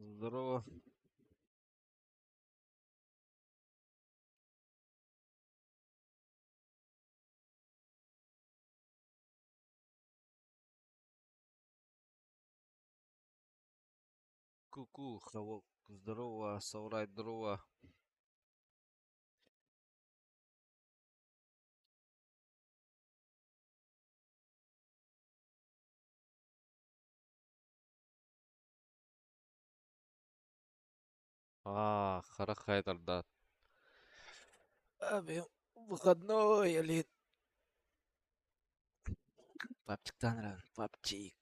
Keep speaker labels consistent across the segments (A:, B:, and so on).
A: Здорово. Ку-ку, Хавок. Здорово, Саурай, здорово. А, харах хайдардаат. А, выходной, Алин. Папчиктан ран, папчик.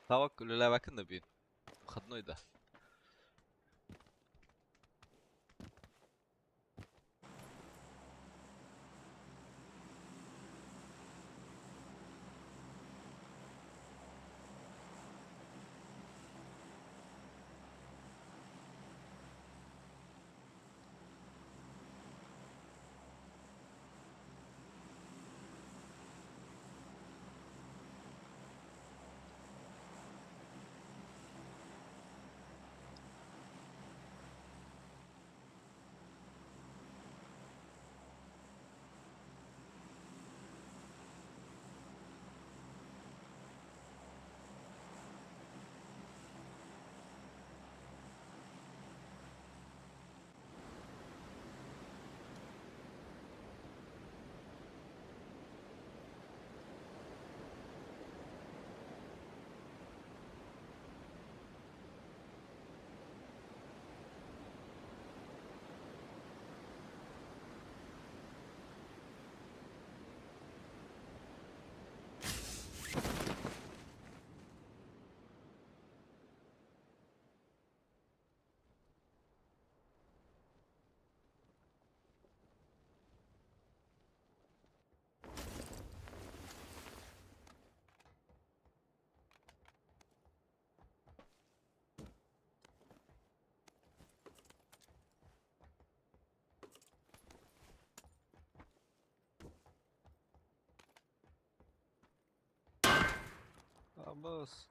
A: Тавак үлэлээбэккин да бүгүн? Выходной да? Абас.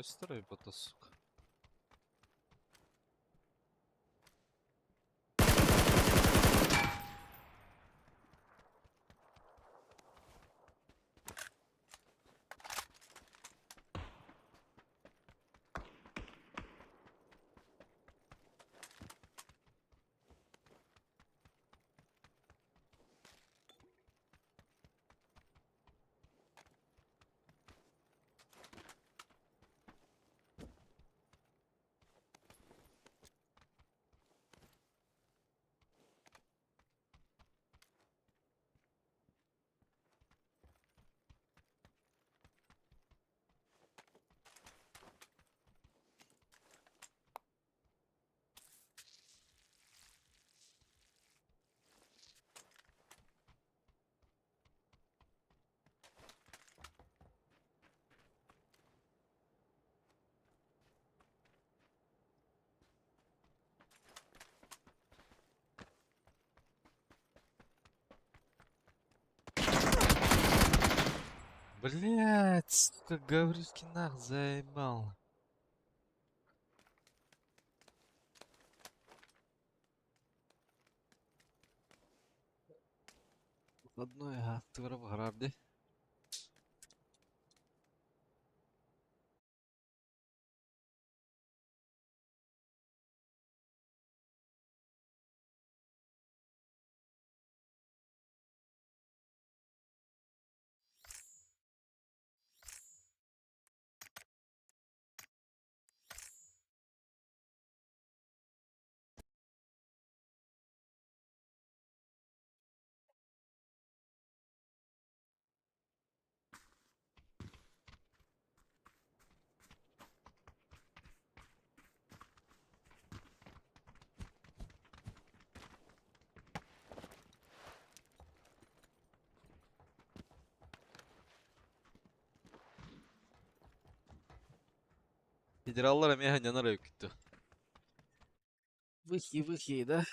A: Стой, бота, сука. Блять, сука, Гаврюшкин нах заебал. Одной аттыгар баҕарар дии. Федераллар эмиэ ханньанар эбиккит дуо? Выхи, выхи, да?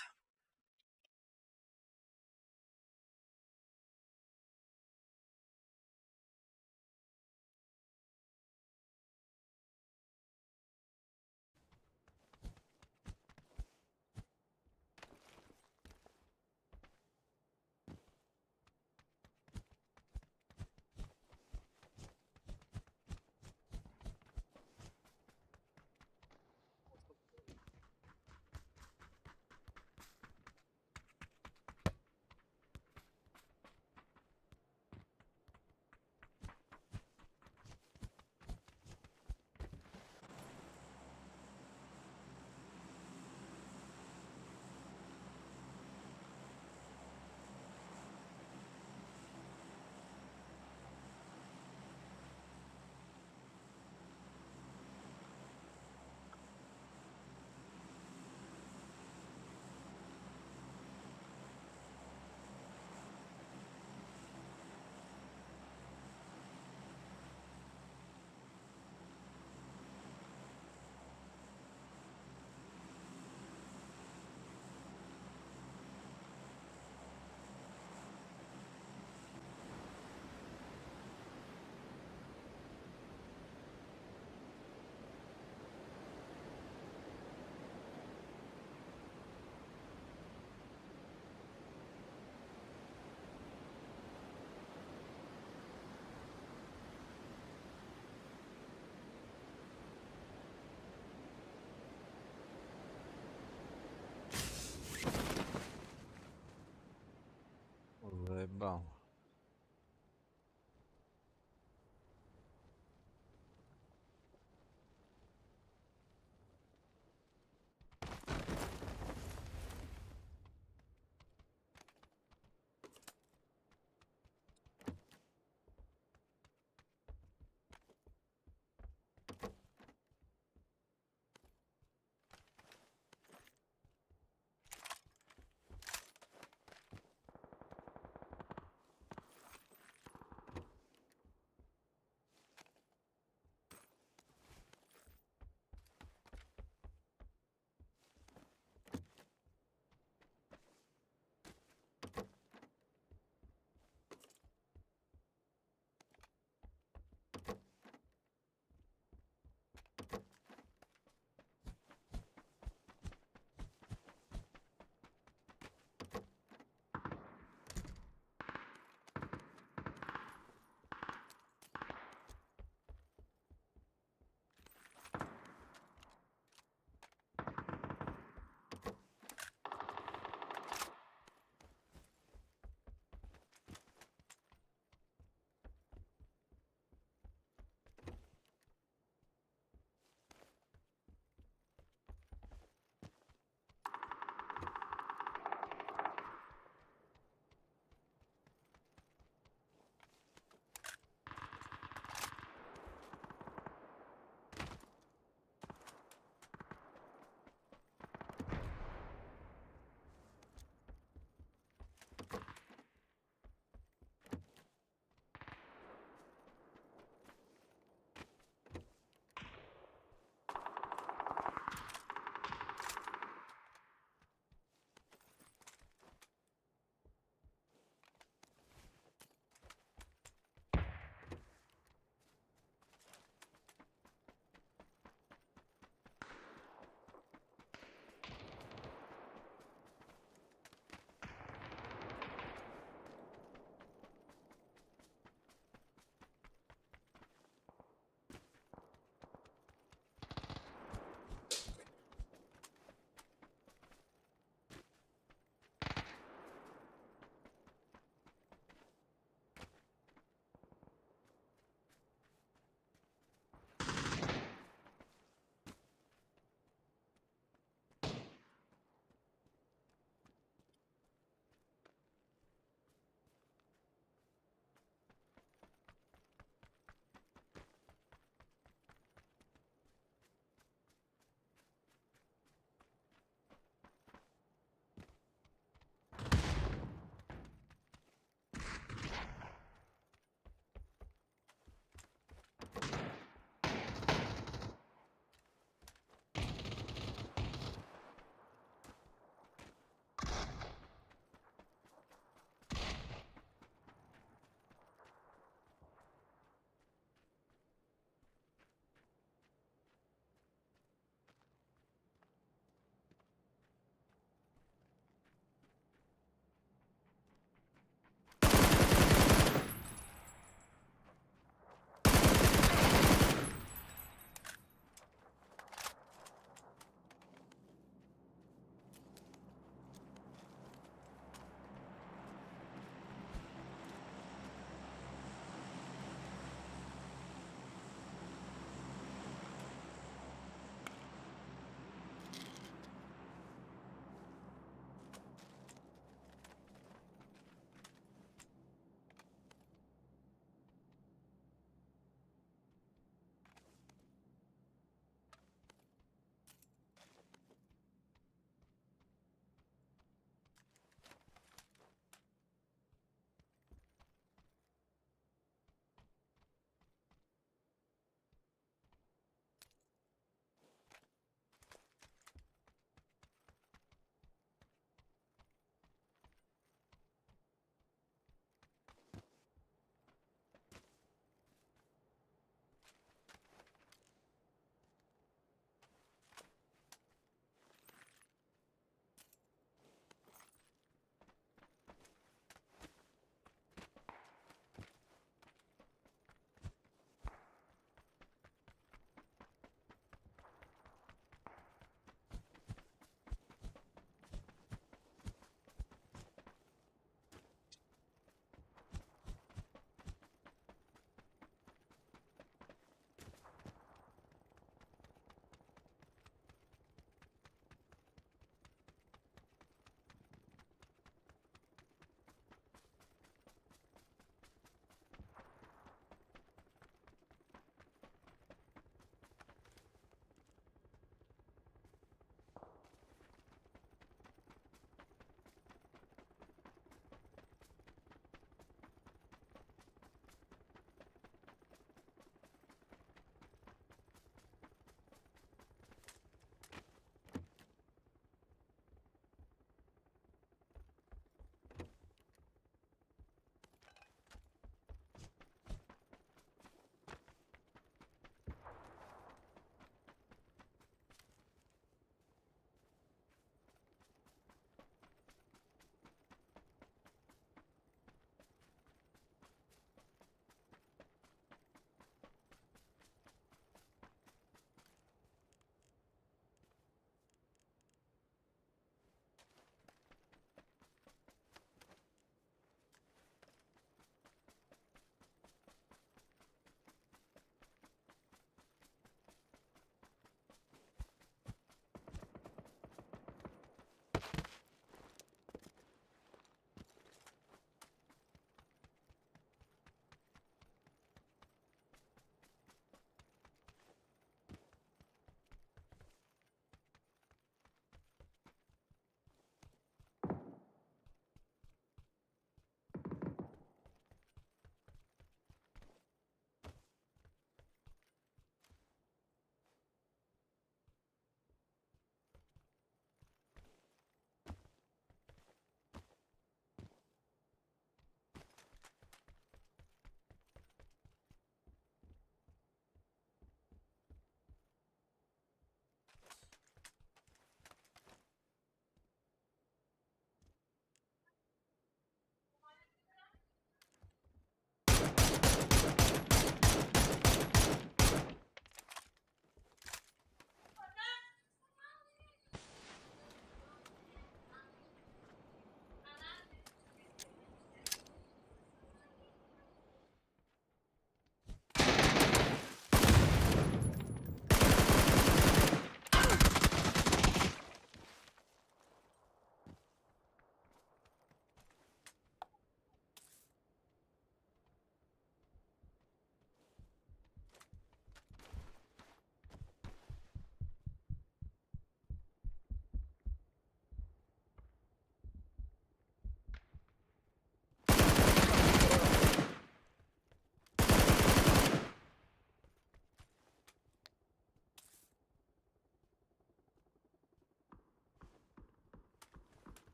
A: Заебал.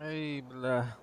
A: Эй, бля.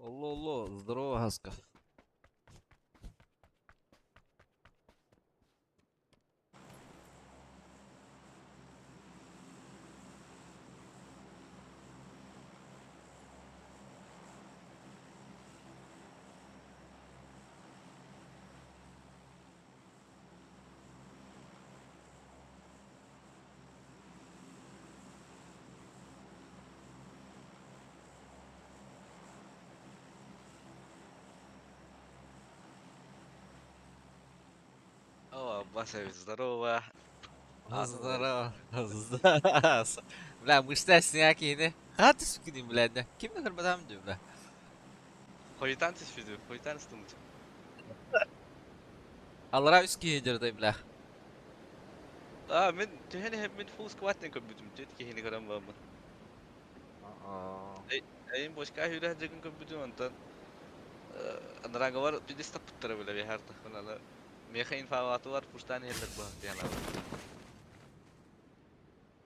A: Алло, алло, здорово, Гаска.
B: О, Аббасович, здорово.
A: Здорово. Здорово. Бля, мышца сняки, Хаты сукини, бля, да. Ким на карбатам бля.
B: Хуйтан түспүтү, хуйтан ыстымыт.
A: Аллара үс киһи дьырдай, бля.
B: А, мен түһэн иһэн мин full squat-тан көрбүтүм, түөрт киһини көрөн бараммын. Эйин бочка хүрэх дьыгын көрбүтүм, онтон анараагалар пидес таппыттара бile бихар тахпынаны. Меха инфалатылар пуштан иһэллэр быһах диэн.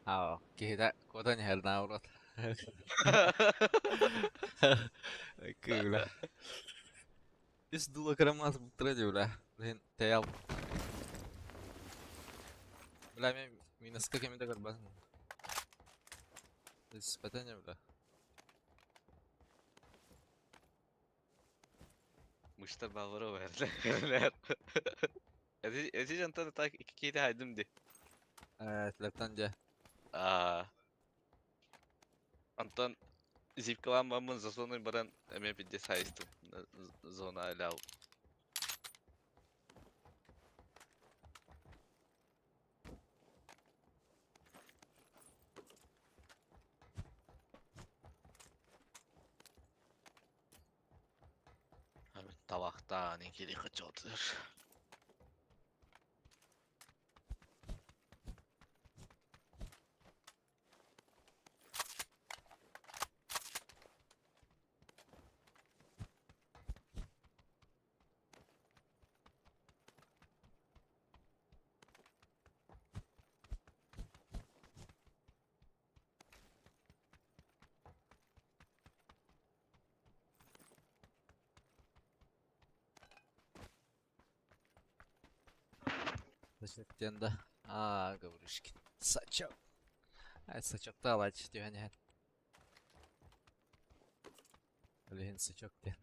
A: Аа, киһитэ куотан иһэр наоборот. Кыыла. Үс дула кырамаас буттара дии, бля. Блин, тэйэл. Бля, мен минуска кемиде көрбөтүм. Испэтэн бля.
B: Мыштар баалара бэрдэ. Эти эти жантан так икки киһи хайдым ди.
A: Э, дьэ.
B: Аа, Антон зипкалаан баммын за зоной баран эмиэ пиздец хайыстым. Зона алял. Табахтаан икили хачотыр.
A: Диэн да. Аа, Гавришкин. Сачок. Ай, сачокта алач түһэн иһэн. Билиһин сачок диэн.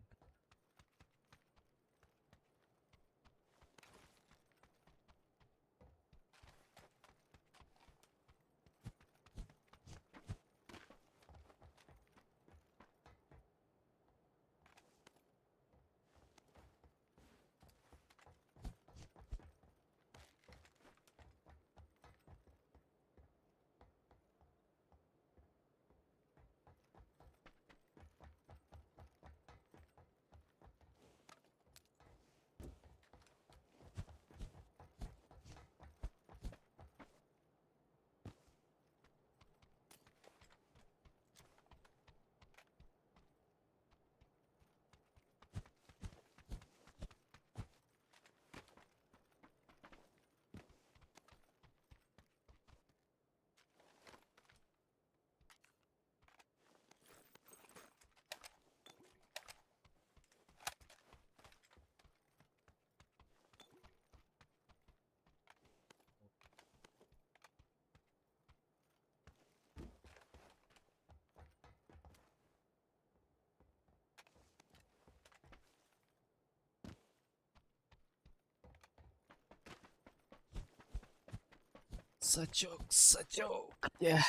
A: Сачок, сачок, где?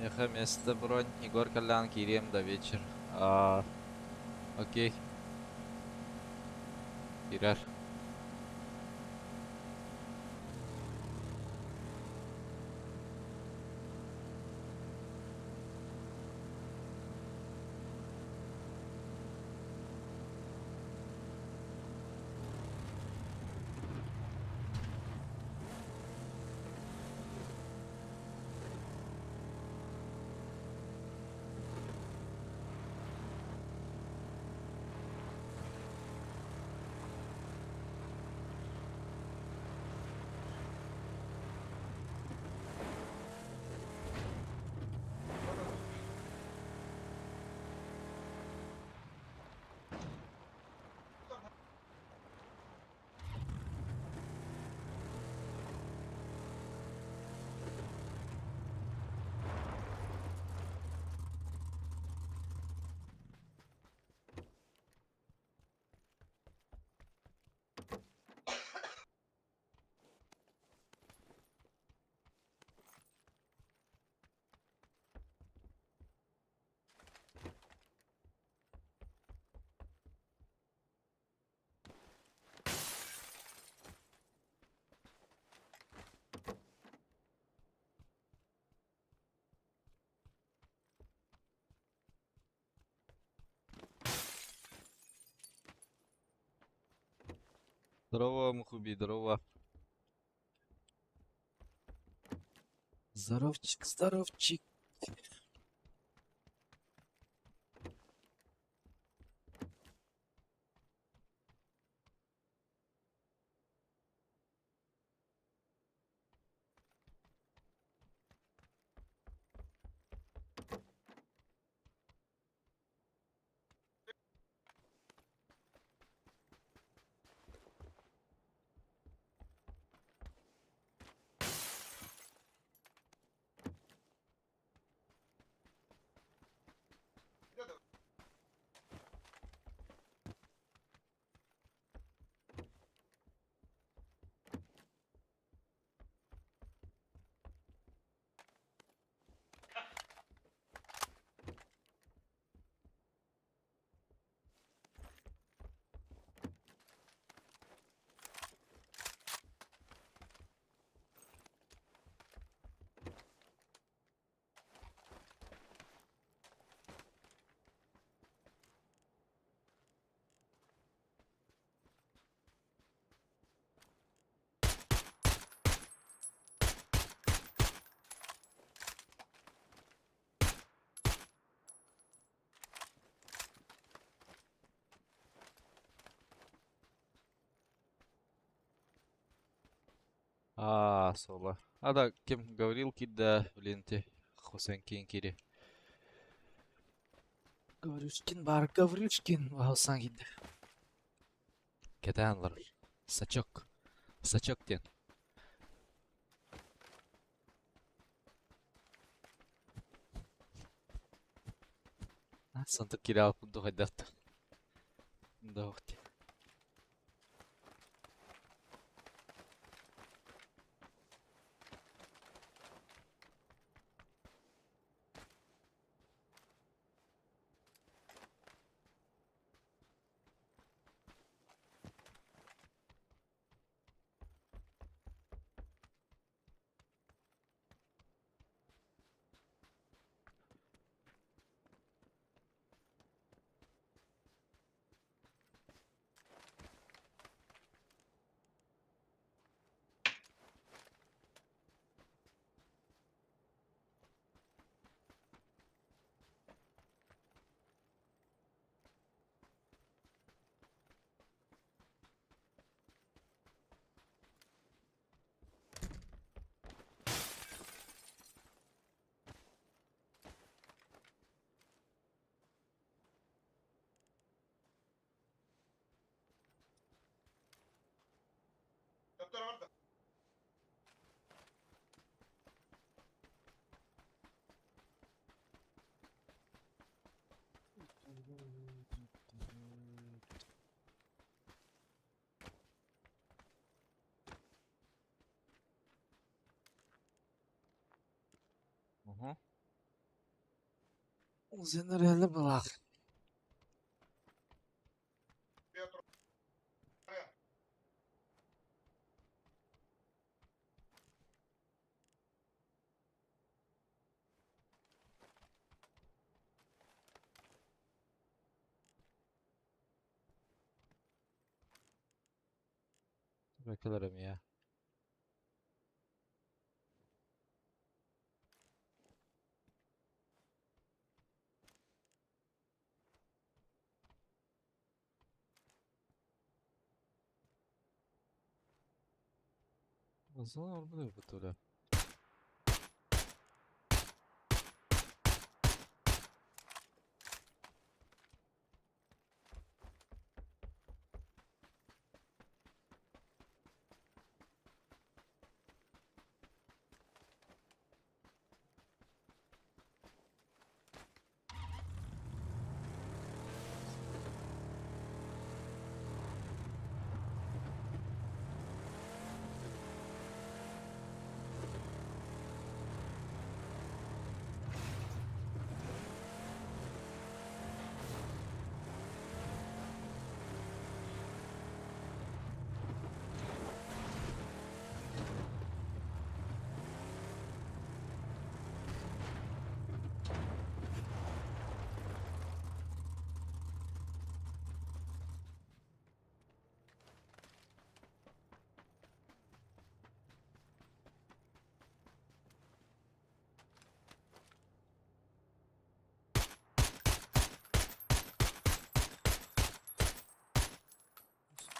A: Миэхэ место бронь, Егор Колян киириэм да вечер. А, окей. Киирэр. Здорово, Мухуби, здорово. Здоровчик, здоровчик. А, соло. А да, кем говорил, кида в ленте. Хусен Кинкири. Гаврюшкин бар, Гаврюшкин. Вахасан кида. Кэтээн олорор. Сачок. Сачок диэн. Сантык киирэ аалпын дуу хайдах да дии. Уһу. Узенерелі булах. Бакаларым я. Зона орбуду бутура.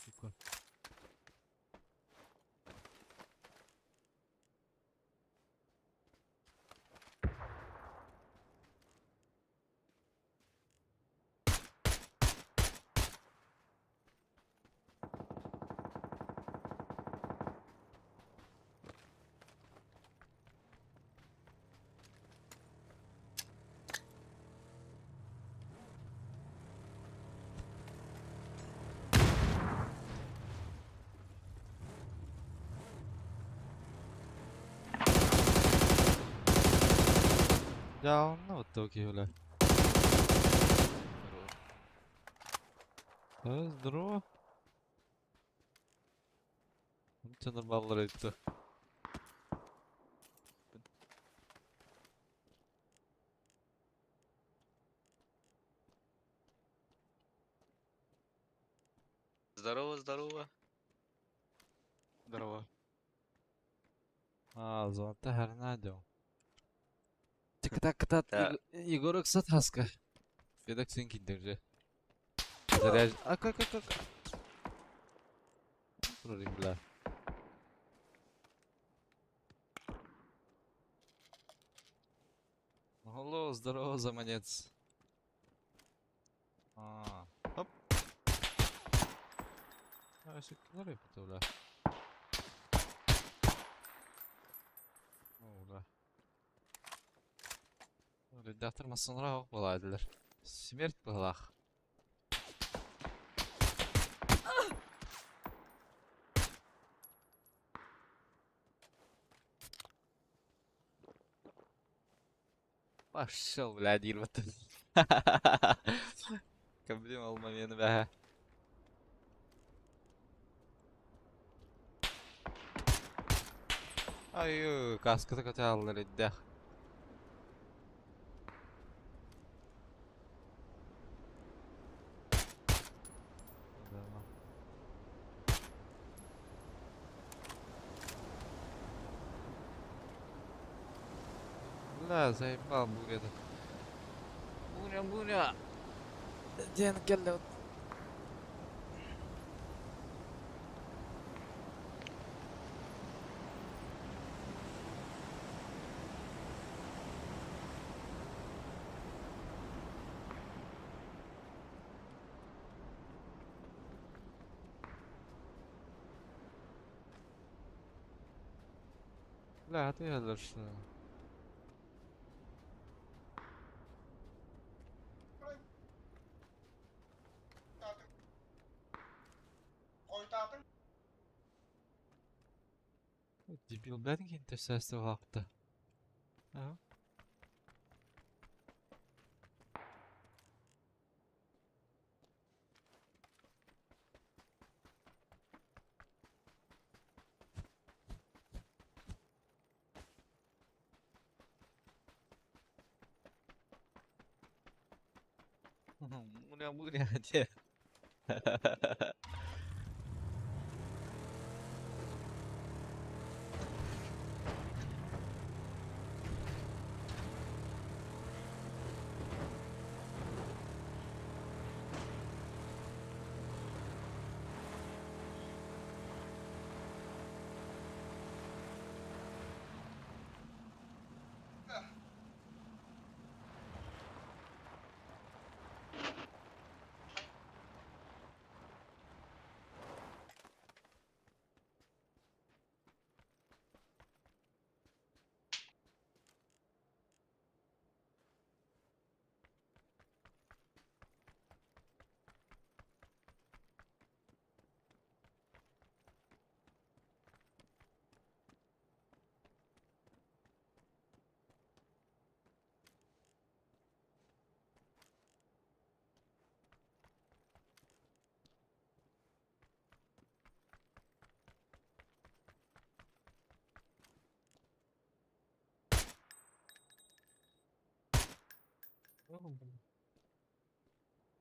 A: Сука. Я онно вот бля. Да, здорово. Це нормально рейд.
B: Здорово, здорово.
C: Здорово.
A: А, золота гарнадио. Так, так,
B: Да.
A: Егор Ксатаска. Федок синки держи. Заряж. А как? Вроде, бля. Алло, здорово, заманец. А, оп. А, если кидали, бля. О, бля. Редактор масонра буладылар. Смерть булах. Пошел, бля, дирват. Каблим алмамены бә. Ай, каска көтә алыр иде. Бля, заебал буря. Буря, буря. Ден келді. Бля, а ты что? Дебил, блядь, какие-то лапта. Ага. Муря, муря, где?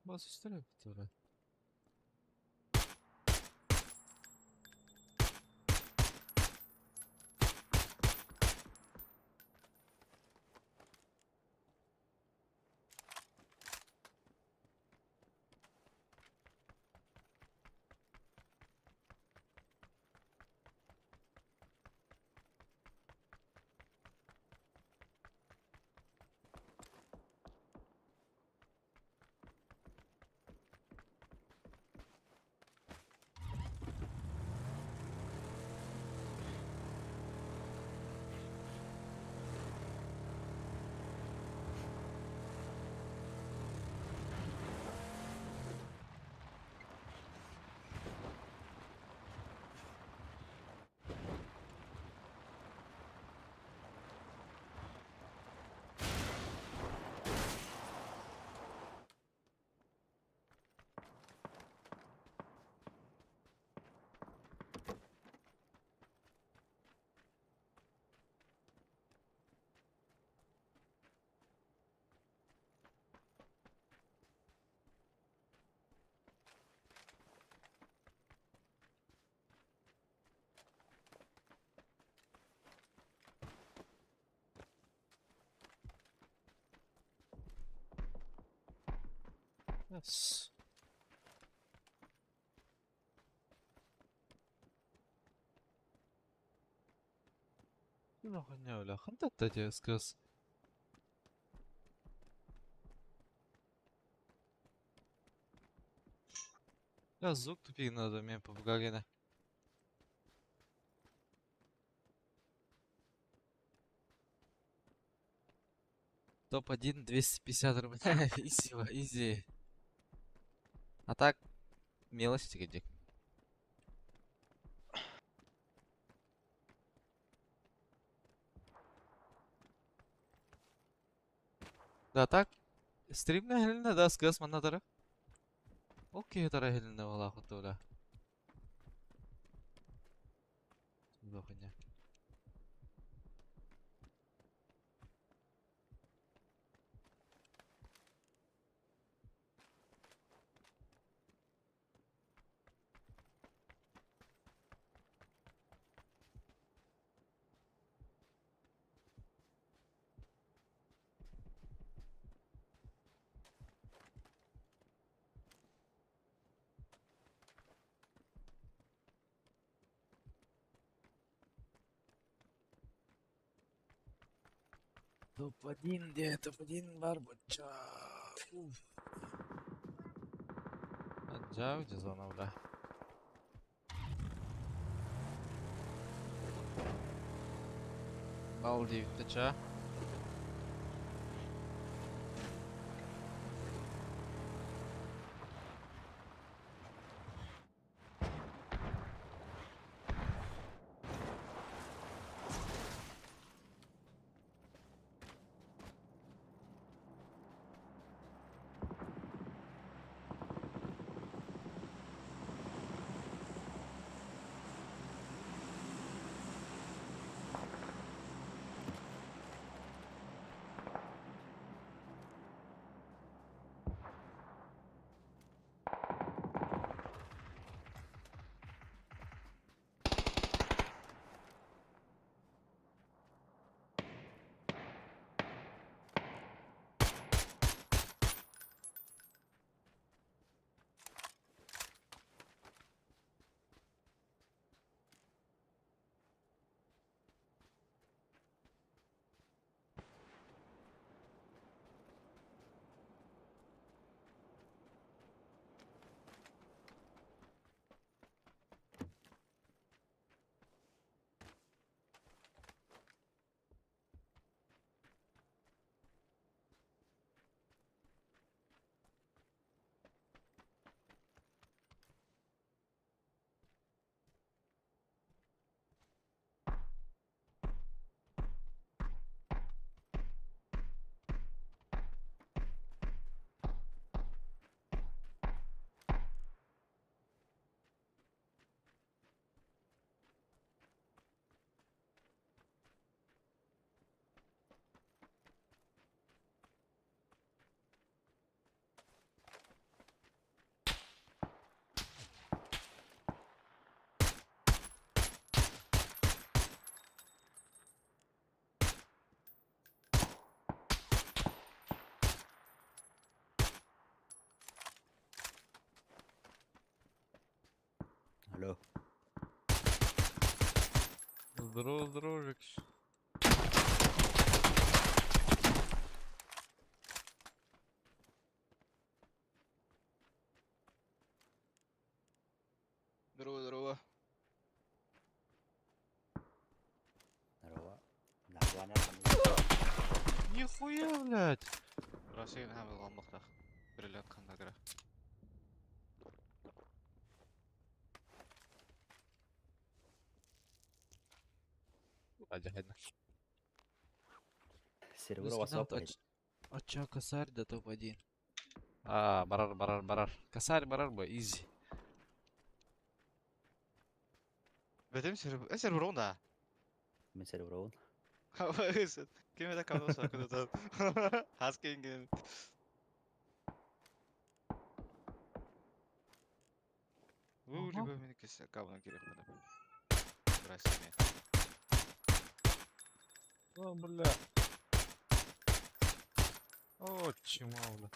A: Бас üstüne bitti. Yes. Хантата сказ. Я звук тупик надо мне по Гагарина. Топ-1 250 рублей. Изи, изи. А так, мелочи где. Да так, стримна хелina да сказ манна тара. Окей, тара хелina вала хотула. Хуйня. Топ-1, где топ-1 барбуча. Джа, где зона, бля. Бал диэбиттэ чаа.
C: Алло.
A: Здорово, здорово, Жекич.
B: Здорово, здорово.
C: Здорово. Нахуана там.
A: Нихуя, блядь.
B: Россия хамылганмыктах. Бирелет кандагыра.
A: Адя,
C: Сервер WhatsApp.
A: Ача косарь до топ-1. А, барар, барар, барар. Косарь, барар, бо, изи.
B: Бетем сервер, сервер онда.
C: Мен сервер он.
B: Ким это кабыл сакыды. Хаскинген. Уу,
A: Ага.
B: либо мен кесе кабына керек мына. Россия.
A: О, бля. О, чмо, бля.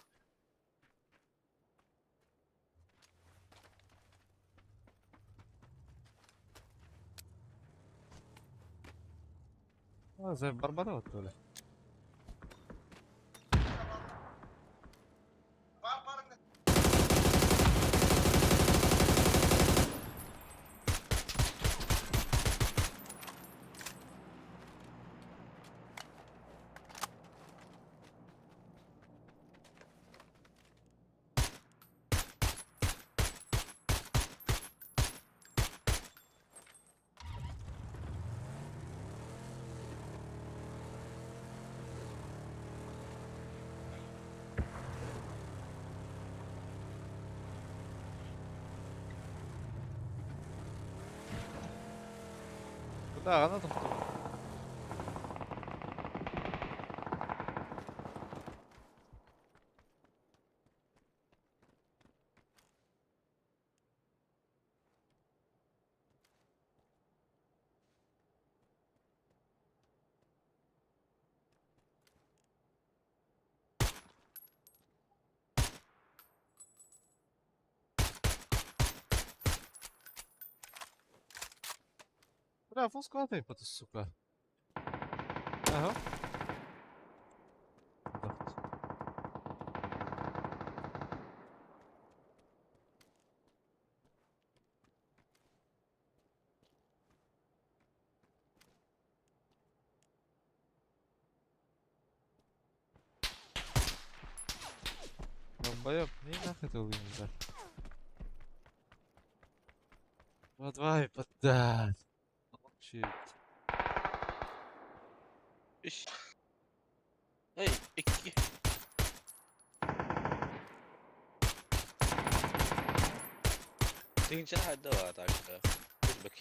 A: А, за Барбарова, то ли? Куда она там? Бля, фул склад это, сука. Ага. Да. Долбоёб, не нахуй ты убил, Два-два и поддать. Молчит.
B: Үс. Эй, икки. Тыһыынча хайда баа так. Бак.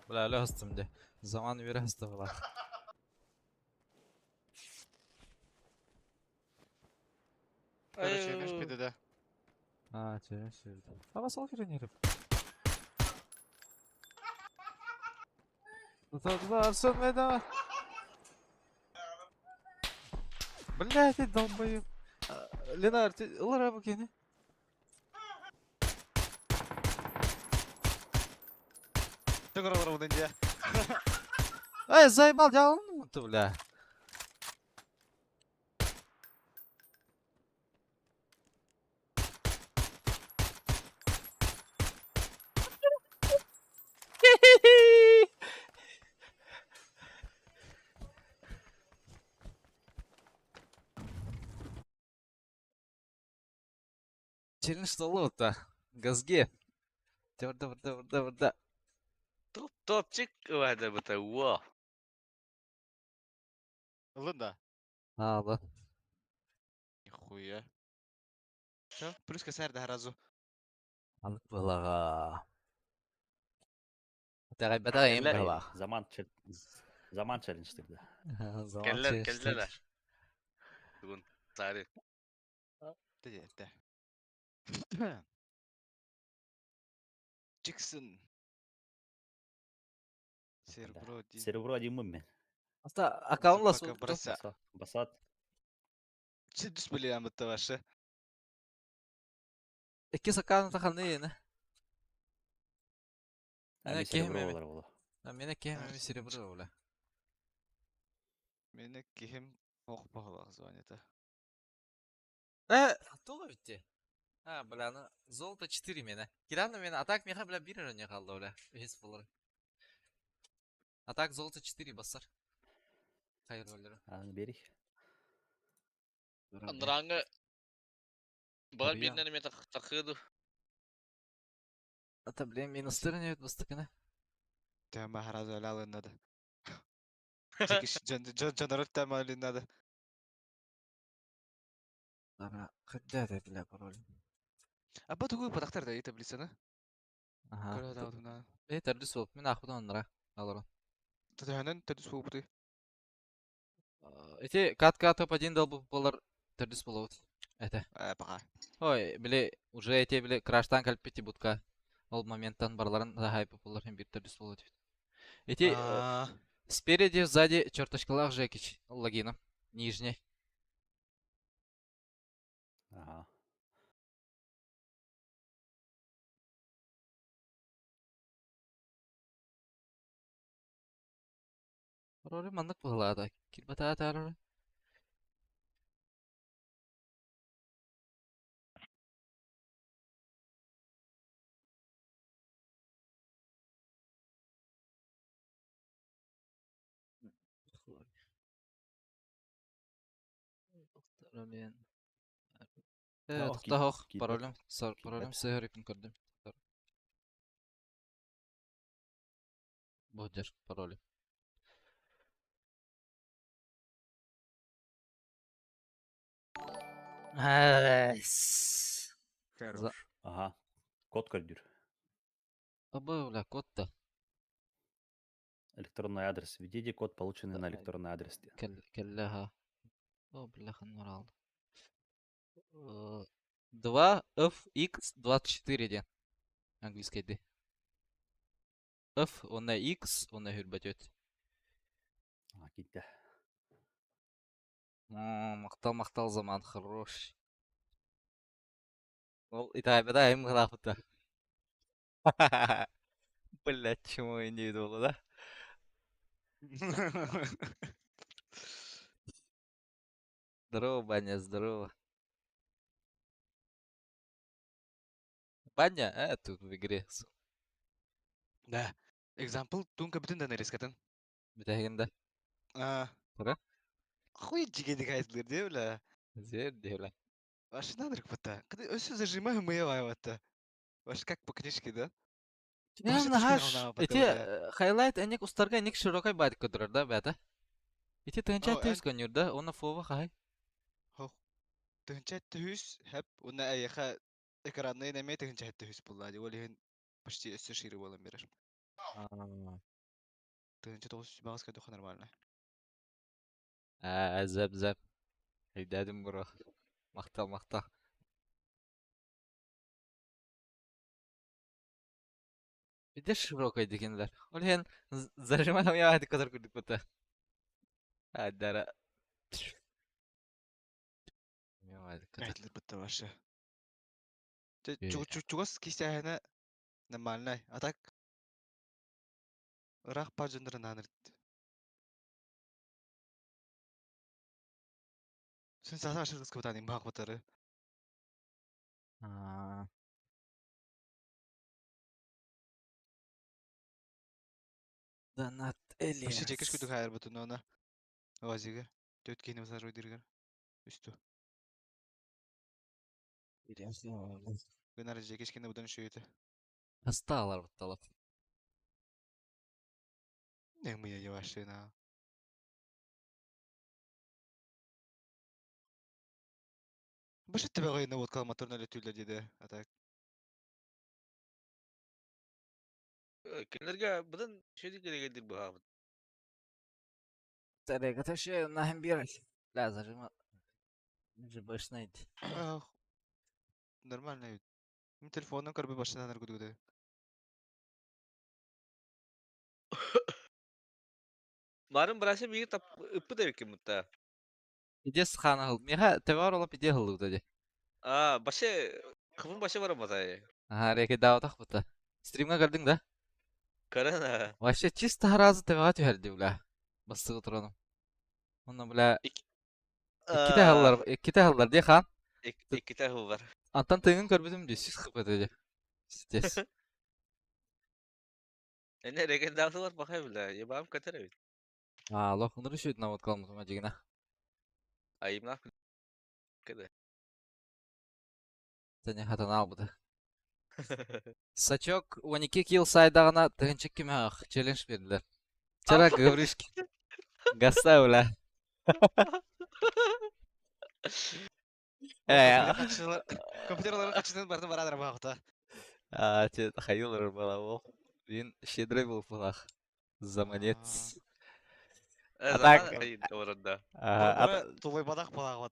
A: Бля, лёстым де. Заман үөрэ была.
D: Короче, эмеш пиде да.
A: А, че, че. А басал херенеріп. Да, Арсен, давай. Блядь, ты долбоеб. Ленар, ты лара букини.
D: Тыңыр олар дия.
A: Эй, заебал, дьявол, ты, бля. Челлендж лота. Газге. Да, да, да, да.
B: Топ топчик вада бута. Во.
D: Ылын да.
A: А, да.
D: Нихуя. Чё? Плюс косарь да разу.
A: Анық балаға. Тағай бата им
B: Кэллэр.
A: бала.
C: Заман чел- Заман челлендж тогда.
B: Кэллэр, кэллэр. Бүгүн саары.
D: Де, де. Джексон. Серебро один.
C: Серебро один мыммен.
A: Аста аккаунтла
D: Пока
A: су.
D: брося.
C: Басат.
D: Че түс биле амытта вашы.
A: Икки аккаунт таханы не.
C: А,
A: Мене
C: мен серебро
A: кемем.
C: олар болу.
A: Мене кемем серебро бля.
D: Мени кихим ох бағалақ звонит.
A: Э, тоға битти. А, бля, ну золото 4 мене. Кираны мене, а так меха, бля, бир не қалды, бля. Весь болар. А так золото 4 басар. Хайыр роллері.
C: Аны берих.
B: Андраңы Бар
A: Тария.
B: биринен эме такыды.
A: Ата, блин, минустары не бастыкына.
D: Тема харазу алыннады. Жекиш жан тема алыннады.
A: Ара, қыдда да, бля, пароль.
D: А ба тугу падактар да таблицаны.
A: Ага.
D: Көрө да.
A: Э, тәрдіс болып, мен ақпыдан андыра. Алырын.
D: Тәтәнен тәдүс болуп
A: Эти катка топ-1 дал болар тәрдіс болуыт. Это.
D: Э, пока.
A: Ой, биле, уже эти биле краштан калпити будка. Ол моменттан барларын да хайп болар hem бир тәрдіс болуыт. Эти
D: А,
A: спереди, сзади черточкалар Жекич логином. Нижний.
C: Ага.
A: Паролі мандык бұғылады. Кирбата тарыры.
C: Ох,
A: Тоқтағық,
C: кит-
A: паролім, паролім
C: китбет.
A: сығыр көрдім. Бұдыр, паролім. Найс.
D: Хорош.
C: Ага. Код көрдүр.
A: Абы, бля, код та.
C: Электронный адрес. Введите код, полученный на
A: Да.
C: электронный адрес.
A: Келлеха. О, бляха, нурал. 2 F X 24 ден. Английский D. F, он на X, он на хүрбәтөт.
C: А, китте.
A: Мақтал, мақтал заман, хорош. Ол, итай, беда, им главта. Блять, чему я не иду, да? Здорово, Баня, здорово. Баня? Тут в игре.
D: Да. Example тунка бүтүн да нарезкатын.
A: Бүтэһигин да.
D: А.
A: Тура?
D: Хуй дьигени кайдылыр дии бля.
A: Зер дии бля.
D: Вообще надо бата. Когда все зажимаем мы это. Вообще как по книжке, да?
A: Кинем нахаш ити хайлайт эник устарга эник широкай бадик көдөрөр да бята. Ити тыһынча түс көнүр да, оны фова хай.
D: Хох. Тыһынча түс хэп, уна эйэхэ экранный неме тыһынча түс булла. Ол иһин почти өссө шире болан берер. 1900 багыз кайдуха нормально.
A: Аа, зәп зәп. Өйдәдим бро. Мактал, мактал. Биде широкой дигенлер. Ол иһин зажимаем я катар курдук бута. Адара.
D: Айтылыр бытта вообще. Чугас кистәһенә нормальный. А так ыраах пар дьоннорун ааныр. Сен саата ашыргыс кыбытаанын баах батары.
A: Донат
D: Вообще жекеш
A: Элиас.
D: күдүк хайар бутун она. Вазига. Төт кини басар ойдыргар. Үстү. Гынар жекеш кини будан шүйөтө.
A: Хастаалар бутталап.
D: Не мы я вообще на. Башы тебе гайны вот моторна летүллер диде. А так.
B: Кинилерге быдан шөйдүк керегедир баабыт.
A: Тарека таше нахем бирал. Бля, зажима. Жибашнайт.
D: Ах. Нормально. Мен телефонун көрбөй башынан ыргыдыгы.
B: Барын бирасы биир тап ыппыт эбиккин бутта.
A: Пидес хана хыл. Миха тевар ола пиде хылды ди.
B: А, башы кымын башы бар матай.
A: Ага, реке даутах бута. Стримга көрдүң да?
B: Корона.
A: Вообще чисто харазы твега түһэрди, бля. Бастыгы тураным. Онно, бля, иккитэ хыллар, иккитэ хыллар дии хаан.
B: Иккитэ хыллар.
A: Антон тыгын көрбүтүм дии, сүс хыппыт дии. Пиздец.
B: Эне рекомендациялар бахай бля, ебам көтөр эбит.
A: А, лох ыныры шүйт навод калмытыма дьигинэ.
B: Айымнаах кеде.
A: Тэне хатана албыта. Сачок 12 килл сайдаҕына тыһыынча кимээх челлендж биэрдилэр. Вчера Гавришки Гаса, бля. Э,
D: Компьютерлар каччытын бартын барадыр баахта.
A: А, те хайылыр балабол. Мин щедрый был пулах. Заманец. А так.
B: Орында.
D: Тулай бадах балаах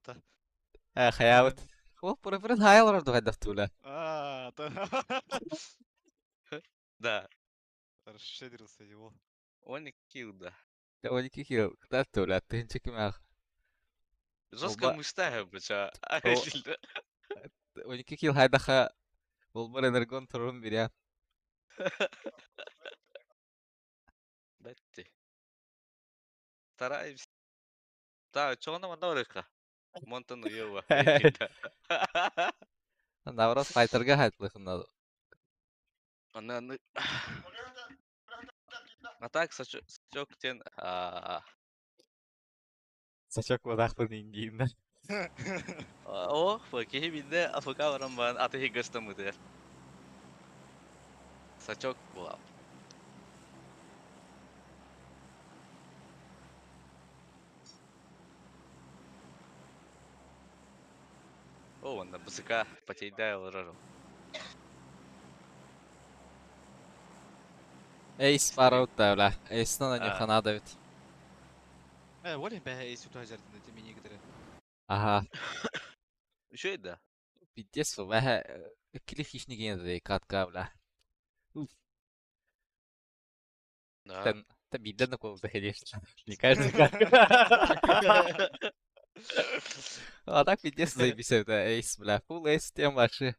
A: Хаябыт. Ол пурапырын хайылыр дугайдах тула.
D: А,
B: Да.
D: Расширился его.
B: Он килл, да.
A: Он килл. Куда тула? Ты чекимах.
B: Жестко мустая, быча.
A: 12 килл хайдаха. Болбар энергон турун биря.
B: Бетти. Стараемся. Да, чоҕоно манна барыахха. Монтон уйуба.
A: Наоборот, файтерга хайтлыхын
B: Аны аны А так сачок тен
A: Сачок бадахпын ингииннер.
B: О, киһи бинде АФК баран баран аты хиггастаммытыгар. Сачок буолап. О, онно БСК потейдай олорор.
A: Эйс бараутта, бля. Эйстан анюха надо ведь.
D: Э, волен бэһэ эйс утуһа дьардын мини кытары.
A: Ага.
B: Үчүгэй да?
A: Пиздец, бля. Кили хищник ди катка, бля. Уф.
B: Да.
A: Там, там видно на кого конечно. Не каждый катка. А так пиздец заебись это эйс, бля. Фул эйс тем вообще.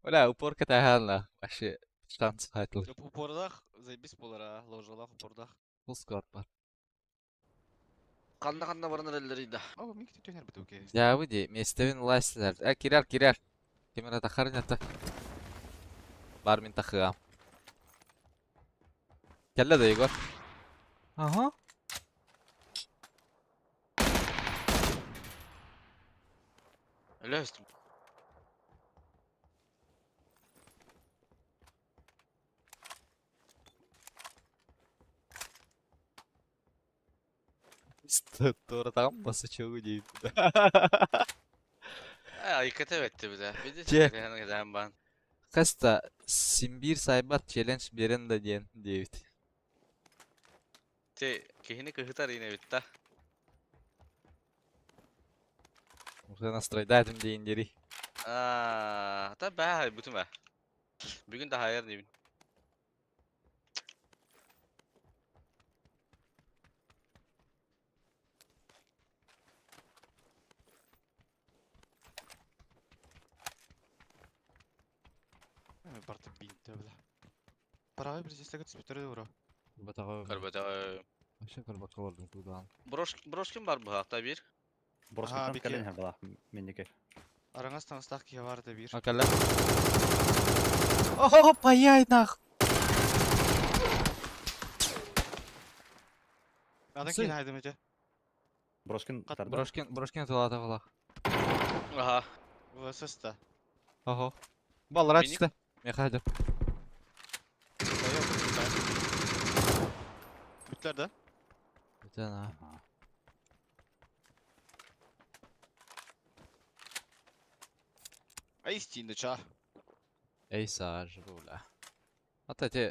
A: Бля, упорка таганна. Вообще шанс хайтл.
D: Упордах заебись болар, а, ложалах упордах.
A: Фул сквад бар.
B: Ханна-ханна баран эрэллэрий да?
D: О, мин түтүнэр бит
A: Я выйди, местевин лайслер. Э, кирер, кирер. Кемера тахарнята. Бар мин тахыам. Кэллэ да Егор. Ага.
B: Өлөөс.
A: Туоратаҕым басычогу диэбит.
B: Айката бэтти бile. Bir de
A: Че.
B: кэтэһэн баан.
A: Хас да симбиир сайбат челлендж биэрэн да диэн диэбит.
B: Те киһини кыһытар ине бит та.
A: Уже настройдатым диэн дири.
B: Аа, та баа бүтүм ээ. Бүгүн да хайар диибин.
D: Барта бинте бля. Правый президент түспүттэр дура.
A: Батаҕа
B: Көрбөтө.
A: вообще көрбөккө олордум куудаан.
B: Брош брошкин бар быһаахта бир.
C: Броскиттан
D: бики.
C: кэлэн иһэр балаах минники.
D: Араҥас таҥастаах киһи баар да биир.
A: А кэллэ. О, паяй нах.
D: Атын
A: Сы.
D: киһини хайдым этэ.
C: Броскин
D: Хат-
C: тарда.
A: Брошкин, Брошкин тулата балах.
B: Аха.
D: ВСС та.
A: Ого. Баллара
B: Мини-
A: түстэ. Меха хадыр.
D: Бүттүлэр да?
A: Бүтэн а.
C: Аха.
D: Ай истиинде чаа.
A: Эй саар була. Ата те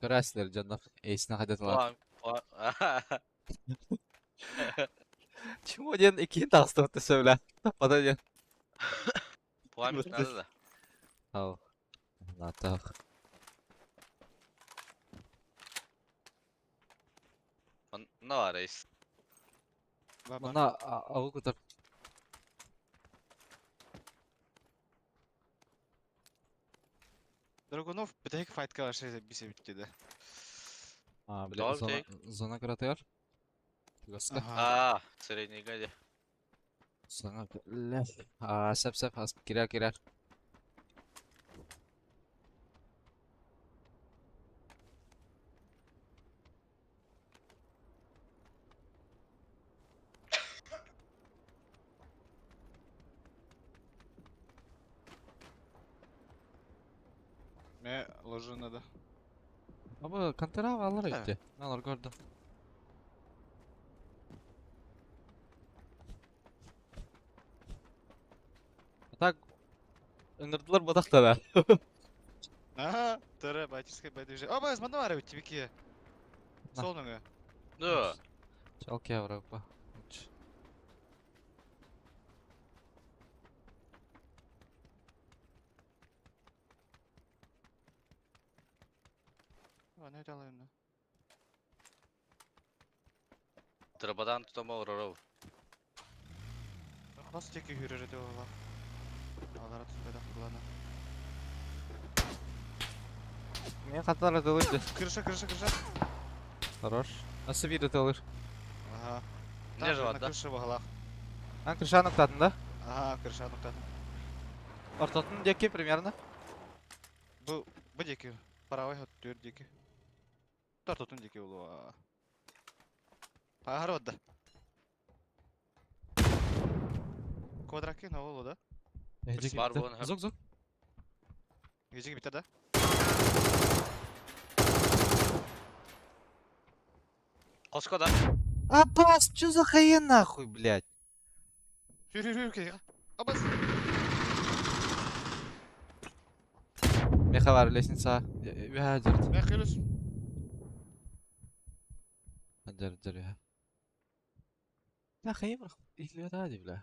A: Көрәсілер дьоннор эйсine хадатылар.
B: Пуан пуан.
A: Чего диэн иккиһин таҕыстыбыт сөбүлэ. Таппата диэн.
B: Пуан надо да.
A: Ал. Натах.
B: Онно бар эйс.
D: Бар бар.
A: Мына ауыл көтөр.
D: Драгунов бүтэһик файтка барса бисе бүттү да.
A: А, бля,
B: Doğru
A: зона,
B: değil.
A: зона кыратыгар. Госка.
D: Аха.
B: Аа, средний гадя.
A: Зона бля. А, сәп сәп ас кирәк кирәк.
D: Ме ложуна да.
A: Аба контра алар
D: Да.
A: өтте. Мен алар көрдүм. А так ыңырдылар батақта да.
D: Аха, тыры байтерская байдвижение. Оба, манна бар бит бики.
A: На.
D: Сол өңө.
B: Да.
A: Чалки Европа.
D: Аны өтө алайым да.
B: Тырбадан тутама уроров.
D: Хос теки хүрөр өтө ола. Алара түспөдө кулана.
A: Мен хаталар өтөлүрдү.
D: Крыша, крыша, крыша.
A: Хорош. Асы бир өтөлүр.
D: Аха.
B: Не
D: Там
B: жават
D: на
B: да?
D: крыша багалах.
A: Ан крышаны ктатын да?
D: Аха, крыша нуктатын.
A: Ортотун деки примерно.
D: Бу бу деки. Правый хот түр деки. Тортотун деки болу. Пахар да. Квадратки на болу да?
A: Эжеки
B: Бар
A: битте.
B: буон,
A: Зок зок.
D: Эжеки битер да?
B: Коско да.
A: Абас, чё за хрень нахуй, блядь?
D: Жүр жүр жүр кей. Абас.
A: Меха бар лестница. Үһә дерт.
D: Мен хилус.
A: Дер дер үһә. Да хәйем итле да ди бля.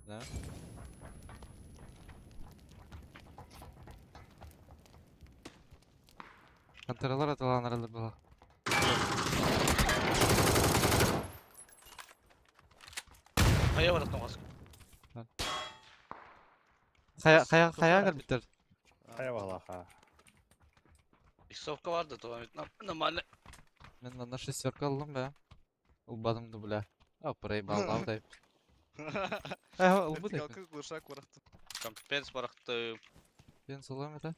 A: Да. Контроллер аталанар була.
B: Хая бараттан коско.
A: Хая хая хая калбиттер.
C: Хайа балаах.
B: Иксовка бар да туа нормально.
A: Мен манна шестерка алдым бә. Улбадым да бля. А, проебал, дай. Э, улбу
D: Вертикалка глушак барахтым.
B: Компенс барахты.
A: Пенс ылыам этэ.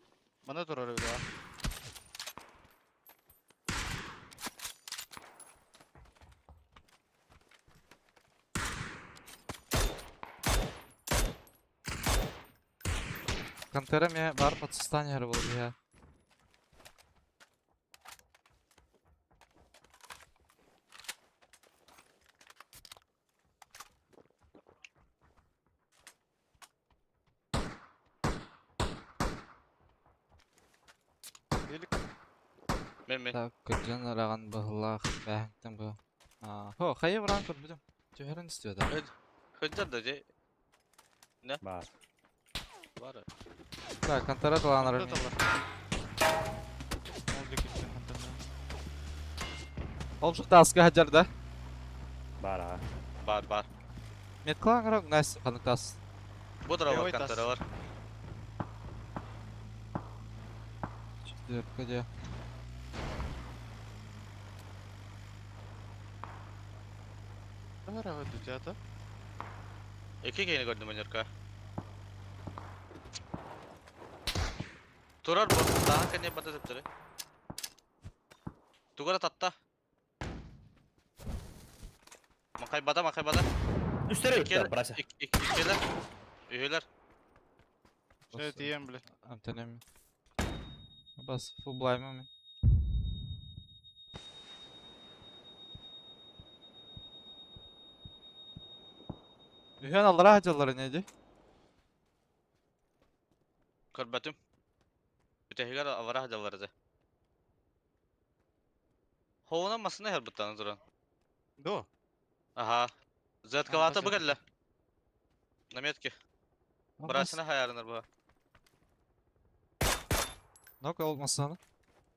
D: Мана турар эбит аа.
A: Контера эмиэ баар подсостание эрэ буолар иһэ.
D: Элик.
B: Мен мен.
A: Так, кырдьан ыраҕан быһылаах бээһиҥтэн бу. Аа, хо, хайа бараан көрбүтүм. Түһэрэн истибэтэ.
B: Хыджар да же.
C: Баар.
B: Бар.
A: Так, контора талаанар
D: Ханта
A: мин.
D: талар. Ол диэкиттэн хантан.
A: Ол тааска сылдьар да.
C: Баар аа.
B: Бар бар.
A: Меткалаан Настя ханнык таас.
B: Бу тура бар
D: Левый тас.
B: контора бар.
A: Четверка где?
D: Бар ава дутята.
B: Эки кейini көрдүм өнөркө. Турар бу. Daha кene бата төптөрү. Тугара татта. Макай бада, макай бада.
C: Үстері
B: Иккилер,
C: өттөр, брася.
B: иккилер. Үһүлэр.
D: Şöyle diyeyim bile.
A: Амтанем. Бас, фублайма мен. Үһүөн аллара хадьаллара неди?
B: Көрбөтүм. Бүтәһигэр авара хадьаллар этэ. Хоуна масына хербуттан туран.
D: До.
B: Аха. Заткалата
D: А,
B: бу кэллэ. На метке. Брасына хаярынар бу.
A: Нок олмасаны.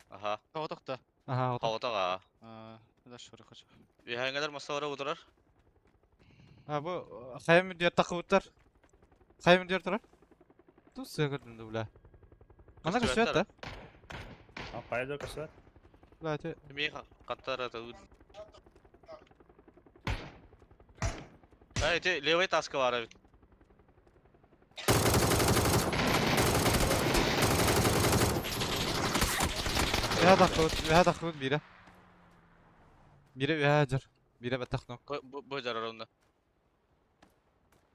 B: Аха.
D: Тоғытықта.
A: Аха, вот.
B: Хаватага.
D: Да шуры хочу.
B: Үһәңгәләр масалара утырар.
A: А бу хайым диэр тақыбыттар. Хайым диэр турар. Тус сыгырдым да бля. Мана
B: Көстүбэттэр.
A: көстүбэт да.
C: А, Қайда көсөт?
A: Бля, те
B: Ми каттар это. Ай, те левый таска бар бит.
A: Үһэ тақыбыт, үһэ тақыбыт биирэ. Биирэ үһэ дьар. Биирэ баттах нок.
B: Бу бу жарар онда.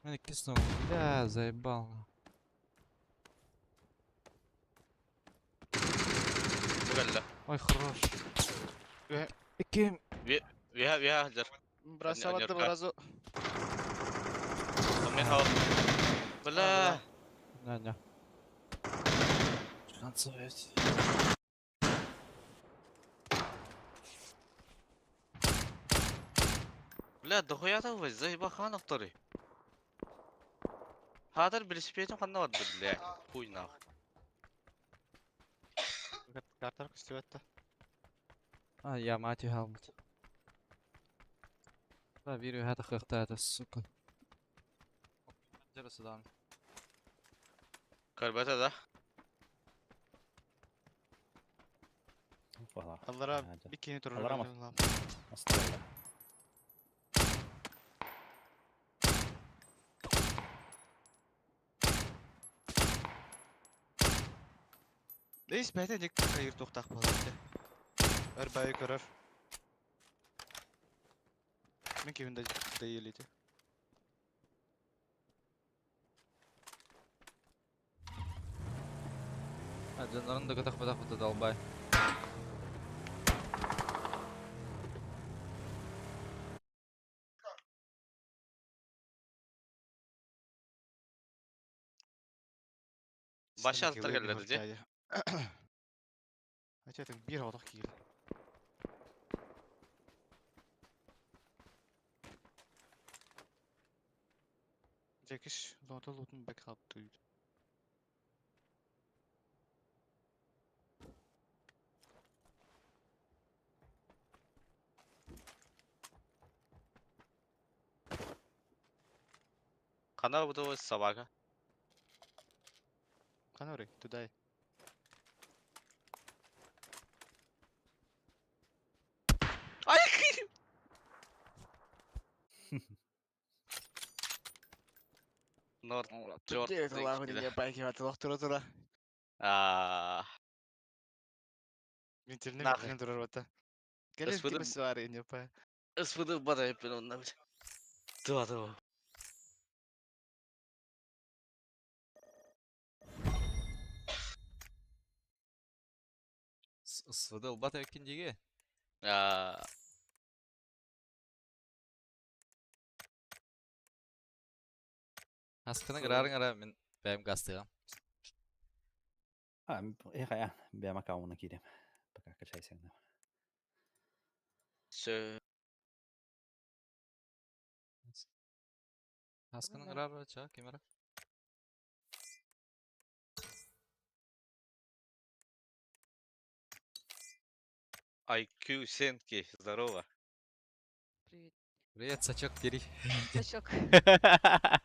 A: Мен иккис нок. Бля, заебал.
B: Бу кэллэ.
A: Ой, хорош.
D: Үһэ.
A: Икки
B: Үһә үһә жар.
D: Бросала да
B: Нюрка.
D: разу.
B: Мен хава. Бля.
A: На, на. 13.
B: Бля, дохуя та вы, заеба хан авторы. Хатыр билиспетим ханна барды, бля. Хуй нах.
D: Картар көстүбэт.
A: А, я мать халбыт. Да, биир үһэ тахыахта это, сука. Дьэ, судан.
B: Көрбөтө да.
C: Бала.
D: Аллара
C: Хадьа.
D: бикини турар.
C: Аллара ма? Астырла.
D: Лейс бәтә ник кайыр тоқтақ болады. Өр байы көрөр. Мен кемінде дәйелейді.
A: А, дьоннорун да көтөх батах быта долбай.
B: Башы аттар келлер ди.
D: Айтатын bir отақ кийл. Жекиш лота лутун бек хап туйд.
B: Хана бу собака.
D: Канори, тудай.
B: Ай, Норд Джордж
D: Тылаах
B: да.
D: байки батылах тура тура.
B: Аа.
D: Интернет
B: Нахуй.
D: билэн турар бата. Кэлин
B: СВД
D: ким свары не па.
B: СВД бада эппин онна бile. Туа туа.
A: СВД ылбат эбиккин диге.
B: Аа.
A: Аскыны гырарың ара мин бэйэм гастыгам.
C: А, эхая, бэйэм аккаунна киирем. Пока качайся.
B: Сö.
A: Аскыны
E: Да.
A: гырар ча кемера.
B: IQ Сенки, здорово.
E: Привет.
A: Привет, сачок, дери.
E: Сачок.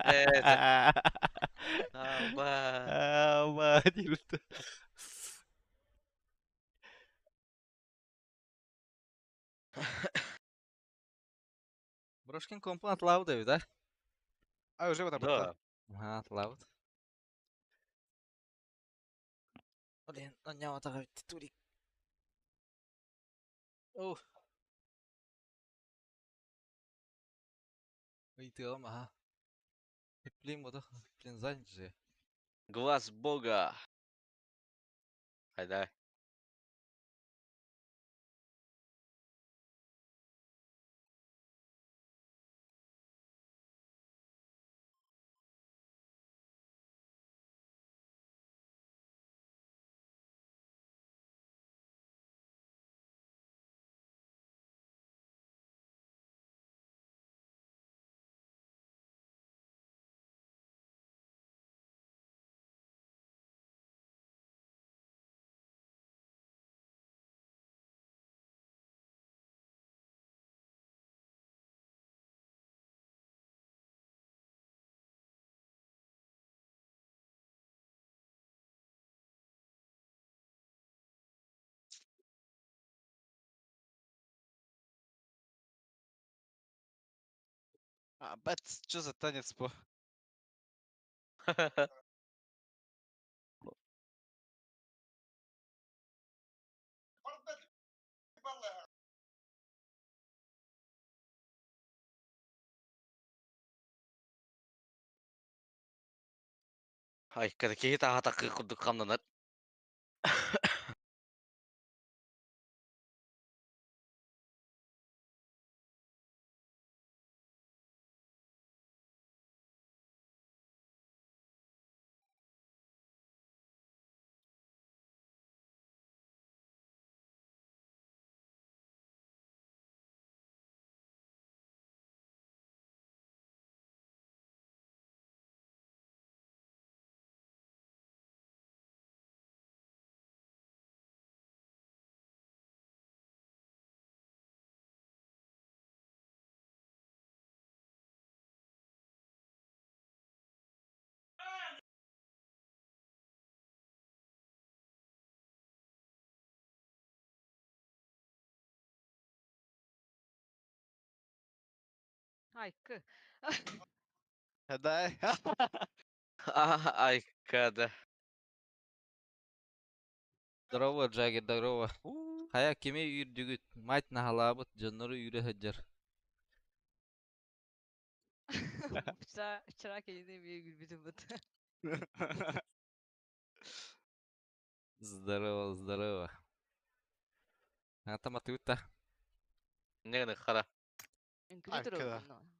B: Это- Аба.
A: Ама, дирита. Брошкин компун атлабыт эбит, а?
D: А уже вот
B: Да.
A: Ага, атлабыт. Блин, онньоотоҕо битти турик. Оу. Ыйтыам, ага. Блин, вот, блин, занят же.
B: Глаз бога. Хайда.
D: А, бат, что за танец по?
B: Ай, когда киһи таха такы курдук хамнанар.
E: Айкы.
D: Да.
B: Ай, когда.
A: Здорово, Джаггер, здорово. Хайа кими үүрдүгүт, мать наһалаабыт, дьоннору үүрэ сылдьар.
E: Вчера, вчера кинини эмиэ күлбүтүм бут.
A: Здорово, здорово. Ата матыта.
B: Не хара.
E: Үҥкүүлүү
D: Айкы.
E: турабын.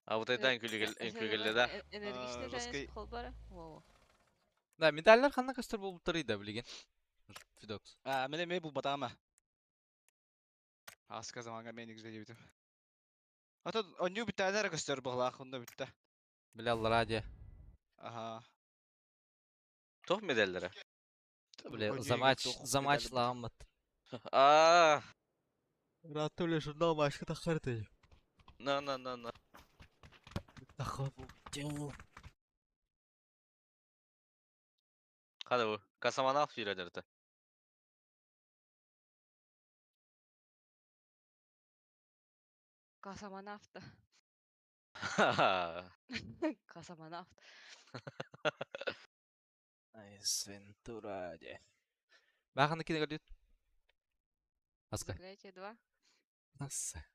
B: А вот это үҥкүүлүгэр да.
E: Энергичный
D: Русский-
E: танец холбара. Во.
A: Да, медаллар ханна көстөр буолбуттарый да билигин. Фидокс.
D: А, мен эме бул батама. Аска заманга мен игзе дебитим. Ата оню бүтәнәр көстөр була, онда бүтте.
A: Бля, радио.
D: Ага.
B: Тоқ медаллары.
A: Бля, за матч, за матч ламат.
B: Аа,
A: Ратуля журнал матчка тахарты.
B: на на на на. Хада бу. Касаманав сүйрәдерді.
E: Космонавта. Космонавт.
A: Найс Вентура де. Баханы кине көрдүт? Аска.
E: Заклятие 2.
A: Аса.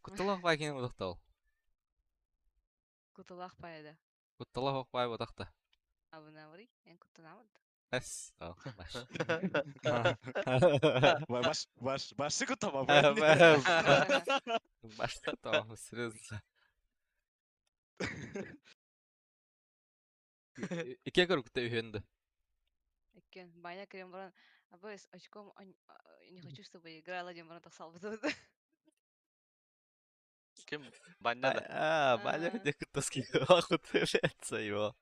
A: Кутталах бай кине бодохтол.
E: Куталах пайда.
A: Кутталах бай бодохта.
E: Абынаври, эн куттанамыт.
A: Эс. Баш.
D: Баш, баш, башы кутама.
A: Баш куттама, серьезно. Икке көрүкте үһүндү.
E: Иккен баня кирен баран, абы с очком не хочу, чтобы играла дем баран тахсал бутуд.
B: Ким баня да.
A: А, баня где куттаски охутереться его.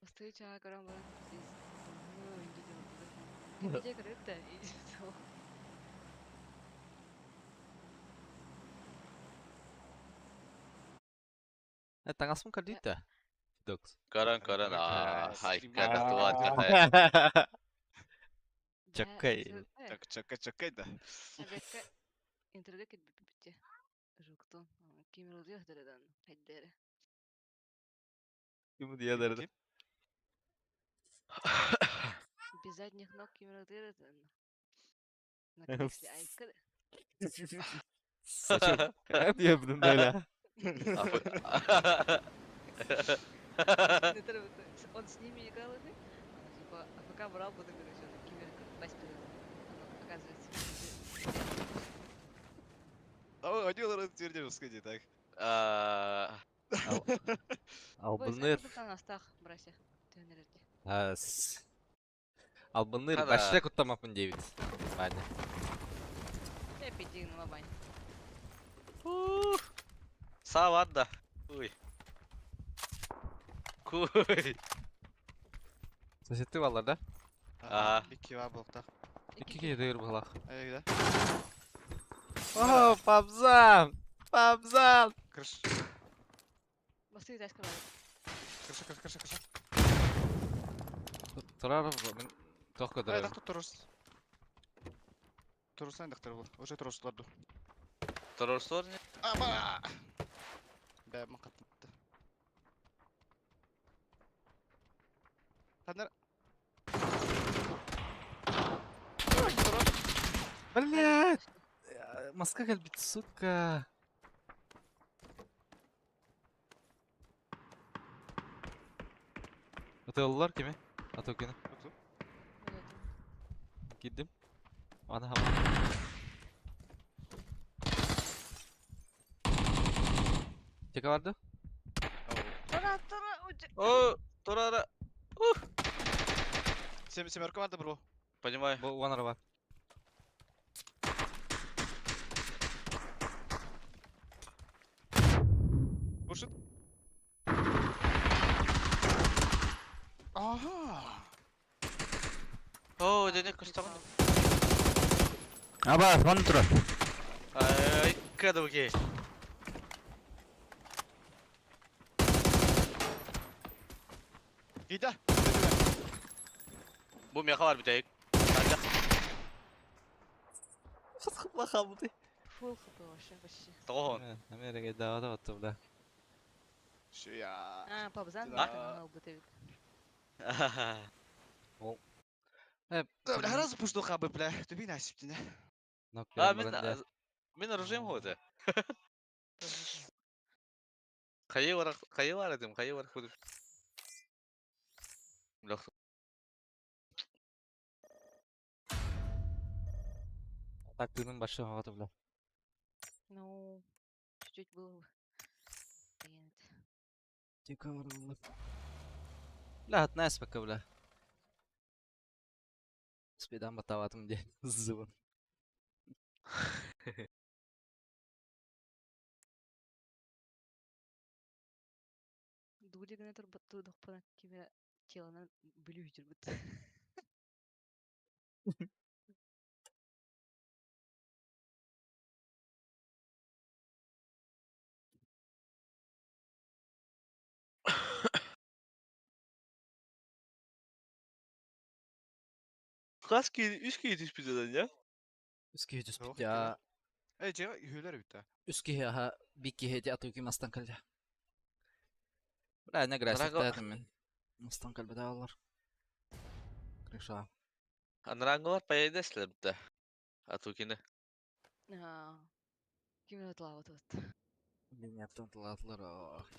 E: Встреча көрөн баран здесь. Ну, инди делать. Кемеде көрөт да, иди.
A: Таңасмын көрдүйт да. Докс.
B: Көрөн көрөн аа хайка
D: А.
B: татуат.
A: Чаккай.
D: Так, чакай, чакай да.
E: Бекка интердек битте. Жуктон. Кимер дерeden. Хайдere.
A: Ким диядерdi?
E: Без задних ног кимер дерeden. На кресле айка.
A: Сачок. Диэбдин böyle.
E: Он с ними играл уже? Типа, АФК брал, потом, короче, он кимер пасть оказывается.
D: А один раз твердил, скажи так.
A: Албыныр.
E: Брася.
A: Албыныр башта куттамапын дейбит. Баня.
E: Пиди на бань.
B: Савадда. Уй. Куй.
A: Соседти баллар да?
B: Ага.
D: Икки бар болуктак.
A: Икки киһи булах.
D: Айда.
A: О, пабзан! Пабзан!
D: Крыш.
E: Басты ташка бар.
D: Крыша, крыша, крыша, крыша.
A: Турар мен тох
D: Ай,
A: көдөрөм.
D: дактар турус. Турустан дактар бол. Уже турустулар.
B: Торорсор не?
D: Аба! Бә, мақатты. Ханар.
A: Блядь! Москва кэлбит, сука. Атыллар кими? Атокины. Кидим. Ана хама. Чека барды?
E: Тора, тора, уже.
B: О, Торара.
D: Сем семерка барды бро.
B: Понимаю.
A: Бу уанар бар.
D: Пушит. Ага.
B: О, денег кустаган.
C: Аба, вон тура.
B: Ай, кадуги.
D: Гида.
B: Бу меха бар битек.
A: Хатхла хабды.
E: Фул хп вообще почти.
B: Тохон.
A: Америка давада батты бля.
D: Шуя.
E: А, пабзан
D: Да.
E: да, бут эбит.
D: Бля, сразу пушту хабы, бля. Түби насиптине.
B: А, мен мен оружием ходы. Кайы бар, кайы бар эдим, кайы бар ходы. Лох.
A: Так тыным башы хагаты бля.
E: Ну, чуть-чуть было бы. Нет.
A: Тика бар Бля, атнас пока бля. Спидан батаватым де. Зыбын.
E: Дули гына тур турдухпана кимera телонан бүлүү жүрбүт.
B: Kaç ki 3 ki yetişmeyeceğiz ya.
A: Үскө
D: Жоқ,
A: түспүт я.
D: Эй, дьиэ үһүөлэр эбит да.
A: Үс киһи аха бик киһи ити атыыки мастан кэллэ. Бля, не
B: Драго-
A: графиктаатым мин. Мастан кэлбэтэ аллар. Крыша.
B: Анарааҥҥылар поедешь да. Атукины.
E: Аа, Ким ытылаабыт
A: Линияттан тылаатылар. Ох.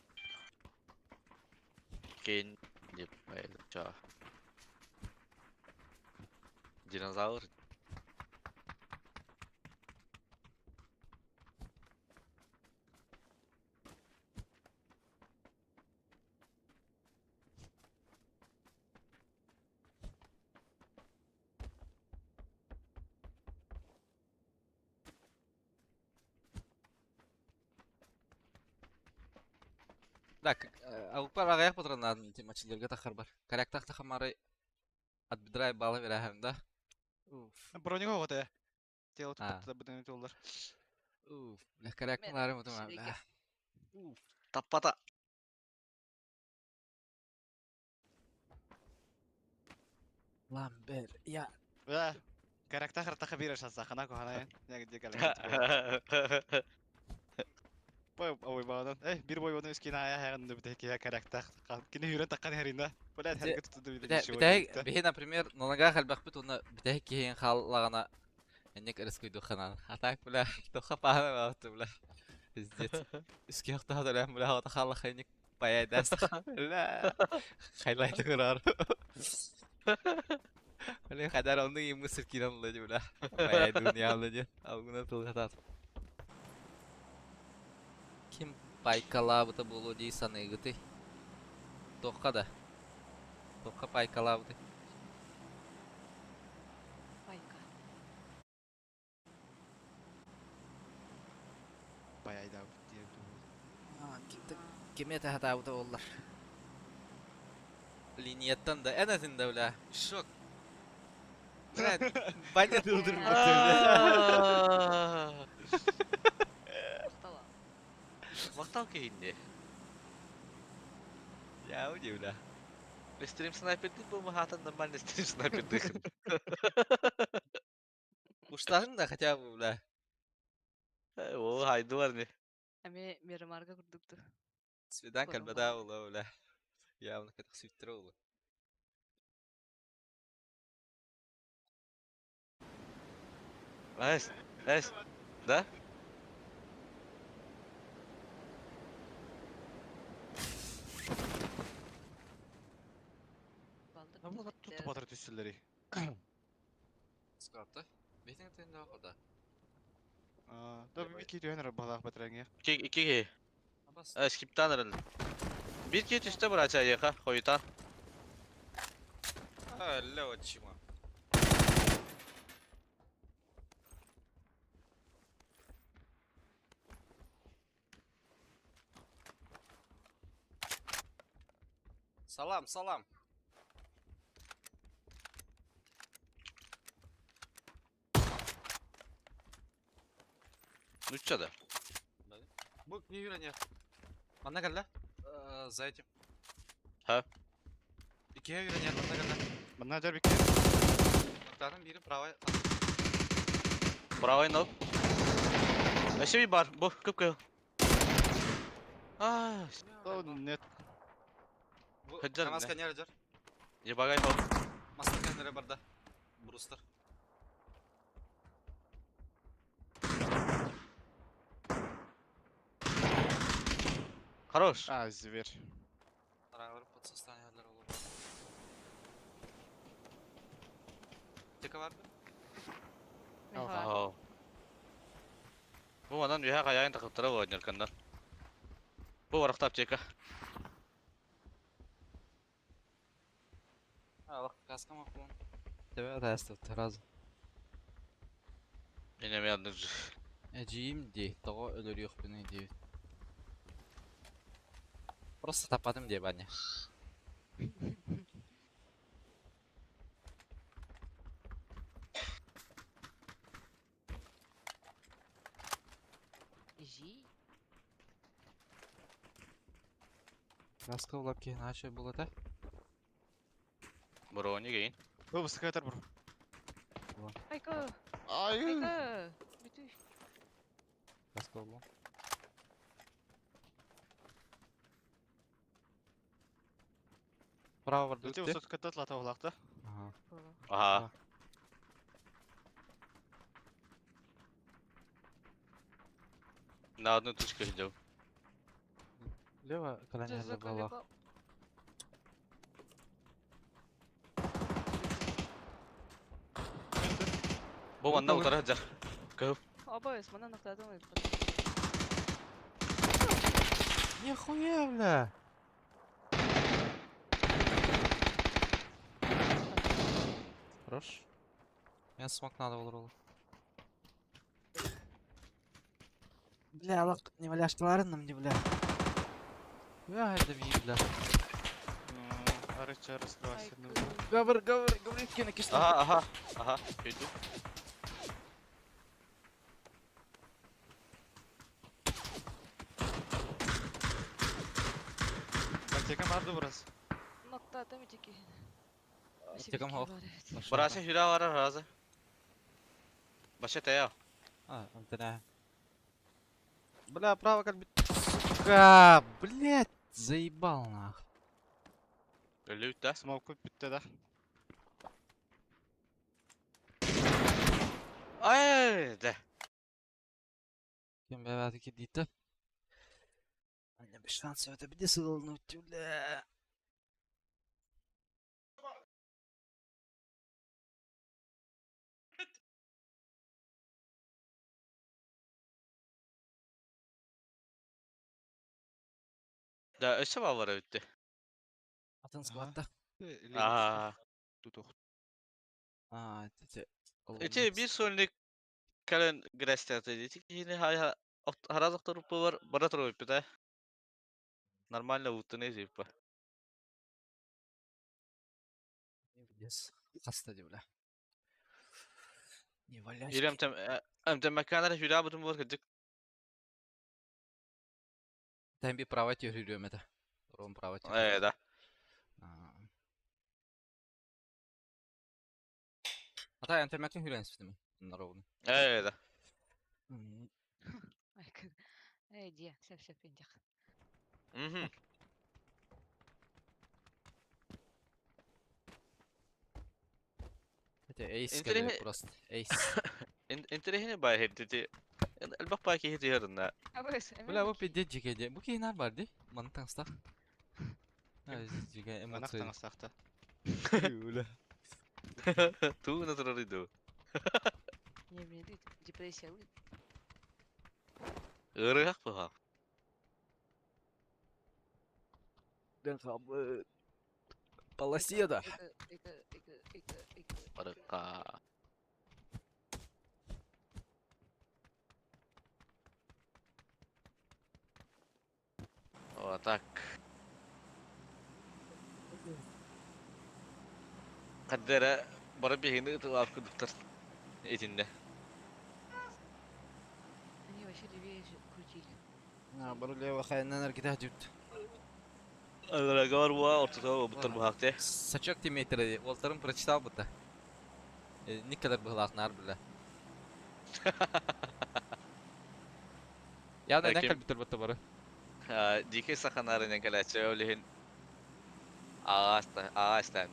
B: Кейн деп поедет. Ча. Динозавр.
A: Так, аупар аҕыйах патроннаадым ити мачылыырга таххарбар. Коряктах тахамары отбедрай баала берэһэм да. Уф.
D: Броника оҕото Тело
A: А.
D: туппут быдан өтөллөр.
A: Уф. Бля, коряктан
E: Мен
A: арым утум
E: сирэйгэ.
A: бля. Уф.
B: Таппата.
A: Ламбер, я.
D: Бля. Каракта хартаха бир шанса хана кохана. Я где кале. Бой ой бадан. Эй, бир бой бодун скин ая хагын бите ки каракта. Кини хүрен таккан херинда. Бля, харакет туту бит.
A: Бите, бихи, например, нолага халбахпыт уна бите киһин халлагана энник ырыскуйду ханан. А так, бля, тоха паана баатты, бля. Пиздец. Үске яхта да бля, хата халла хайник паяйдас. Бля. Хайлайт кырар. Бля, хадар онны им мусор киран леди, бля. Паяй дуня леди. Алгуна тылгатат. Ким пайкалабыта болу дии саныгыты. Тоққа да. Тоққа пайкалабыты.
E: Пайка.
D: Баяйда диye.
A: Ким это хатабыта боллар. Линияттан да en azından бля. Шок. Бля, баня дылдырмыт бля.
E: Махтала.
B: Мактал кейинде.
A: Я удивля.
B: Стрим снайпер деп бу махатан нормальный стрим снайпер дыхын.
A: Уштаһың да хотя бы, бля.
B: О, хайду бар не.
E: Эми Мирамарга курдукту.
A: Свиданка
E: Көрүм
A: бада була, бля. Явно как свиттер була.
B: Эс, эс. Да?
E: Балдыр
D: Ama tuttu batır tüsülleri.
A: Скапта. Битин тенде ода.
D: Да bir iki diyor balak batıranga.
B: İki, iki ki.
A: Абас.
B: Скиптан эрэл. Bir ki түстэ бұрача яха, хоютан.
A: Алло, чима. Салам, салам.
B: Нучча да.
A: Бу не юране. Манна калла. За этим.
B: Ха?
A: Икея юране, манна калла.
D: Bunlar jar bir iki.
A: Нактарым бири правай.
B: Правый ног. Вообще bir бар. Бу, көп көп. Аа,
D: О, нет.
A: Бу
B: Хаджар
A: Камаз
B: не?
A: канер жар.
B: ебагай хол.
A: Мастер канере барда. Брустер.
B: Хорош.
D: А, зверь.
A: Арагыр подсостояниялар болу. Тека бар
E: Меха.
B: Аа. Бу манан үйә каяйын тақып тұра ғой неркандан. Бу варақтап тека.
A: А, каска макулун. Тебе да сразу.
B: Мене мен
A: Эжиим ди, того өлөр yok бini ди. Просто тападым деп аня.
E: Жи.
A: Каска улап кейин ачы булат а?
B: Брони кейін.
D: Bu bu sıkı bro.
E: Пайка.
D: Ay.
E: Пайка. Бүтүш.
A: Баска углу. Право бар
D: Эти
A: дутты.
D: высотка тлата улахта.
A: Ага.
B: Ага. На одну точку идем.
A: Лево, когда
E: Ты
A: не забыла.
E: заколебал.
B: Бу манна утара сылдьар.
E: Абайс, манан охтадым.
A: Нихуя, бля! Хорош. Меня смог надо было. Бля, лак, не валяшкаларын не бля. Я это ми, бля.
D: Арыча раскрывайся.
A: Говор, говор, говори, кина кишта.
B: Ага, ага, ага. Иду.
D: Аптека барды burası.
E: Ноктадым итики.
A: Аптекам хох.
B: Бырасы хүрэ барар разы. Баша тая.
A: А, антена. Бля, право как бы... Сука, блять, заебал нах.
B: Өлүт да.
D: Смоку бүттэ да.
B: Ай, да.
A: Кем бэбэти кидиты. Аня без шансов, это где сылнуть, бля.
B: Да, өссө баалара бүттэ.
A: Атын складта.
B: Аа.
D: Тутух.
A: А, это
B: Ити бир сольник кэлэн грэстяты дити киһини хай хараз охторуппу бара туруйппут ээ. Нормально уттуны типа.
A: Хаста ди, бля. Не валяшки.
B: Или амтам амтам маканара хүрэ бутун буолар кырдьык.
A: Там би права тебе это. Ром права тебе.
B: Ээ да.
A: А та интернеттен хүрэн системи. Народный.
B: Ээ да.
E: Эй, де, все, все, пиндях.
B: Мгм.
A: Это эйс
B: Интере-
A: просто. Эйс.
B: Интэриэһинэй баай иһирдити. Элбэх баай киһи түһэринэ.
E: Абайс,
A: Бля, бу пиздец жиге. Бу кейнар бар ди. Маны таңстақ. Жиге
D: Манах
A: эмоция.
D: таңастахта.
A: Бля.
B: Тууна турар иду.
E: Не, мне депрессия.
B: Ыарыһах быһаах.
A: Полоседа.
B: Барыкка. Вот так. Каддера бары биһигини ытылаап курдуктар итиннэ.
E: Они вообще левее же крутили.
A: А, бару лево хайнан аргида дют.
B: Ыарыгар буа ортото буттар быһаахте.
A: Сачок тимейтере. Олтарын прочитал бы-то. Никогда был нар, бля. Я на
B: Таким.
A: компьютер будто бары.
B: Дикий саханарынан кэлээччи ол иһин ааста аастаан.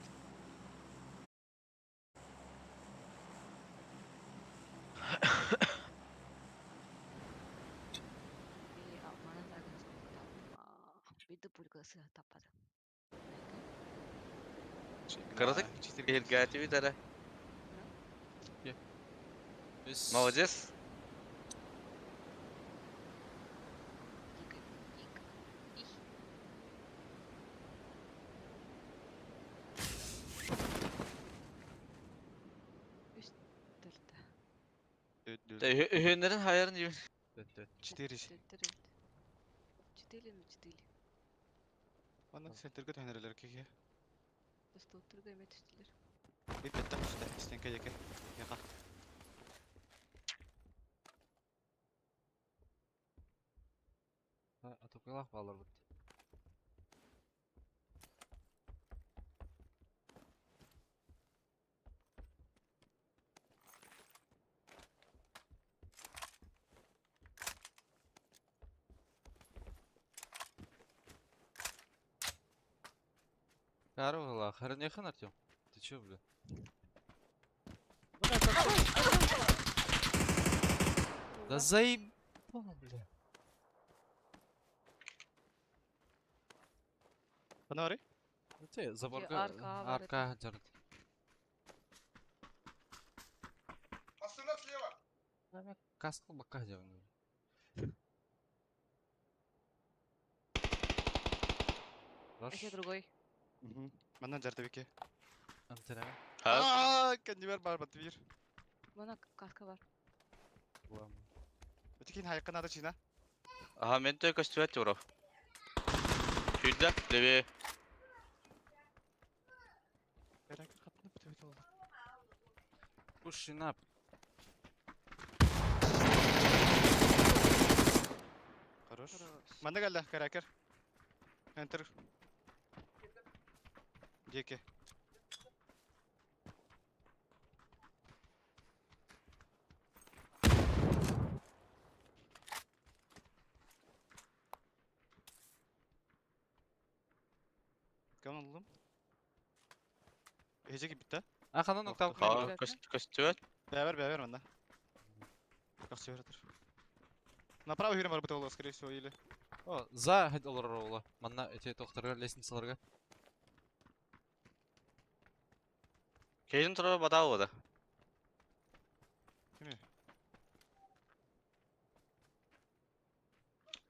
E: И алманы Биді пулькасы таппады.
B: Кыратык иһиргээтибит эрэ. Молодец.
E: Дико, дико. Их. Үс төртө.
B: Үһүннэрин хайарын диибин.
D: Четыре.
E: Четыре на четыре.
D: Аны центрге төнөрөлөр кеге.
E: Доступтурга эме түстүлөр.
D: Bir бетте түстө. Стенке жеке. Яка.
A: Атукалах балар бут. Карвала, Харнехан Артем. Ты чё, бля? Да заебал, бля.
D: Ханна
A: Те, заборга,
E: арка бар
A: арка дьарыт.
F: Посылок слева.
A: Каскал бакка дьарыт.
E: Вообще другой.
D: Манна жардыбики.
A: Антенна.
B: Ха?
D: Аа, кэннибэр бар бат бир.
E: Мана каска бар.
D: Өтүкин хайыкка надо чина.
B: Аха, мен төй көстүбэт туро. Сүүрдэ, левее.
D: Бәрәкер хатны бүтөбүт олду.
A: Pushing up.
D: Хорош.
E: Хорош.
D: Манна кэллэ, кэрәкер. Enter. Диэки. Кем алдым? Эжеги битте.
A: А ханан
D: Ох,
A: октав
B: Ха,
E: Ха.
B: көстүбэт.
D: Бәбер, бәбер манна. Жақсы беретер. Направо хүрен бар бит олу, скорее всего, или.
A: О, за хед олар ола. Манна эти тохтарга лестницаларга.
B: Кейин тура бадаа бода.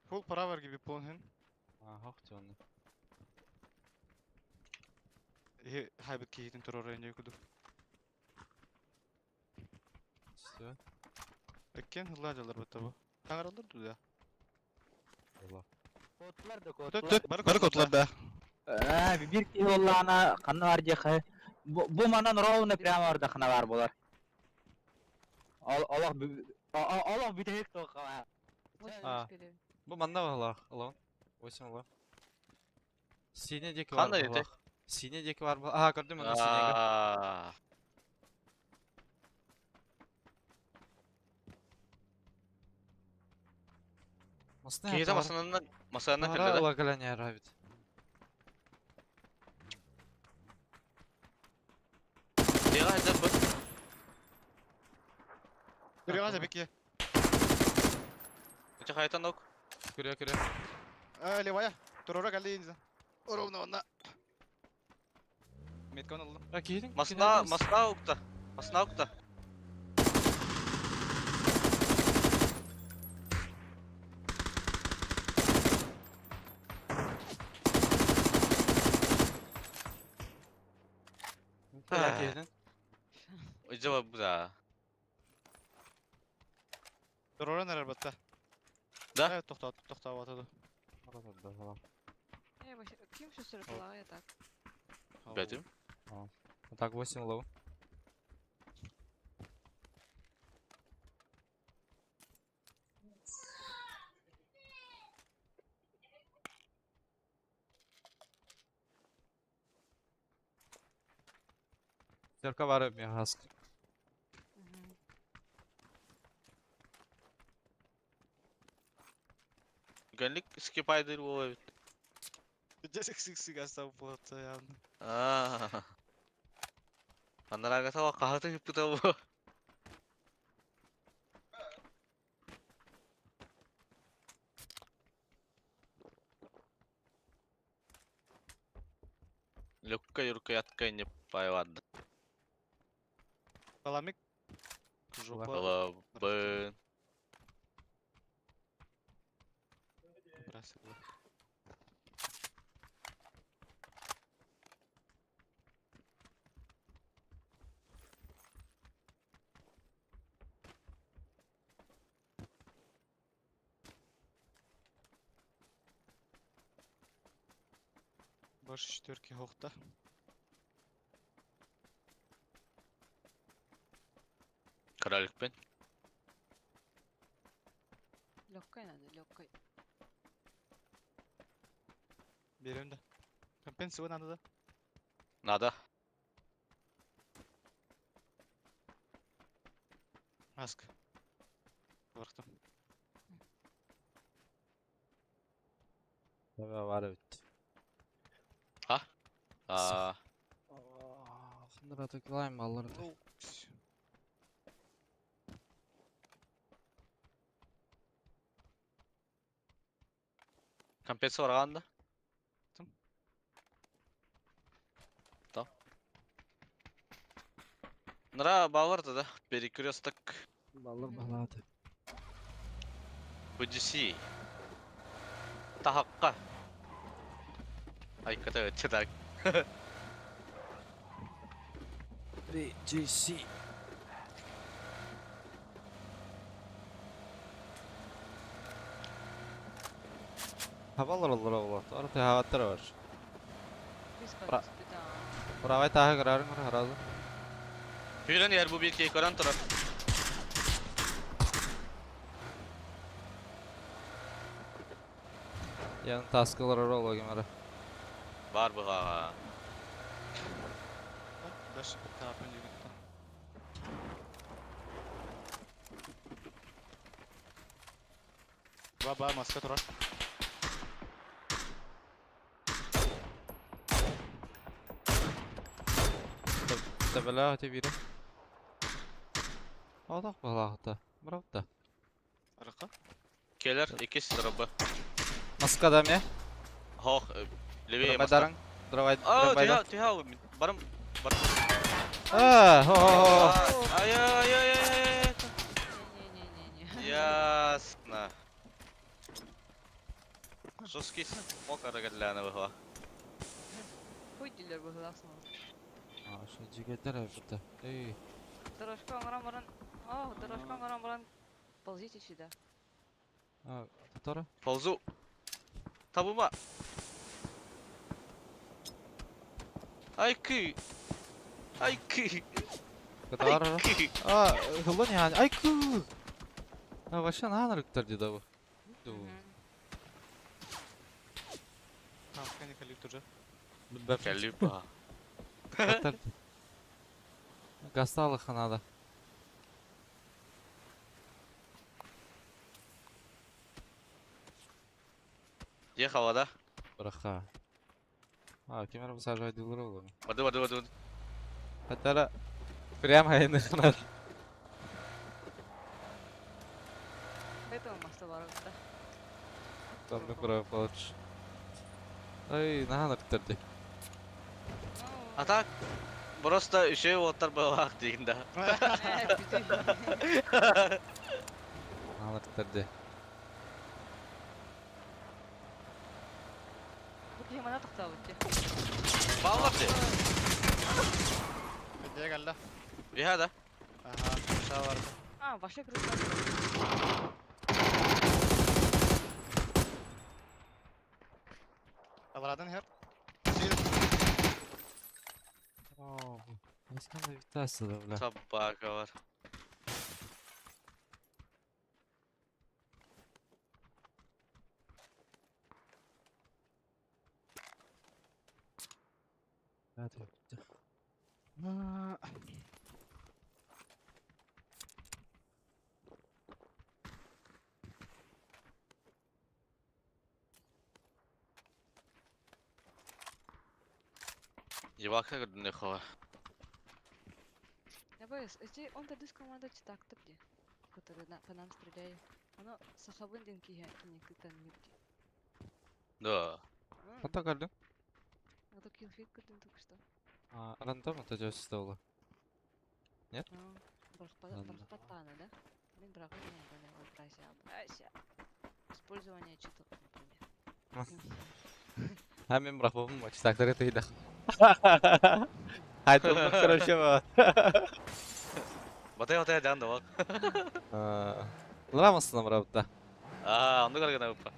D: Full para var gibi полнен.
A: Ага, хтённы.
D: Хайбит кейтин турор энде куду.
A: Все.
D: Эккен хылла жалар бит бу. Таңаралдар туда.
A: Ола.
C: Котлар да
D: Төт
C: котлар.
D: төт бар котлар да.
C: Э, бир киһи буоллаҕына ханна бар диэххэ. Бу бу манан ровно прямо ордахына бар буолар. Ол олох олох бүтэһик туохха.
E: Восемь
A: А.
E: успели.
A: Бу манна баҕалаах, ылаҕын. Восемь ыла. Сине диэки бар
B: Ханна этэй?
A: баҕалаах. Сине диэки бар баҕалаах. Аха, көрдүм манна синеге.
B: Аа.
A: Масна
B: Кейде масанынан масанынан
A: Ара
B: кэллэ да.
A: ыла кэлэн ярабит.
B: Тега хайдар бу.
D: Күрөҕө жабеки.
B: Ити хайтан ок.
A: Көрө көрө.
D: Э, левая. Турора кэлли инза. Ровно онна. Меткон алдым.
A: А киһитин
B: Масна масна укта. Масна укта.
A: киһитин.
B: Ижа бу да.
D: Турора нэрэр батта.
B: Да?
D: Э, тохтоо, тохтоо батады.
E: Э, вообще, ким шестерка я так.
B: Бэтим.
A: Так, 8 лоу. Стерка бар мегаск.
E: Мгм.
B: Гэнлик скипайдыр буолар эбит.
D: Десек сик астап болот явно.
B: Аа. Анарага сава кахаты хыппыта бу. Лөккө юркө ятка инне пайвады.
D: Баламик. Жопа.
B: Алабын.
D: Брасила. Больше четверки хохта.
B: Короликпен.
E: Легкой надо, легкой.
D: Берем да. Компенсию надо да.
B: Надо.
D: Маск. Вархтым.
A: Бар бит.
B: А? Аа.
A: Ханна баллар.
D: Ну,
B: Компенса барған да.
D: Тым.
B: Да. Нара баллар да, перекресток
A: Баллар баллады.
B: BGC. Тахаққа. Айката өтті
A: BGC. Хабалар олар олар. Арты хабаттар бар.
E: Бра.
A: Бравай тахы карарын харазы.
B: Хүрен ер бу bir key көрөн турар.
A: Ян таскалар орол кемара.
B: Бар бұға.
D: Дальше тапын жігітті. Ба, ба, маска турар.
A: Табела тебе Алах балахта. Бравда.
D: Арыққа.
B: Келер, икис дробы.
A: Маскада ме?
B: Хох, левее маска.
A: Дробайдарың. Дробай.
B: А,
A: Дробайда.
B: тихо, тихо, барым, барым.
A: А, хо хо.
B: Ай, ай, ай, ай, ай.
E: Не-не-не-не.
B: Ясно. Жесткий смок арагадляны выхла.
E: Хуй дилер был гласно.
A: А, что жигеттер это. Эй.
E: Дорожка маран маран. О, дорожка маран маран. Ползите сюда.
A: А, татара?
B: Ползу. Табыма. Айкы. Айкы.
A: Татара.
B: Айкы.
A: А, хылын яны. Ай ку. А, вообще на рыктар деда бу.
D: Маска не халит уже.
B: Калипа.
A: Татар. Гасталы ханада.
B: Ехала, да?
A: Браха. А, кемер бу сажай дилер олар.
B: Бады, бады, бады.
A: Татара. Прямо айны ханада.
E: Поэтому маста барып да.
A: Там не прав получ. Ай, на рыктар ди.
B: А так, просто еще оттар была деген да.
A: На рыктар ди.
E: Бу кемана тактабы те.
B: Баллар де.
D: Бедеге келді.
B: Виха да.
D: Аха, aşağı vardı.
E: А, вообще круто.
D: Аларадын хер.
A: О, Исканда витасы да, бля.
B: Собака бар. Ебака көрдүн хова.
E: Я боюсь, эти он дис команда читак тапди, который на, по нам стреляет. Оно сахабын ден киһэ кини кытан мипти.
B: Да.
A: Хата көрдүң?
E: А то килфит көрдүм только что.
A: А, рандом это жөсүстө болу. Нет? Ладно.
E: Бархпатана, да? Мен бірақ не понял, Брася, Брася. Использование читов, например.
A: Ха мен бірақ болдым, читактар это ида. Айтылмак короче ба.
B: Батай батай жан да бак.
A: Ламасына брабта.
B: А, онды көрген апа.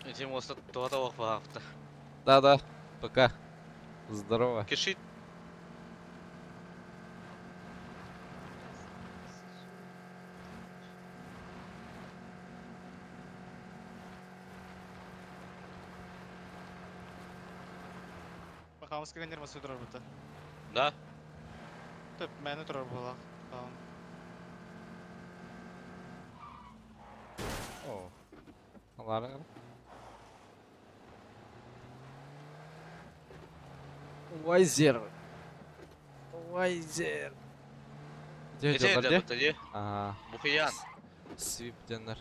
B: Этим оста туата бак бакты.
A: Да-да, пока. Здорово.
B: Кишит.
D: Бакамыз келгендер ма судырар бұта.
B: Да.
D: Төп, мәні тұрар болақ. Tamam.
A: О. Аларың. Вайзер. Вайзер. Где
B: Ити
A: дьоннор дии?
B: дьоннор дии.
A: Аа,
B: Бухуйаан.
A: Свип дьоннор.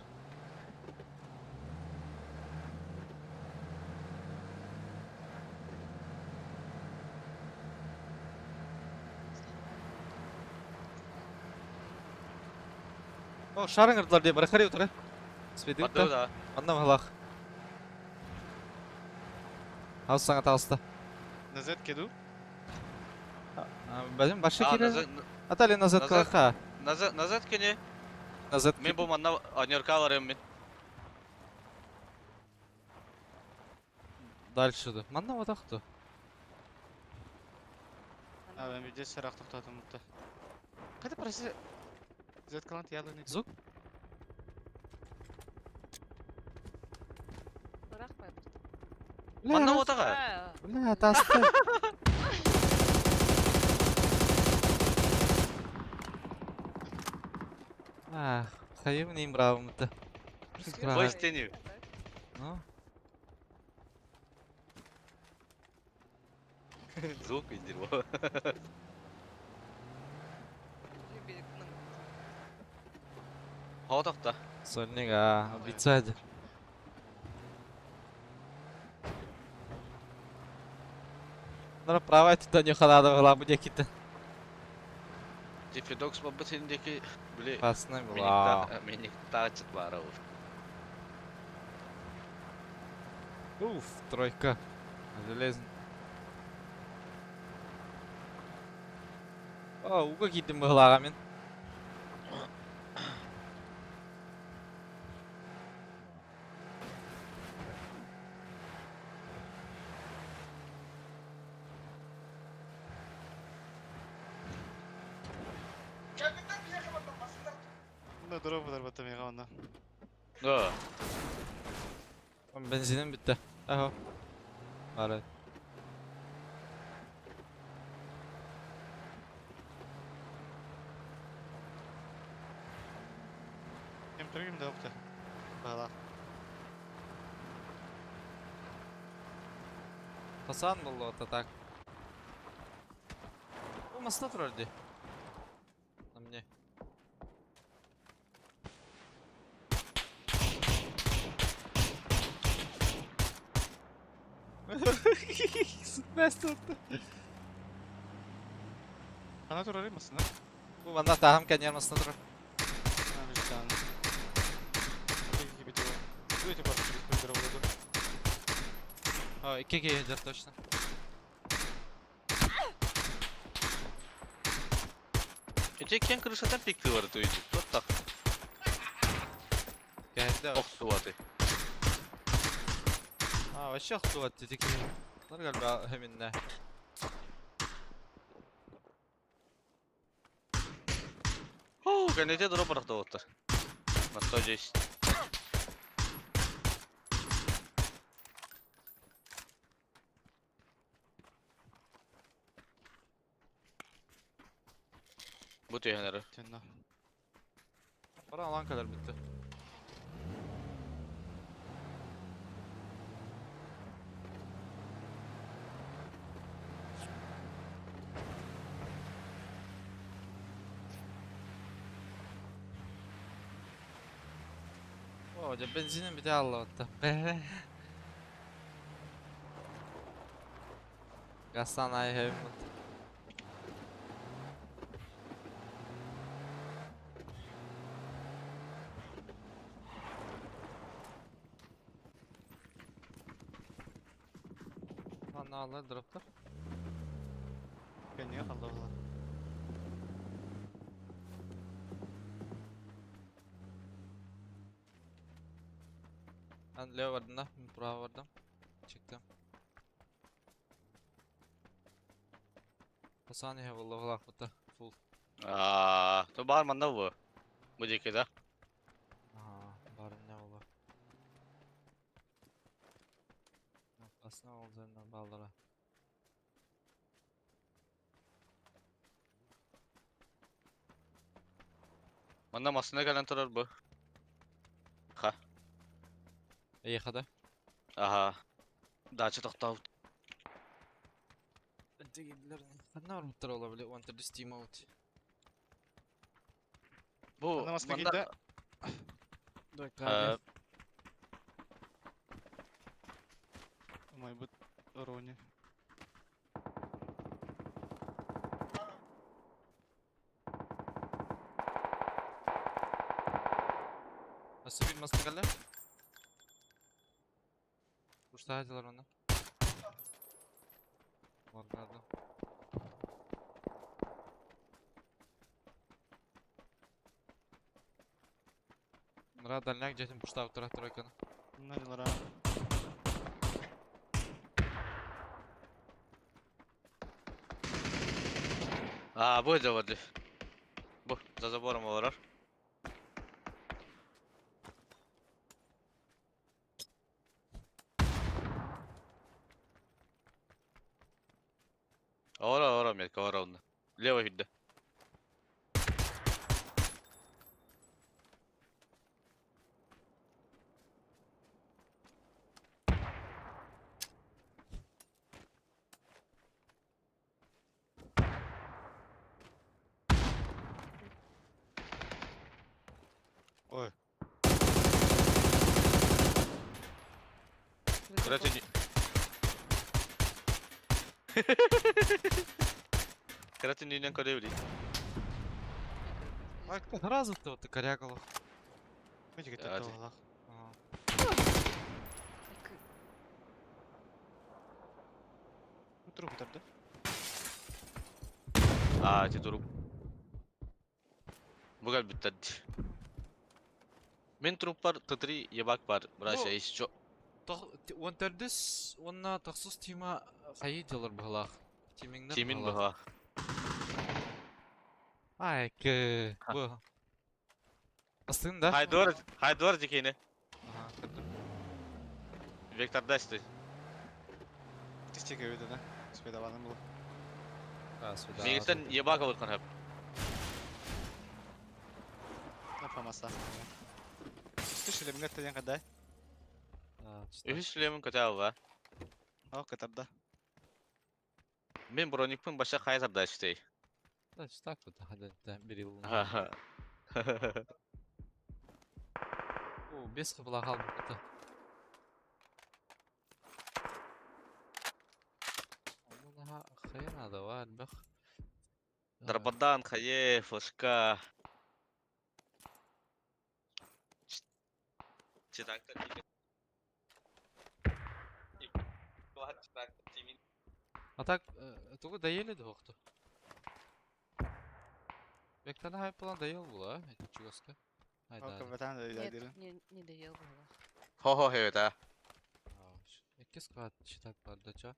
A: О, шар ыҥырдылар дии, барахари утары. Свети
B: Бардыбыт
A: утта.
B: аа.
A: Манна баһылаах. Хаус саҥа таҕыста.
D: Назад кеду.
A: Бәлем башы
B: Аа,
A: кире.
B: назад
A: Атали назад
B: Назад.
A: кылаха.
B: назад назад кини.
A: Назад.
B: Мен бу манна анеркаларым мин.
A: Дальше да. Манна ватахты.
D: А, мен видео сарах тоқтатым ұтты. Қайда проси? Z клант ялыны.
A: Звук?
E: Рахмет.
B: Манна отаға.
A: Бля, тасты. Ах, хайым ним бравым-то.
B: Бой стеню.
A: Ну,
B: Звук издербо. Хотохта.
A: сольник, а, убийца. Нара права туда не ханада была бы декита.
B: Дефидокс бабытындеки били
A: Опасная была.
B: миник тачит баров.
A: Уф, тройка. Железный. О, уга кидим быһылааҕа мин.
F: Kendinden bir yakaladım aslında.
D: Мында дроп бар бата мега онда.
B: Да.
A: Бензиним битте. Аха. Бары.
D: Кем түргім да опты. Бала.
A: Хасан был вот так. Бу масна турар ди. На мне. Сытмас турду.
D: Ана турар масына.
A: Бу манда тахам кәнер масна турар.
D: А, биждан. Бити Өте бар болады.
A: О, икки киһи точно.
B: Эти кен крышатан пикти бар туйду. Вот так.
A: Кәһәдә.
B: Охсуаты.
A: А, вообще хтуат тетики. Нар гальба хеминне.
B: О, кәнете дроп барахта оттар. На 110. Бу түйәнәре.
D: Төнна.
A: Бара алан кадar битте. О, дьэ бензиним бите алла отта. Гасан ай хеммут. Ана алла дроптар.
D: Кәне қалды бұлар.
A: Ben Leo vardım da, Bravo vardım. Çıktım. Hasan vallahi Allah full.
B: Аа, то бар манда бу. Бу дике да.
A: Ага, бар не oldu. Aslında olacağından bağlara.
B: Манда масына кэлэн турар бу. Ха.
A: İyi hadi.
B: Аха. Дача тоқтау.
A: Ханна барбыттар ола били 14 team out.
B: Бу
D: Ана маска
B: манна
D: киирдэ.
A: Дойка.
D: Умайбыт Рони.
A: Nasıl bir maska geldi? Kuşta onu. Varlardı. Мыра дальняк дьэтин пуштаабыттара тройканы.
D: Надилара.
B: А, бу дьэ Бу, за забором олорор. Ора, ора, метка, ора онно. Лево хүдде.
D: Ой.
B: Короче, Короче, нинен көрөбүл.
A: Сразу ты вот корякал.
D: Митик
B: Да,
D: это Аллах. Труп тарда.
B: Аа, ти туруп. Бугал бүттәд. Мен труп бар, Т3 ебак бар, братья, еще.
A: Он төрдүс, онна тахсус тима хайы делар быһылаах. Тимиңнер
B: Тимин быһа.
A: Ай, к. Бу. Астын да?
B: Хайдор, хайдор дикене.
A: Ага, көрдүм.
B: Вектор дасты.
D: Тистик өйдө да. Спедаваным бул.
A: А, сюда.
B: Мегиттен ебак алып хап.
D: Напамаса. Слышали, мне это когда?
B: Үһүс сүлемин көтә алба.
D: О, катарда.
B: Мен броникпын баша хай тарда иштей.
A: Да, так вот, да, бери луну. О, без хабла халбы это. Хрена давай, бах.
B: Дарбадан, хае, флешка.
A: А так, тугу доели двух-то? Вектор хай план доел было, а? Это чугаска. Ай, да.
E: Нет, не, не доел было.
B: Хо-хо, хе,
A: Икки склад читак бар да ча.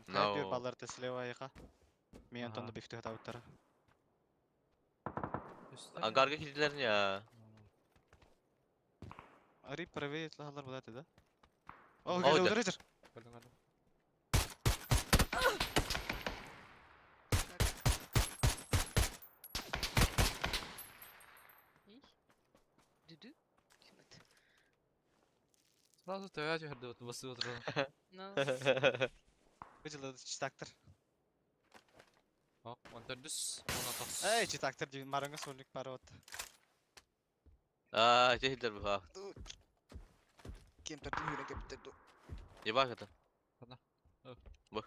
D: No. Баллар слева яка. Мен
A: Ага.
D: Антонды бифтү хатабыттар.
B: Ангарга килдилер я.
D: Ари правее лахалар булат да. О,
B: О,
D: келе
B: да.
D: ударитер.
A: Көрдүң аны.
E: Так. И? Дуду? Ким это?
A: Сразу төбө түһэрдэ вот басы отырды.
E: Ну,
D: Выделил читактор.
A: О, он төрдүс, он атакс.
D: Эй, читактор дигин марыңы сольник бар вот.
B: Аа, килдилер бу.
F: Кем төрдүн хүрен кептерди.
B: Ебак это.
A: Ана. О.
B: Бу.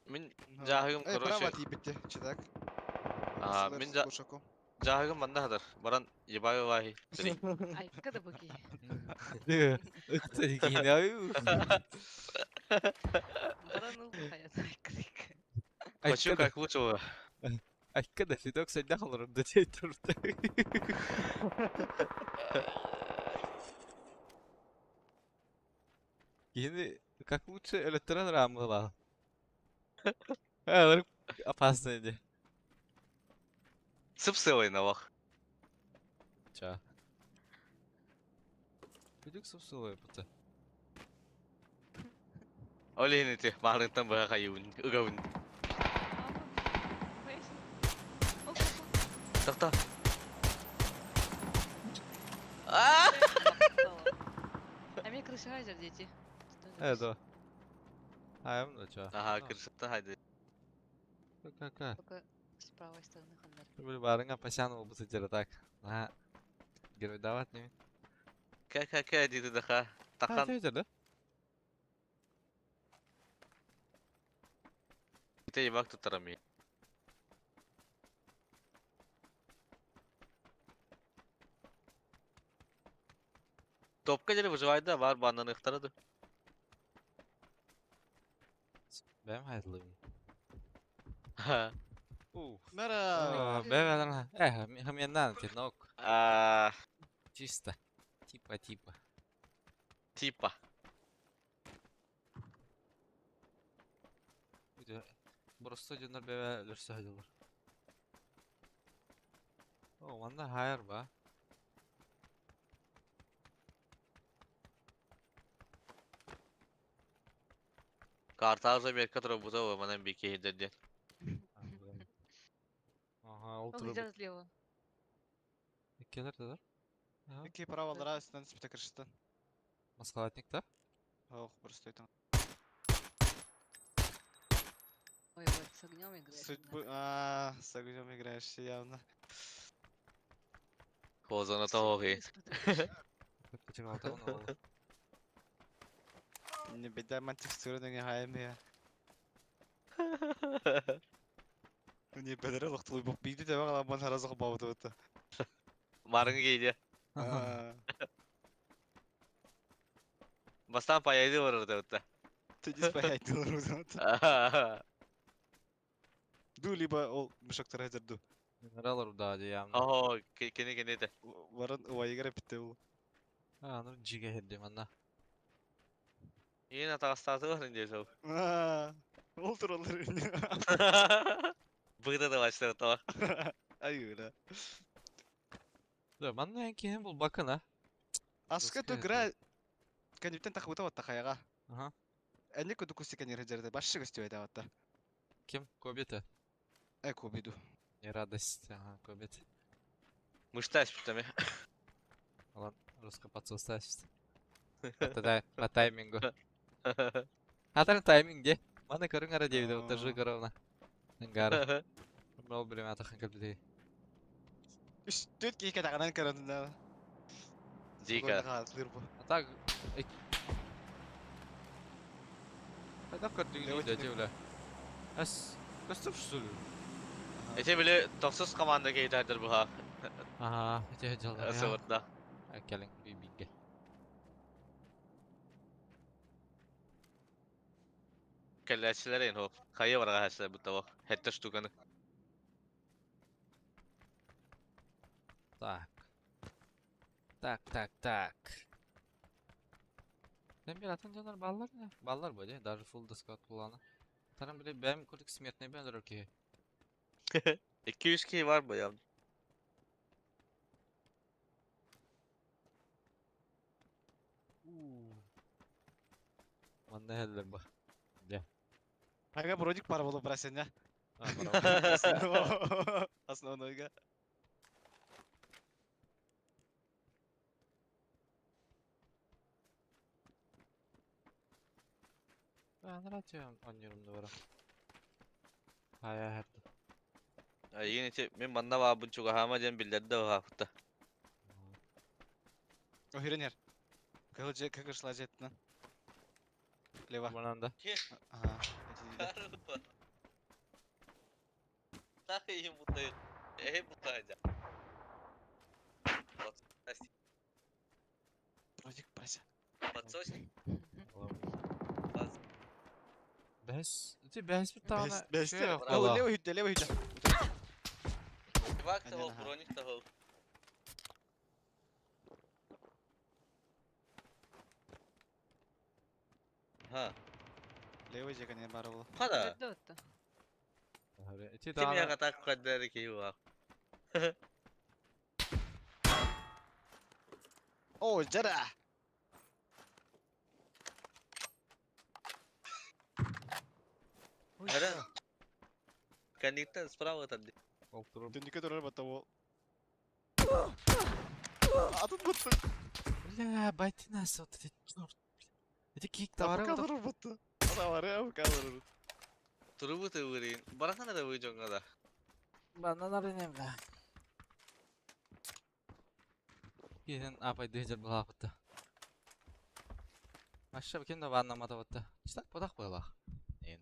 B: Мин Жаһыгым,
F: Эй,
B: короче.
F: право тийбитти, читак.
B: Аа, мин жа жаһыгым манна хатар. Баран ебагы вахи.
E: ай, когда буги? Баран ул хаят, ай, крик.
B: Хочу как лучше.
A: Айкка да фидок сайда халырым да дей турду. Yine как лучше электрон рамыла. Алар опасно иди.
B: Сып-сылай навах.
A: Ча. Бүдүк сып-сылай бута.
B: Олин ити маарыттан быха хайыбын, ыгабын. Тохто. Аа!
E: А мне крыша. Хайзер дети.
A: Э, да. Хайым да чё.
B: Аха, крышата хайды.
A: Как?
E: Только с правой стороны хандар.
A: Били барыңа пасян болбут сылдьара так. Наһаа геройдаабат ньии.
B: Кэ-кэ-кэ диэти даха. Тахан.
A: Хайзер да?
B: Ите ебак туттарами. Топка дели выживает да, бар баннан ыхтарады.
A: Бэм хайдылыбын. Ух.
D: Нара.
A: Бэм э, хамьяннан тинок.
B: А,
A: Чисто. Типа типа.
B: типа.
A: Просто дьоннор бэбэ өлөрсө сылдьаллар. О, манна хайар ба.
B: Карта заметка турбута манан бики хидден.
A: Ага, ол
E: Он
A: туру.
E: где слева.
A: Келер да? Ага.
D: Ики правалара үстүнэн түспүтэ крышаттан.
A: Маскалатник да?
D: Ох, просто это.
E: Ой, вот с огнем играешь.
D: Судьбу... А, с огнем играешь явно.
B: Хозана тоҕи.
D: Не беда, ман текстура не хаем я. Не беда, лохтулуй бок бийди де багала ман харазы бабыты быты.
B: Марыңы кейде. Бастан паяйды барыр деп.
D: Ты не спаяйды барыр. Ду либо ол мешоктар хәзер ду.
A: Минералар да явно.
B: Охо, кене кене де.
D: Варан уайгара битте ул.
A: А, ну жиге хедде манна.
B: Ең атағастаты бар инде сол.
D: Ол туралар.
B: Быгда да баштар тава.
D: Ай, да.
A: Да, манна эн киһин бул бакын а.
D: Аска ту гра каниптен тахбыта ватта хаяга.
A: Ага.
D: Әне көтү кусикан ережерде башы көстүбөйдө ватта.
A: Ким? Кобета.
D: Э, кобиду.
A: Не радость. Ага, кобет.
B: Мышташ бүтәме.
A: Алан раскопаться остался. По таймингу. Атар тайминг де. Мана көрүң ара дейбит, вот жы коровна. Ангара. Мол билем атахан калбидей.
D: Үш төрт кейке таганан көрөндү да.
B: Дика.
A: А так Хайда көрдүң да жебиле. Ас, костюм что ли?
B: Эте биле токсуз команда кейтайдыр буха.
A: Ага, эте жалдар.
B: Сывырда.
A: Келин бибиге.
B: Кәләчиләр ин хоп. Кайы барга хәсләр бу таба. Хәтта штуканы.
A: Так. Так, так, так. Sen bir атын жанар баллар не? Баллар бу де, даже full дискот буланы. Тарам биле бәм күрдүк смертный бәм ки.
B: 200 кей бар бу я.
A: Манда хәлләр ба. Де.
D: Ага, бродик пара болу брасен, я. Основнойга.
A: Ben radyom oynuyorum duvara. Hayır herdi.
B: Айын ите мен манна бабын чугахама ден билдерде хапта.
D: О, хиренер. Кылжы кыгышла жеттин. Лева.
A: Бананда.
D: Ага.
B: Тахы бутай. Э бутай.
D: Бродик брася.
B: Подсосник.
A: Бәс, ти бәс bir tane
D: Бәс.
A: şey yok
D: Лева
A: valla.
D: хүдде, лева хүдде.
B: Бак та броник та хол. Ха.
D: Лева жеген бар болу.
B: Када.
A: Ти
B: Ким
A: daha
B: яга так каддар ки ва.
D: О, жара.
B: Ара. Коннектен справа там.
D: Дүнүкө турар бата ол. Атын бутты.
A: Бля, байтина вот этот черт. Ити кик тавары
D: АФК турбут. Тавары АФК турбут.
B: Турубут ылырыын. Барахан эрэ бу дьоҥҥо да.
A: Банан арынем да. Киһин апайды дьэр булаапытта. Маша ким да бааннамата батта. Читак бодах буолах. Эн.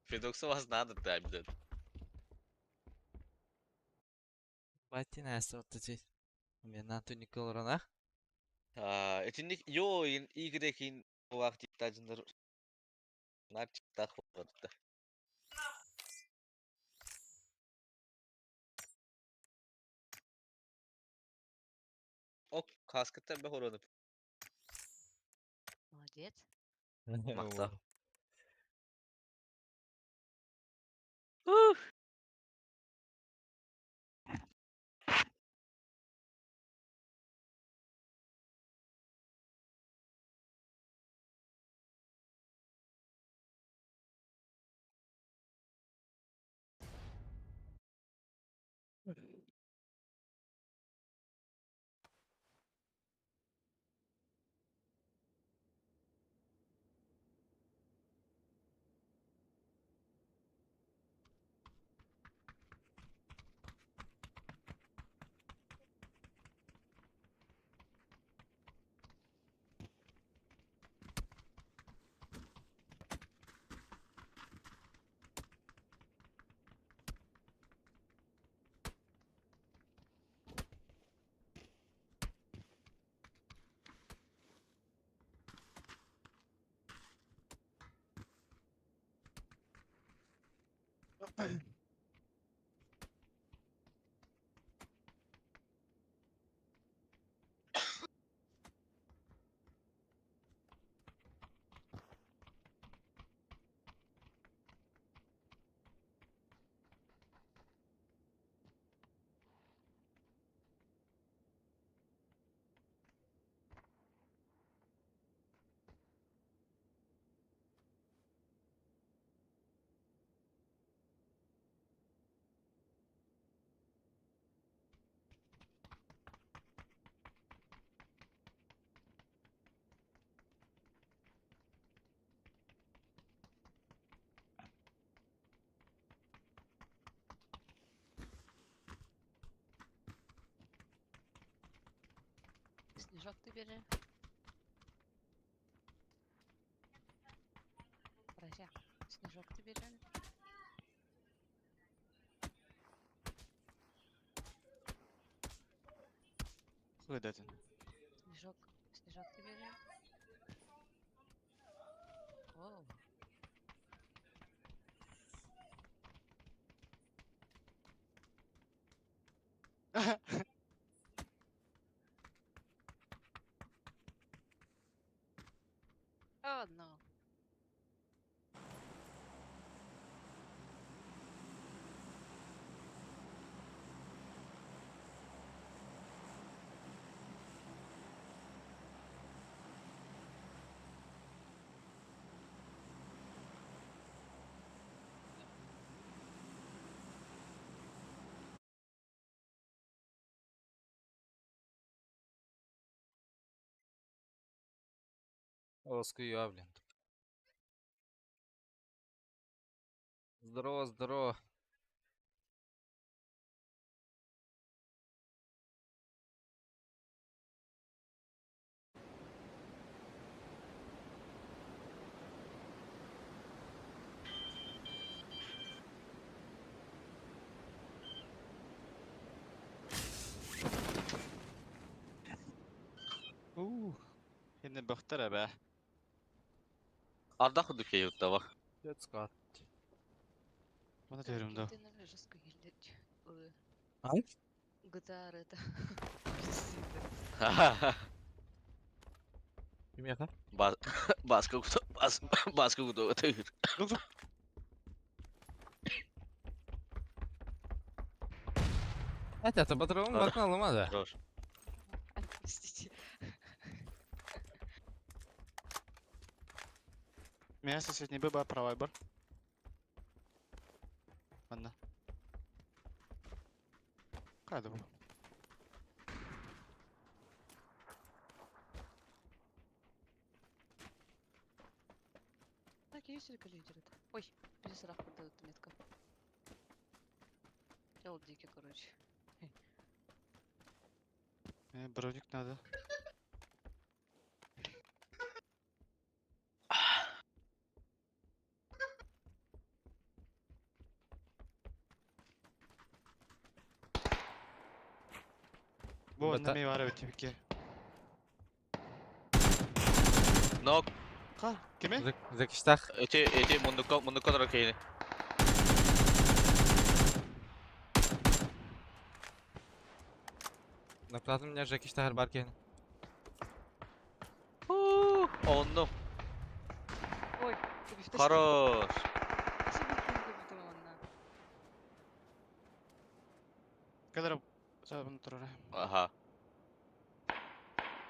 B: Федокса вас надо да, блядь.
A: Батин äästä чи. Мен Антони Колорона.
B: Аа, итинник йоо ин Y-ин улаах типтаажындар наар чиптаах буолбатта. Ок, каскыттан бэх оронуп.
E: Молодец.
B: Махта.
E: Снежок ты бери. Прося. Снежок ты бери.
D: Хуй датын.
E: Снежок. Снежок ты бери. Оу. Oh no.
A: Оскуя, блин. Здорово, здорово.
D: Ух. Хинне бөхтөр эбэ.
B: Ардах курдук кейуттава.
A: Let's go.
D: Мана терим да.
E: Ты, наверное, жестко еле.
A: Ай?
E: GTA это.
A: Кимиэхэ?
B: Бас баска куто бас баска куто тыгыр.
A: Это патрон бакна ломада.
B: Хорош.
E: Простите.
D: Меня соседний ББ правый бар. Ладно. Када бу.
E: Киһи сүрүкэлии дьарыта. Ой, биир сарах курдук метка. Ол диэки, короче.
D: Броник надо. Бу
A: Бата-
D: онно бар эбит бикке.
B: Нок.
D: Ха, кими?
A: Закиштах.
B: Эти эти мундука мундука дора кейни.
A: Наплатым меня Жекиштахар бар киһини.
B: Онну.
E: Ой, кэбистэ.
B: Хорош.
E: Сибиркин кэбитим онна.
D: Кэлэр сабын турар.
B: Аха.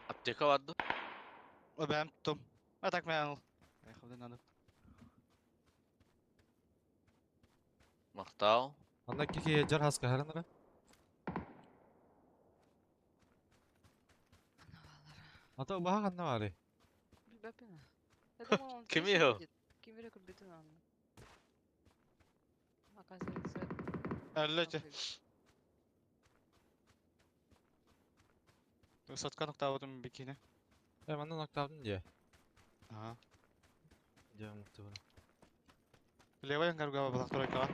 B: Аптека барды.
D: О бэм тум. А так мен ал. Эх, надо.
B: Мактау.
A: Онно кики жар хаска харанара. Ата баха ханна бары.
E: Билбэппин. Я думала, он
B: Кими
E: здесь
B: ол?
E: сидит. Кимире көрбүтүм онно. Оказывается,
D: Әлләче.
E: он здесь.
D: Сотка ноктабытым бикини.
A: Э, манна ноктабын дии.
D: Ага.
A: Дии муктыбын.
D: Левый ангарга балак тройкага.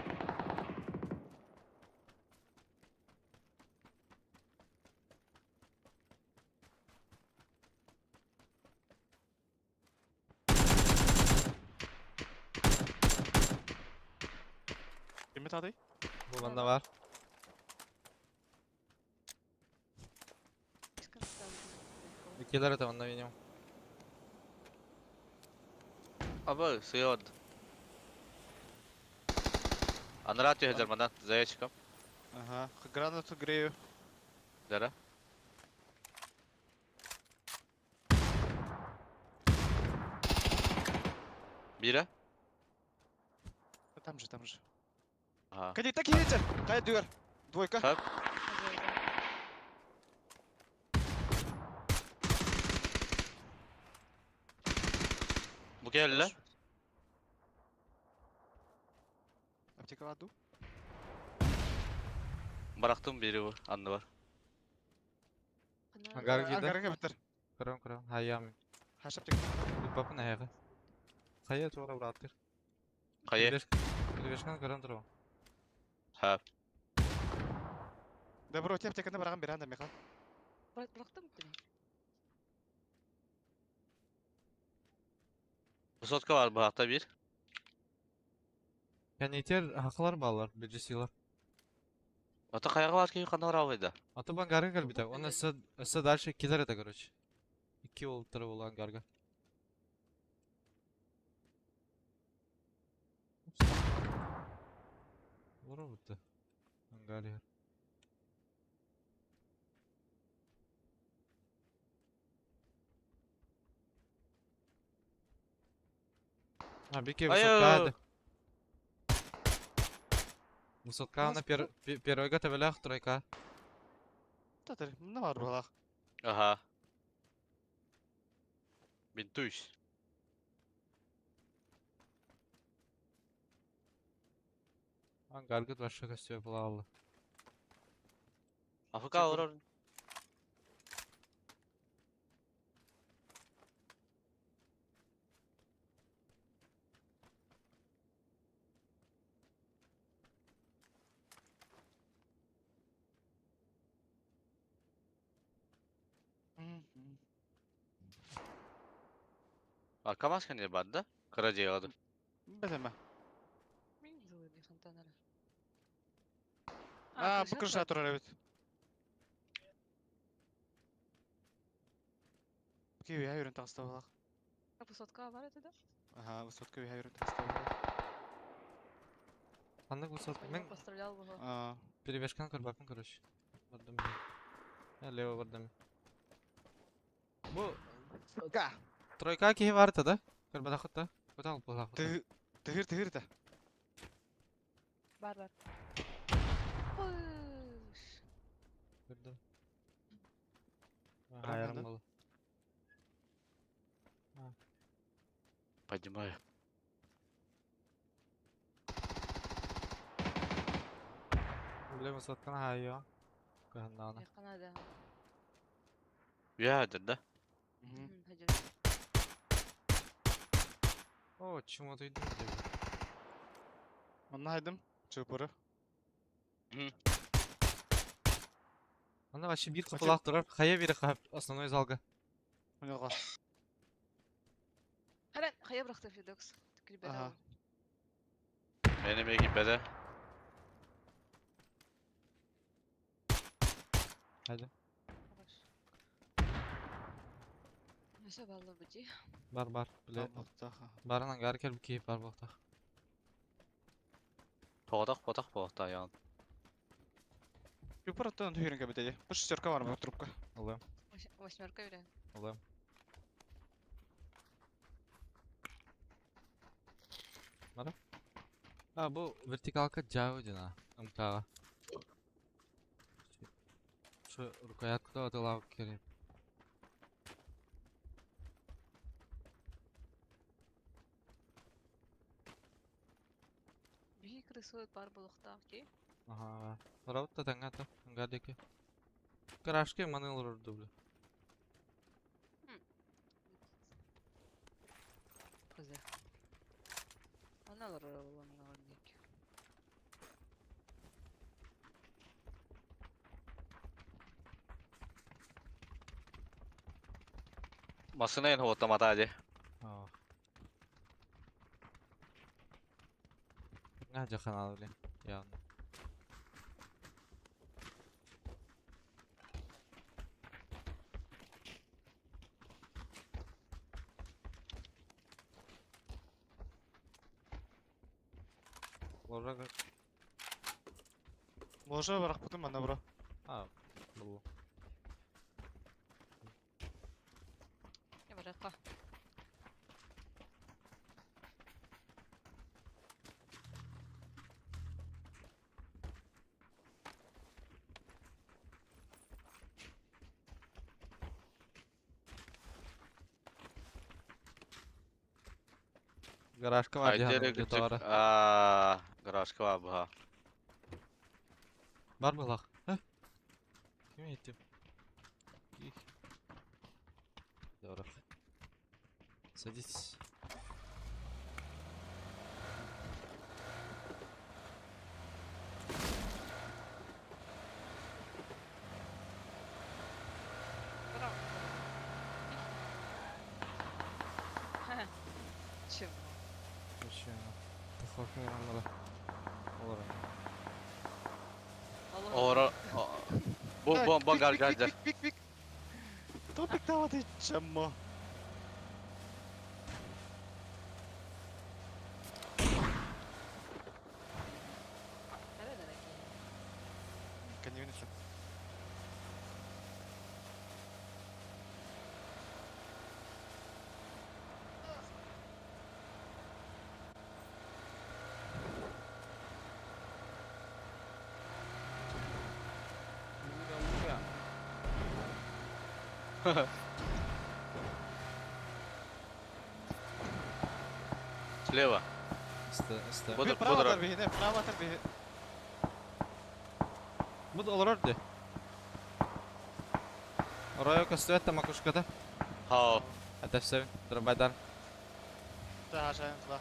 D: Кими тадый?
A: Бу манна бар. Иккилер это манна минимум.
B: Аба сыйод. Анрат ехер манан заячкам.
D: Ага. Гранату грею.
B: Дара. Бира.
D: Там же, там же.
B: Ага.
F: Кадик так едете! Кай дүйер. Двойка.
B: Хап. Бу келле.
D: Аптека аду.
B: Барактым бири бу. Анны бар.
A: Ангар киде.
D: Ангарга битер.
A: Көрөм көрөм. Хайям.
D: Хаш аптека.
A: Бапын аяғы. Хайя туара браттыр.
B: Кайы.
A: Бешкан көрөм туру.
B: Хап.
D: Да бро, те аптеканы барган берен да меха.
E: Бырактым күнү.
B: Высотка бар бу хакта бир.
A: Кәнетер хақлар балар, бежисилар.
B: Ата каяга бар ки кандай барабы да.
A: Аты бангарга кэлбитэ. Он өссө өссө дальше килер это, короче. Икки болуптар бул ангарга. Олор бутты. Ангар яр. А, бике высотка
B: Айо.
A: ады. Высотка на первойга табелях тройка.
D: Татыр, мына бар балак.
B: Ага. Бинтуйс.
A: Ангарга вообще костюм плавал.
B: АФК олор. Арка маска не бар да? Кара жегады.
D: Билеме.
E: Мен жылы фонтанара.
D: А, бу крыша турар эбит. Киви хайырын тагыста балак.
E: Высотка бар это да?
D: Ага, высотка ви хайырын тагыста балак.
A: Ханнык высотка. Мен
E: Пострелял бы.
D: А,
A: перебежкан көрбәппин, короче. Бардым. Я лево бардым. Бу
F: Ка.
A: тройка киһи бар да? Көрбәтә хатта. Көтә алып була.
D: тыгыр тыгыр тыгыр да.
E: Бар бар. Пыш.
A: Көрдүм.
D: Барам
A: Хайрам
D: да?
A: болу.
B: Поднимаю.
A: Бля, высотканы хаайыа. Кыһыннаҕына.
E: Миэхэ наада.
B: Үөһэ сылдьар да?
E: Сылдьар.
A: О, чему ты иду?
D: Манна хайдым. Чыпыры.
A: Аны вообще биир кутулаах турар. Хайа бири хаһып основной залга.
D: Уняга.
E: Харан, хайа бырахта Федокс. Түкүрбэтэ
D: Аха.
E: ол.
B: Мени эмиэ киирбэтэ.
A: Hadi.
E: Хорош. Өссө баллы бути.
A: Бар бар. Бля.
D: Табыктаха.
A: Баран ангар кел кейп бар буохтах.
B: Тоҕотох ботох буолуохтаах яҕын.
D: Чыпыр оттон түһүрүн кэбитэйи. Бу шестерка бар бу трубка.
A: Ылыам.
E: Восьмерка бля.
A: Ылыам. Бара. А, бу вертикалка жабы дена. МК. Şu рукоятка атылап керек.
E: Биһи крысует бар буолуохтаах дии.
A: Ага. Работа таңата. Ангардеки. Гаражке маныл рурду, бля.
E: Кызы. Аналар олорор диэки.
B: Массыына иһин уоттамата дии.
A: Аа. Наа жакан бля. Явно. Лорага.
D: Ложа барахпытым манна бро.
A: А, было.
E: Я барыахха.
A: Гаражка бар
B: Айдere
A: дияны
B: күтүк.
A: где-то
B: Аа, гаражка бар быһа.
A: Бар былах. Ким еттим? Их. Здорово. Садитесь.
E: Браво. Чем?
A: Вообще, тахофер аңлы. Олар.
B: Ора. Бу бу бу гар гар
D: Пик пик пик. Топик таваты чаммо. Конюнится.
B: Слева.
A: Истэ, истэ.
B: Бодур,
D: Право
B: бодур.
D: тарбиһи, не, право тарбиһи.
A: Бу олорор ди. Оройо көстүбэт макушката.
B: Хау.
A: Атафсабин. Дробайдар.
D: Та хашайын тула.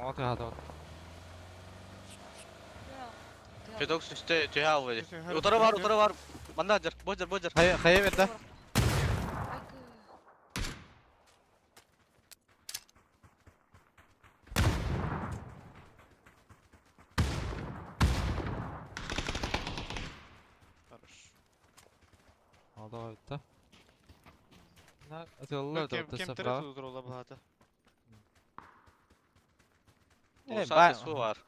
A: Оты хата.
B: Федокс үстэ түһэ албы.
D: Түһэ
B: Утары бар, утары бар. Манна жар, бу жар, бу жар.
A: Хайа, хайа берді.
E: Айкы.
D: Хорош.
A: Алда бітті. На, атылылар да
D: Кем
A: өтті
D: кем
A: справа.
D: тірі тудырула бұхата.
A: Э,
B: Бу
A: ба-
B: су бар.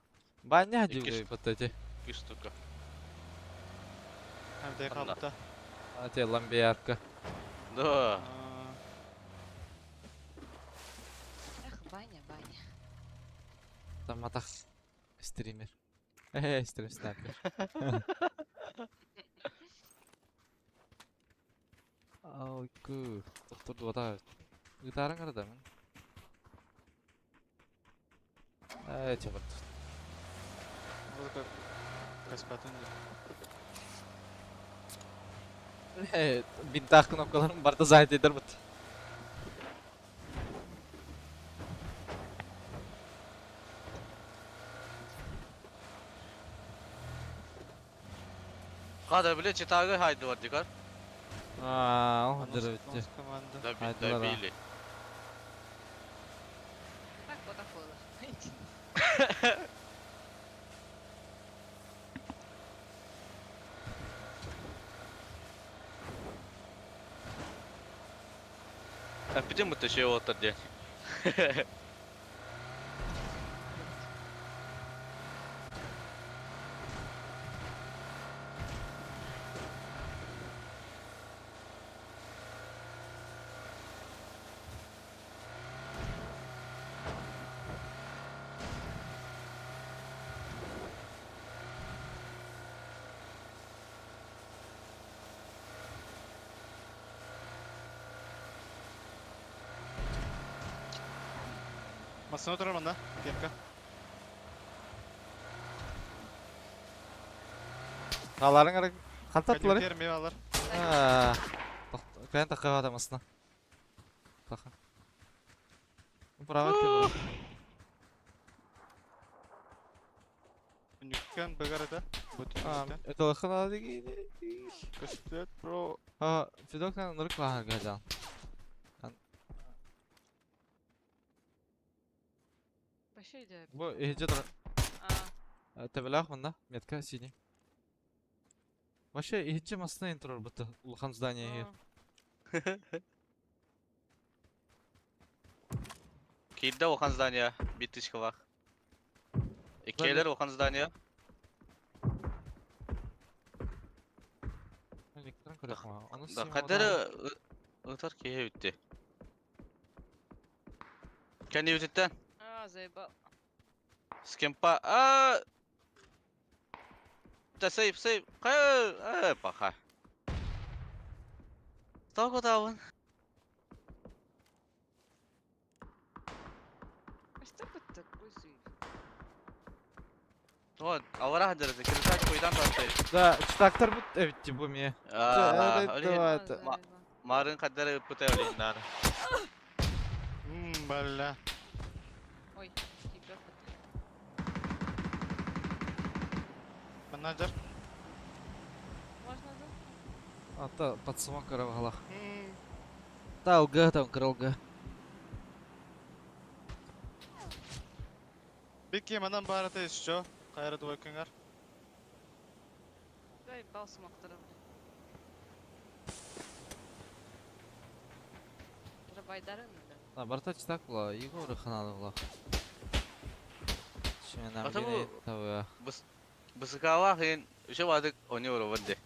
A: Баня
B: Икки
A: дивлей бітті.
B: Икки штука.
D: Hem de
B: Анна.
D: қалыпта.
A: Ате ламбиярка.
B: Да.
E: Эх, Ваня, Ваня.
A: Там атах стример. Э, стрим снайпер. Ай, ку. Доктор дуата. Гитарың арада мен. Ээ, чабат.
D: Музыка көспөтүн дии.
A: Э, бинтаах кнопкаларым барда занятыйдар бут.
B: Кадр биле читагы хайдылар дикар.
A: Аа, ол дыры битти.
D: Команда.
A: Хайдылар, а.
B: Добили.
E: Так вот так было.
B: Эппитин бутта şey оттар диэн.
D: Массына турар манна. Кемка.
A: Қаларың ара қантаттылар?
D: Кәдімгілер мевалар.
A: Аа. Кәйін таққа адамасына. Тақа. Право тебе.
D: Үнүккен бөгәрді.
A: Аа,
D: Бүтін.
A: это лохана диги.
D: Көстөт бро.
A: Аа, Федокна нырык баһар гажан.
E: Вообще идея.
A: Бу эхже
E: А,
A: Тебелах мында, метка синий. Вообще эхже масына интрор бутты улахан здание.
E: а.
B: Киирде охан здание, бит тычкалах. Иккиэлэр охан здание.
A: Электрон көрөх ма. Оны
B: Да кадары ытар киһи бүтти. Кәни бүтүттен.
E: А, заебал.
B: Скемпа а Да сейв сейв. Кай паха. Того даун.
E: А что это такой заеб?
B: Вот, алара хадырды. Кирсак куйдан тасты.
A: Да, читактар бут эбитти бу ме.
B: Аа,
A: давай.
E: А, заебал.
B: Марын кадары путай олиннар.
D: Ммм, бля.
E: Ой, тебя
D: Менеджер.
E: Можно, да?
A: Ата подсумок каравалах.
D: Ммм.
A: Та ЛГ там крылга.
D: Бики манан барата еще. Кайра двойкаңар.
E: Заебал сумактырым. Рабайдарын да.
A: А, барта читак була, Егор ханалы була. Шимена
B: Ата бу-
A: биле тавы.
B: Быс бысыкалах ин үше бадык они оробанды.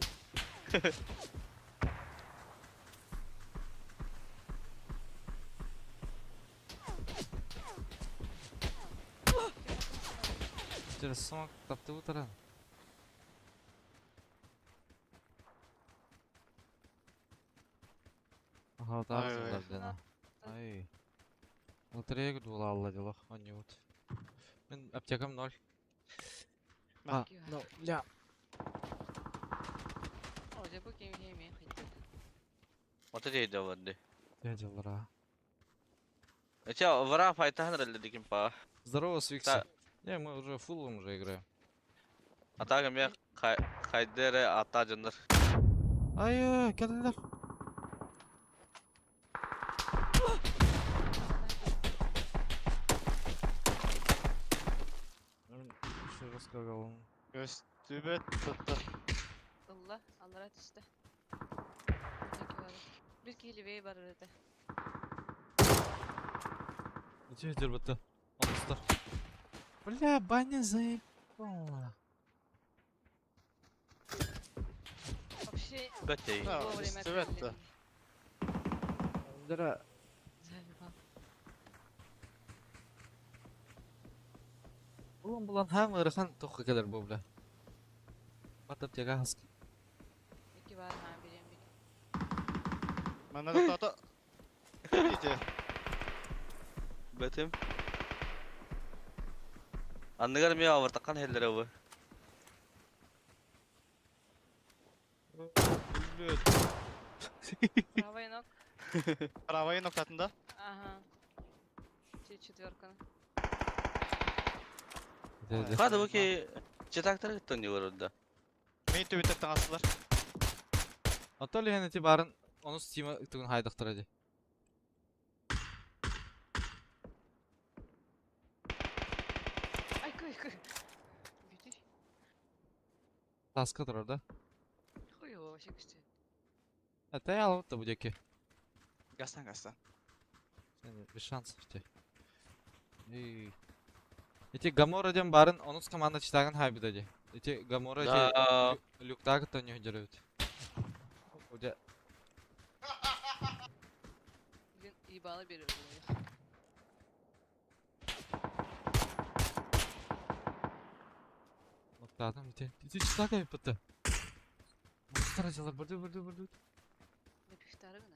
A: Через сумок тапты утыран. Ага, так
D: Ай, ой.
A: заңдар Ай. Лотерея дула алла делах, они вот. Мен аптекам ноль. А, ну, бля.
E: О, дьэ бу ким ким мен хитти.
B: Ота дейdi оларды.
A: Я делара.
B: Эче вара файтахан релли па.
A: Здорово, Свикси.
B: Та-
A: Не, мы уже фуллом уже играем.
B: Атага мен хайдере ата жындар.
A: Ай, келдилер. Еще раз сказал.
D: Көстүбөт tuttu.
E: Ылла, аллара түстэ. Bir киһи левее барар этэ.
A: Где дербата? Он стар. Бля, баня заебала.
E: Вообще
B: Бәтей.
D: Да,
E: вовремя
D: көстүбөт
E: открыли.
D: да.
A: Дыра.
E: Заебал.
A: Улан булан хам ырхан тоққа келер бу бля. Батып тяга хаски.
E: Ики бар ха берем бик.
D: Манна да тата. Ите.
B: Бәтем. Анныгар эмиэ абыртаххан иһэллэрэ бу.
E: Правый ног.
D: Правый ноктатында.
E: Ага. Четверка.
B: Хада бу ки читактар кыттан диyor orada.
D: Мин төбүтэр таҥасылар.
A: Оттон лиһэн ити баарын ону Steam тугун хайдахтара ди.
E: Ай, кый, кый. Бүтүй.
A: Таска турар да.
E: Хуй его вообще күстен.
A: Этэй алып да бу диэки.
D: Гастан гастан.
A: Сен без шансов те. И Ити Гамора диэн баарын онус команда читагын хайбыта ди. Ити Гамора ити
B: Да.
A: люктагы не деревит. Удя
E: Блин, ебало берет. блин.
A: Оттадым ити. Ити читага yapıttı. Monster acılar burada burada burada.
E: Ne püftarı mı?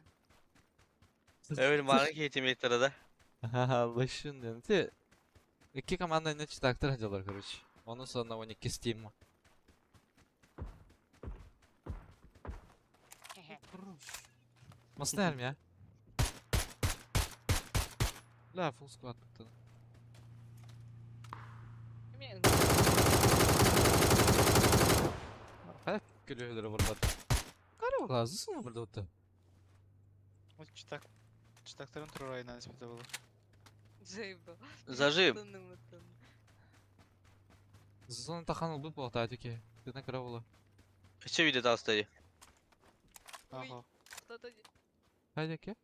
B: Evet maana ki teammate'lere да.
A: Лышын ден. Ти Iki команда не читактыр acılar короче. Onun sonra 12 Steam. Nasıl ya? La full squad bitti.
E: Мен
A: Қая келелері бар. Қара lazısın burada отты.
D: Ол читак. Читактарын турар айынан испите болу.
E: заебал.
B: Зажим.
A: Зона тахан ол бұл тәтеке. Тена кіре бола.
B: Че видит астади?
E: Ой.
D: Ага.
E: Кто-то
A: Қайда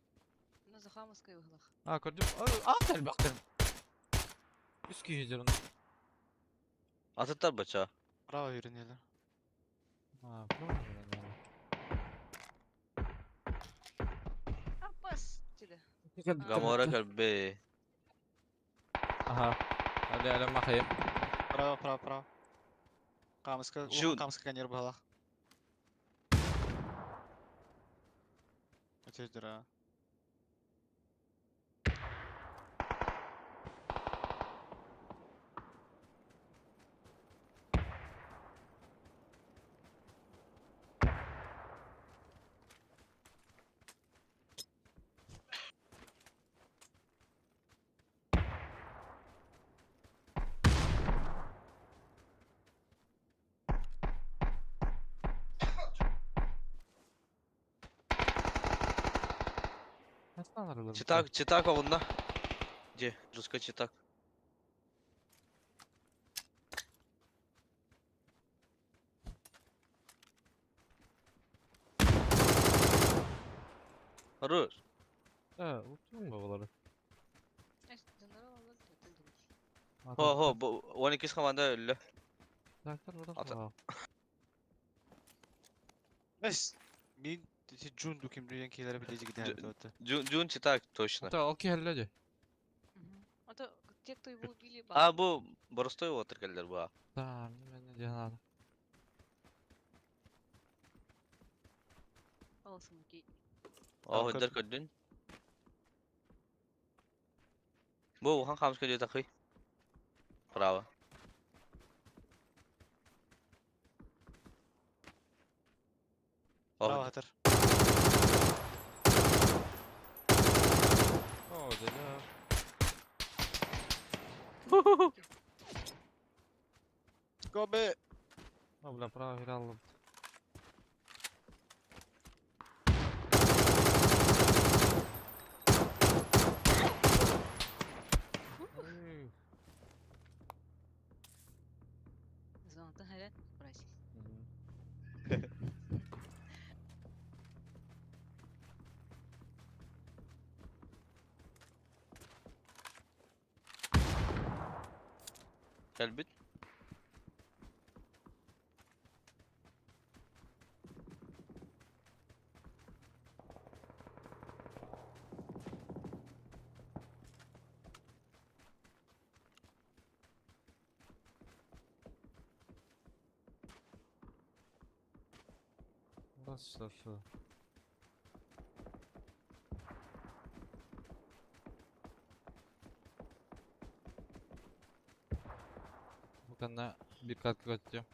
E: на Захамовской углах.
A: А, көрдім. А, тәл бақтырым. Үске жетер оны.
B: Атыттар бача.
D: Право үйренелі.
A: А, правильно.
E: Апас! Тиде.
B: Гамора калбе.
A: Аха. Әлі әлі мақайым.
D: Право, право, право. Камыска,
B: Жун.
D: камыска канер балах. Өтөдүр а.
B: Читак, читак онна. Де, жестко читак. Хорош.
A: Ә, ұттың ба олары?
B: Хо, хо, бу 12 команда өллө.
A: Трактор burada
B: Ата-
A: var.
D: Бес. Мин Джун дуким деген кейлер билежи гидер өтө.
B: Джун, Джун читак точно.
A: Ата, ол келледи.
E: А то те, кто его убили,
B: А бу простой отыр келдер бу.
A: Да, мен не надо.
E: Алсын, окей.
B: О,
D: Көрдүм.
B: хөдөр көрдүн. Бу ухан камыш көдө такый. Право. О,
D: Право хатыр.
A: О, да.
D: Гобе.
A: О, бля, право играл.
E: Звонок харят, брать.
B: Кэлбит.
A: Nasıl şu? Танна bir katkı kaçacağım.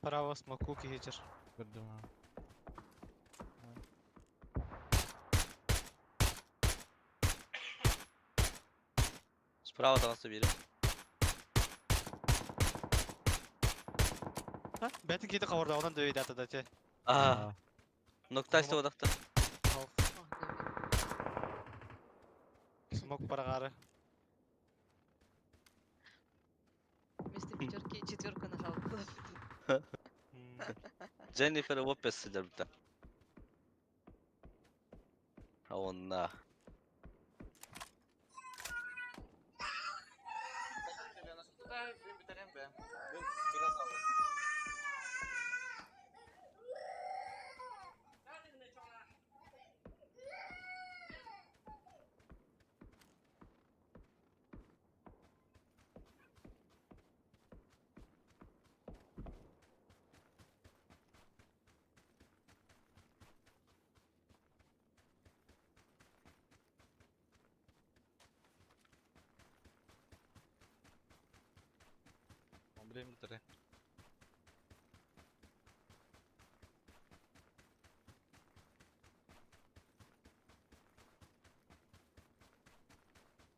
D: Право смоку киһичер.
A: Көрдүм ha.
B: Справа таҕыста биирэ.
D: Бәтин киһи хабарда онан дөйдө ата да те.
B: Аа. Ноктайста одақта.
E: Ох, да,
D: Смок парагары.
E: Вместо пятерки четверку нажал.
B: Дженнифер Лопес сылдьар быта. А онна.
A: Блин, битәрә.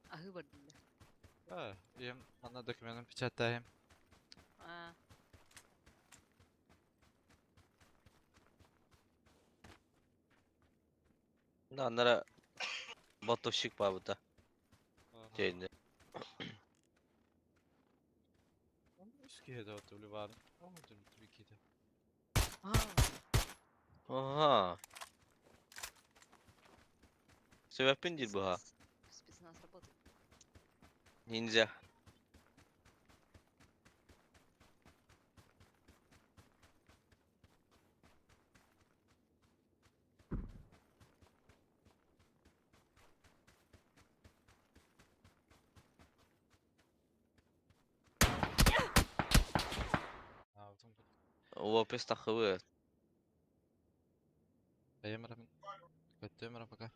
E: Аһы бардым да.
A: А, им ана документын печатаем.
E: А,
B: Аннара ботовщик баар быта. Тиэйиннэ.
A: Үс киһи да отулу бар. О, дүр киһи.
E: а,
B: Аха. Сөбөппүн диир быһа.
E: Спецназ работает.
B: Ниндзя.
A: А, потом
B: Лопес тахыбы.
A: Көттөмөр пока.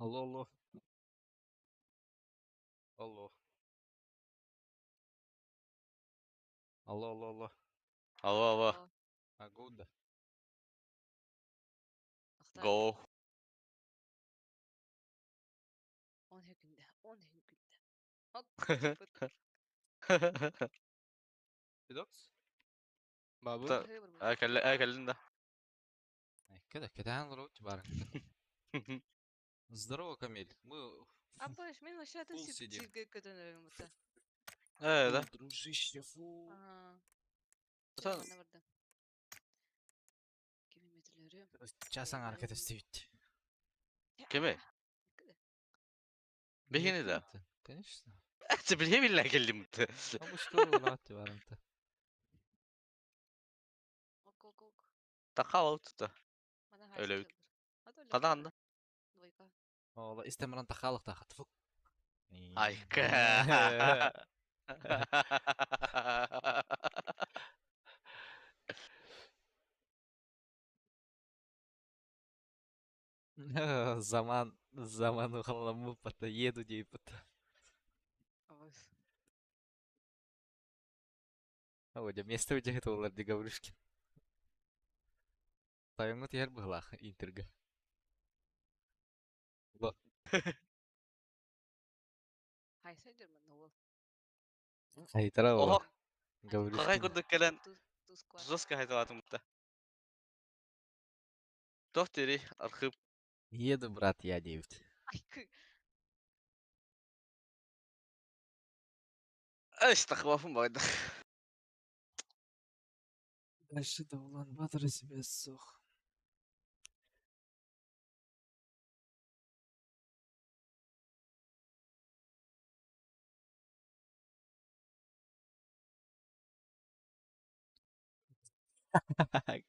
A: Алло, алло. Алло. Алло, алло, алло.
B: Алло, алло.
A: А, гоу да.
E: Ахта.
B: Go.
E: 10 секунда, 10 секунда. Hop, pıt.
A: Пидокс?
D: Бабы.
B: Та- Э, кэллин да.
A: Кэдэ, кэтээн олорор баар. Здорово, Камиль. Мы
E: Апаш, мен вообще атын
A: Фул сидим.
E: сирге көтөнөрүм бута.
B: Э, да.
A: Фу, дружище, фу.
E: Ага.
B: Сан-
E: Чана барды. Кими метелери?
A: Часан арката стивит.
B: Кими? Бихини да.
A: Конечно.
B: Билһем кэллим.
A: Обычно рад барымта.
E: Ок, ок, ок.
B: Такал тута.
E: Мана
B: Өлө
E: хайсы келдир. Ата өлө.
B: Кадан да.
E: Двойка.
A: Ола истемран тахалык тахат. Фу.
B: Айка.
A: Заман, заман ухаламы пата еду дей пата.
E: Авас.
A: Ой, место у тебя это олар Гаврюшкин. Тайыңы тиер быһлах интерга. Ло.
E: Хайсы дир мана ол.
A: Айтара
B: Охо.
A: ола.
B: Какай
A: Гаврюшкин.
B: курдук кэлэн
E: Ту сквад.
B: жестко хайдалатым бутта. Тох тери архив.
A: Еду, брат, я девять.
E: Айкы.
B: Эш тахвафым байды.
A: Дальше до Улан-Батора себе сух.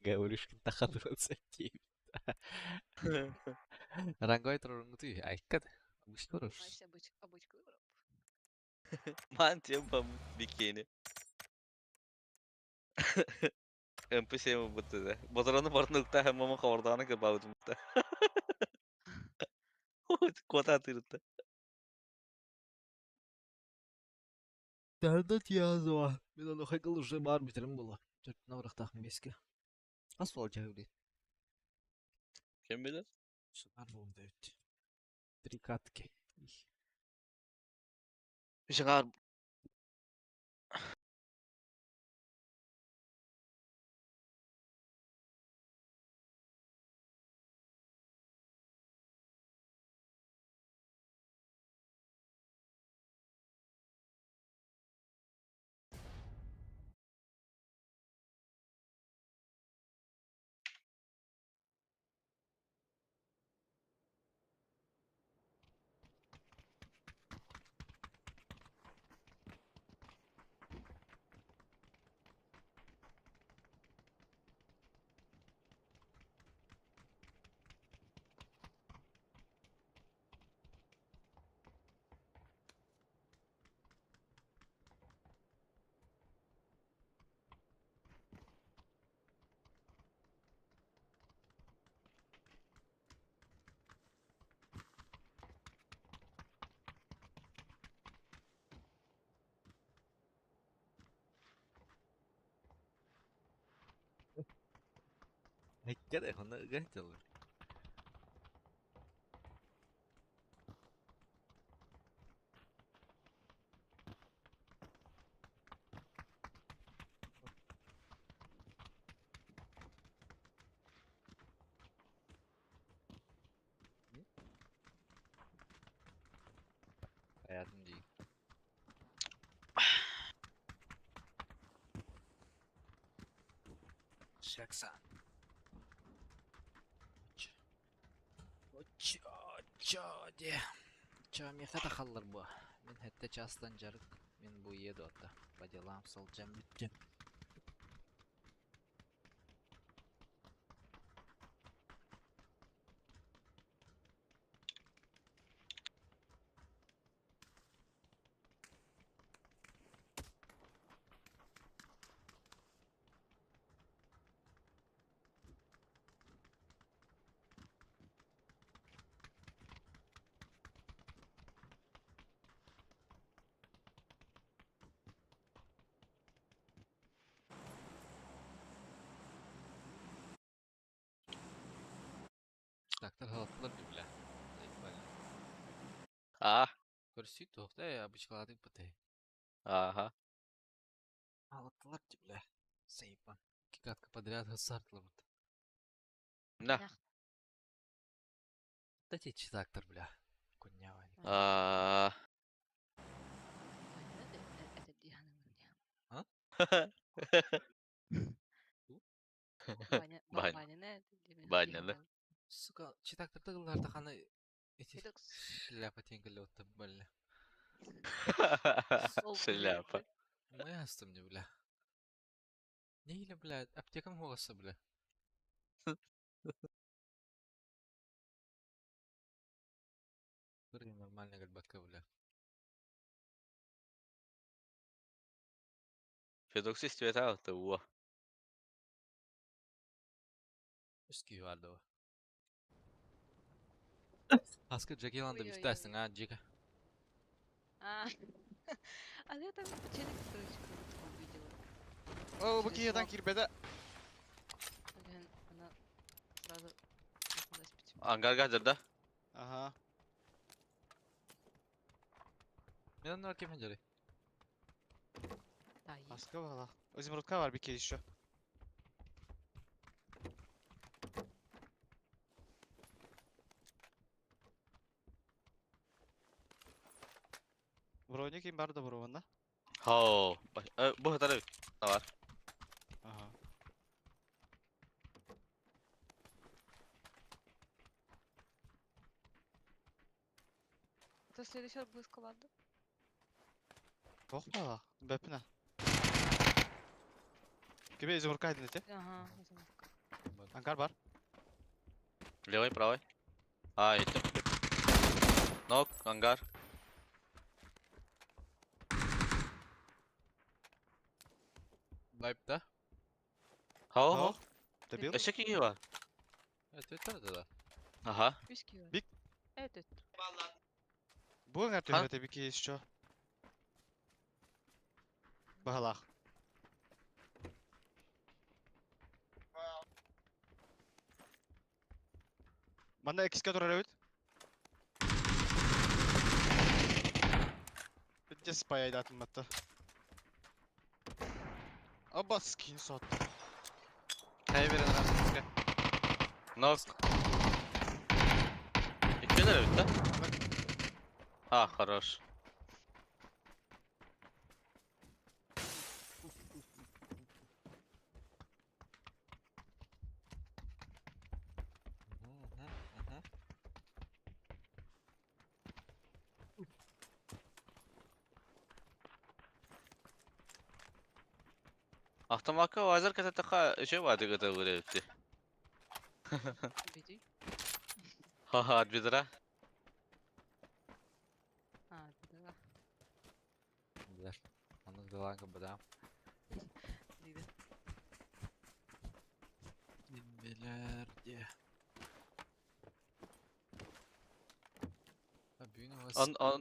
A: Гаврюшкин таха 29. Рангой трорнгутуй. Айккат. Обычно
E: Айсы обыч обычкы барап.
B: Ман тем бикини. МП7 бутты да. Боторону бартын укта һәм мама хабарданы кебабыт бутта. Кота тырытта.
A: Дәрдет язва. Мен аны хайгыл уже бар битерим була. Төрт наврахтахым беске. Ас бол жагы
B: Кем билер?
A: Шыгар болду девять. Три катки.
B: Шығар.
A: Айккат, оны гайтыл. Hayatım değil. Шаксан. Очо, де. Чо, мехата халлар бу. Мен хәтта частан жарык. Мен бу еду атта. По делам солжам бүттüm. Читактар халаттылар дии бля. Заебали.
B: А,
A: Көрсүү туох да обычкаладык бытай.
B: ага.
A: Халаттылар дии бля. Заебан. Икки катка подряд сартылар бут.
B: На.
A: Да те читактар бля. Куннява.
B: А.
A: А?
E: Баня,
B: Баня.
E: баня,
B: Баня, да.
A: Сука, читактар тыгыллар ханы эти
E: Федокс.
A: шляпа теңгеле отты бля.
B: Шляпа.
A: Моя мне, бля. Не или, бля, аптекам голоса, бля. Который нормально гальбака, бля.
B: Федоксис цвета того.
A: Үскүй барды о. Аскы Джекиланды
E: Ой-ой-ой.
A: бистәсің, а, Джека.
E: А, а я там челик, короче, как увидела.
D: О, бу
E: Через
D: киһи
E: лоб.
D: кирбеде.
E: Блин, Она сразу куда спить.
B: Ангар гаджет, да?
D: Ага.
A: Мен оннар кем жарай.
E: Да, есть.
D: Аска бала. Изумрудка бар бики еще. Броник им бар да брованда.
B: Хо. Бу хатары бар.
D: Ага.
E: Это следующий будет команда.
D: Бок бала. Бепне. Кебе изумрудка айдын эти.
E: Ага, изумрудка.
D: Ангар бар.
B: Левый, правый. А, это. Нок, ангар.
A: Лайп, да?
B: Хо, хо.
D: Дебил.
B: Өссө киһи бар.
A: Это это да.
B: Ага.
E: Үс киһи.
D: Бик.
E: Это.
D: Бу ангар
B: Ха?
D: төһөтө бики еще. Баһалах. Манна экиске турар эбит. Битте спай айдатын батта. Аба скин сот.
A: Кая берен арасында.
B: Нок. Иккилер эбит да? А, хорош. Автоматка вазар кататаха еще вады готовы эбит.
E: Беди.
B: Ха-ха, от бедра.
E: А, да.
A: Бля. Аны дыланга бада.
E: Диде.
A: Билерде.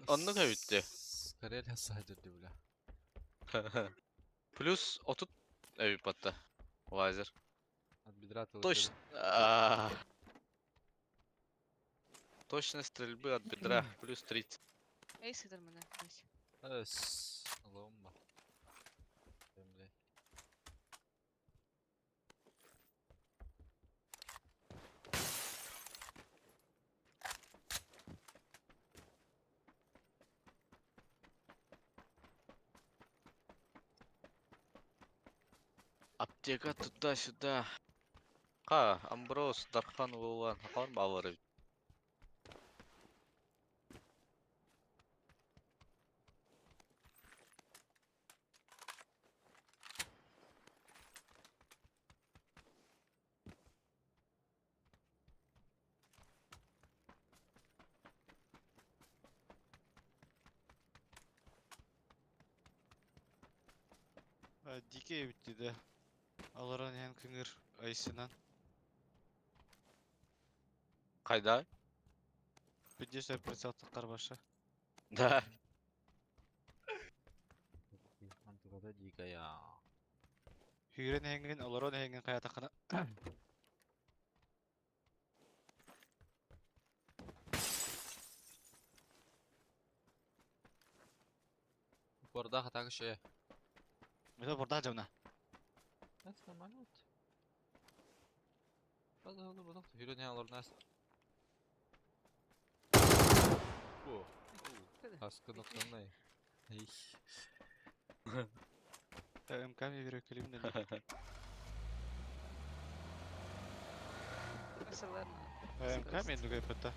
B: Оннук эбитти.
A: Карелия садырды бля.
B: Плюс отут эбит батта. Вазер.
A: От бедра тылы
B: Точно. А. Точность стрельбы от бедра плюс 30.
E: Эй, сыдыр мене. Ась.
A: Эс, ломба. Бля.
B: Аптека туда-сюда. Ха, Амброс, Дархан, Улан, Хахан Бавар.
D: Дике эбит диде. Аларан ян кыңыр айсынан.
B: Кайда?
D: Битте прицел карбаша.
B: Да.
A: Антугада дикая.
D: Хүрен эңин, олорон эңин каятакына.
A: Упордаах атака шея.
D: Это упордаах дьабна.
A: Это нормально вот. Аскы нуктаннай.
D: МК мне верю, МК мен дугай пытта.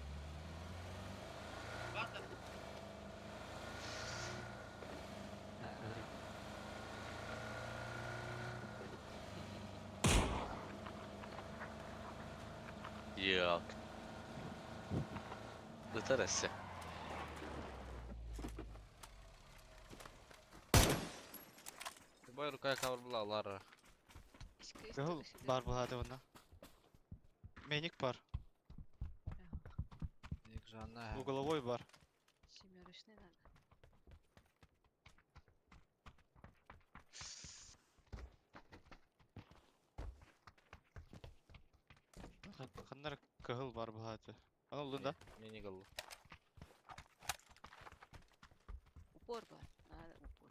B: Yok. Ытар эссе.
A: Любая рука cover была Лара.
D: Кыһыл бар булады онна. Меник бар.
A: Ник жанна.
D: Угловой бар.
E: Семерочный надо.
D: Ханнар кыһыл бар булады. Аны улдун да.
A: Мини голу.
E: Упор бар. Надо упор.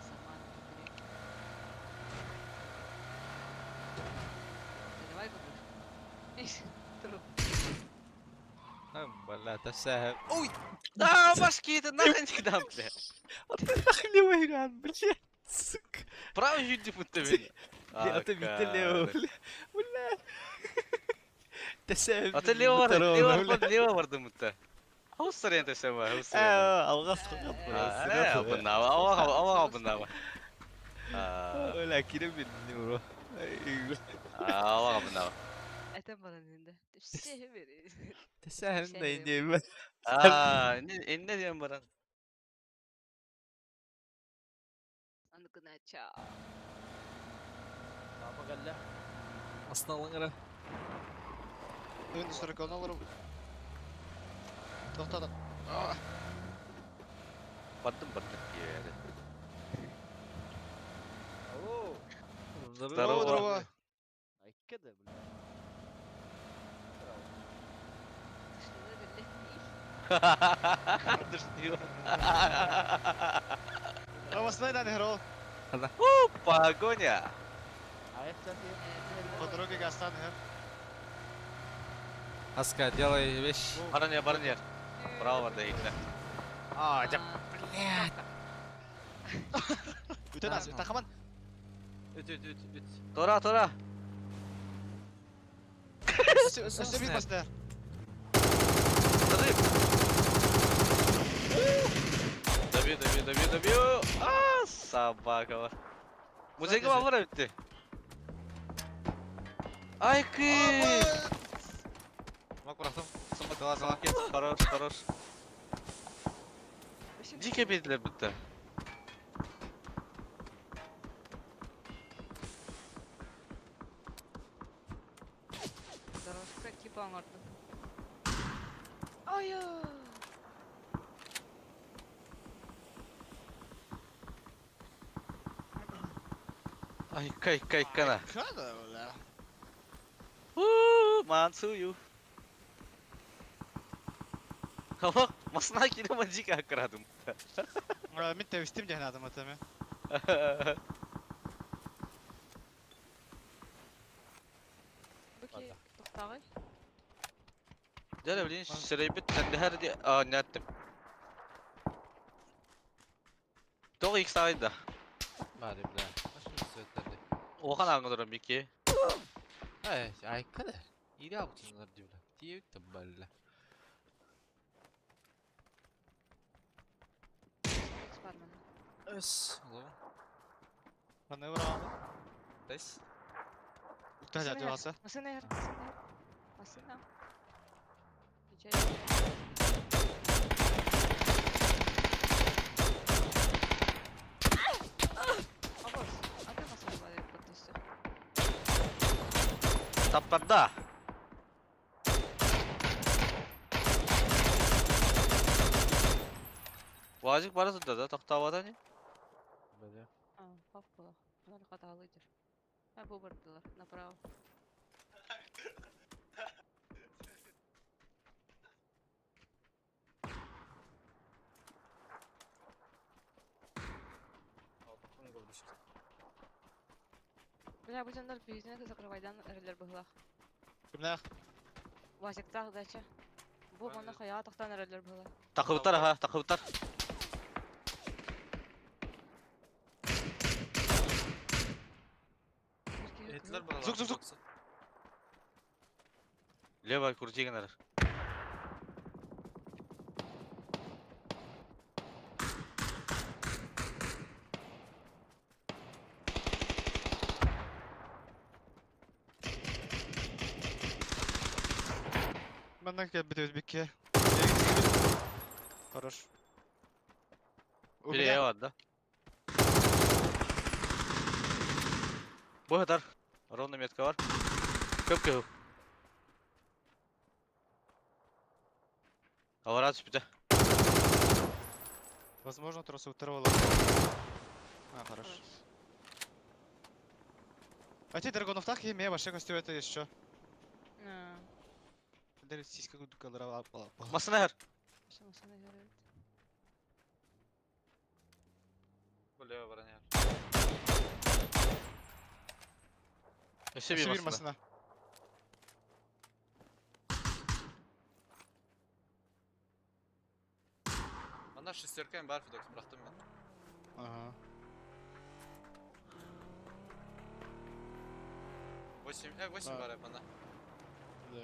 E: Сама бери. Ты давай будешь. Труп.
A: Бля, это Ой!
B: Да, башки, это нахрен не бля.
A: Левый блядь, сука.
B: Правый жүнді путта мені.
A: Это лево, бля. Бля. Тәсәм.
B: Ата лево бар, лево бар, лево барды мутта. Хауссар енді сәма, хауссар.
A: Алғас
B: Бұнна, ауаға, ауаға бұнна.
A: Бля, киреп бин бро.
B: Ауаға бұнна.
E: Это баран Все бери.
A: Тәсәм да инде.
B: Аа, не дием баран.
E: Аны чао.
A: Асталыңыра.
D: Ön сорок алырым. Тоқтады.
B: Бардым, бардым. Yeri.
G: Алло.
B: Здорово.
D: Здорово.
G: Айккада, бля.
B: Дышнил.
D: Авасной на играл.
B: Погоня.
D: По дороге гастан,
A: Аска, делай вещь.
B: Баран я, баран я. Браво, да, игра.
A: А, да, блядь.
D: Үтен ас, тахаман.
A: Үт, үт, үт, үт.
B: Тора, тора.
D: Өсө бир басты.
B: Добью, добью, добью, добью. А, собака. Музейге бар бітті. Ай, кы.
A: Мак бұрақтым.
B: Хорош, хорош. Дике беділер бітті.
E: Дорожка типа аңарды. Ай!
B: Ай, кай, кай, кана.
D: Када, бля.
B: Мансую. Аллах, масына келем дике акырадым.
D: Мен тәвістім дehen адам атамы.
E: Бүки тоқтағай.
B: Дәле блин, сірейбіт тәндәһәр ди, а, нәттім. Тоғы икс ағайда.
A: Бari, бля. Başka сөйттерді.
B: Оған аңғыдырым беке.
A: Ай, айкада. Ире алчынлар дибла. Тиеп бля.
E: Бар мене.
A: Өс. Алло.
D: Қандай бар ағаны?
A: Дайс.
D: Үтті хәжәті басы.
E: Машина яр, машина яр. Машина. Включай. Абос, а ты машина бар подписчик.
B: Таптарда. Вазик бара сылдьар да, тохтообото ини.
A: Бля.
E: А, пап была. Надо хатаалы идер. А, бу бардылар, направо. Бля, бу дьоннор бизнес закрывайдан эрэллэр быһылаах.
D: Кимнээх?
E: Васиктаах дача. Бу манна хайаҕа тахтан эрэллэр быһылаах.
B: Тахыбыттар аха, тахыбыттар.
E: Бир киһи
A: Этилер
E: кыһыл.
A: балалар.
D: Зук, зук, зук.
B: Лево крути гынар.
D: Манна кэлбит өзбекке. Хорош. У
B: Бiri
D: меня
B: var да. Бу хатар. Ровно метка бар. Көп кehу. Аварат сүпүтэ.
D: Возможно, тросу утрывало. А, хорош. А те драгонов так и вообще костю это еще.
E: А,
D: Дали сиська кудукалара.
B: Масына хар.
E: что машина говорит?
A: Бля, броня.
B: Өссө бир
D: Сибирь
B: масына.
D: масына.
A: Ана шестеркаем бар, Федокс, бырахтым мен.
D: Ага.
A: 8, 8
D: Да.
A: бар, мана.
D: Да.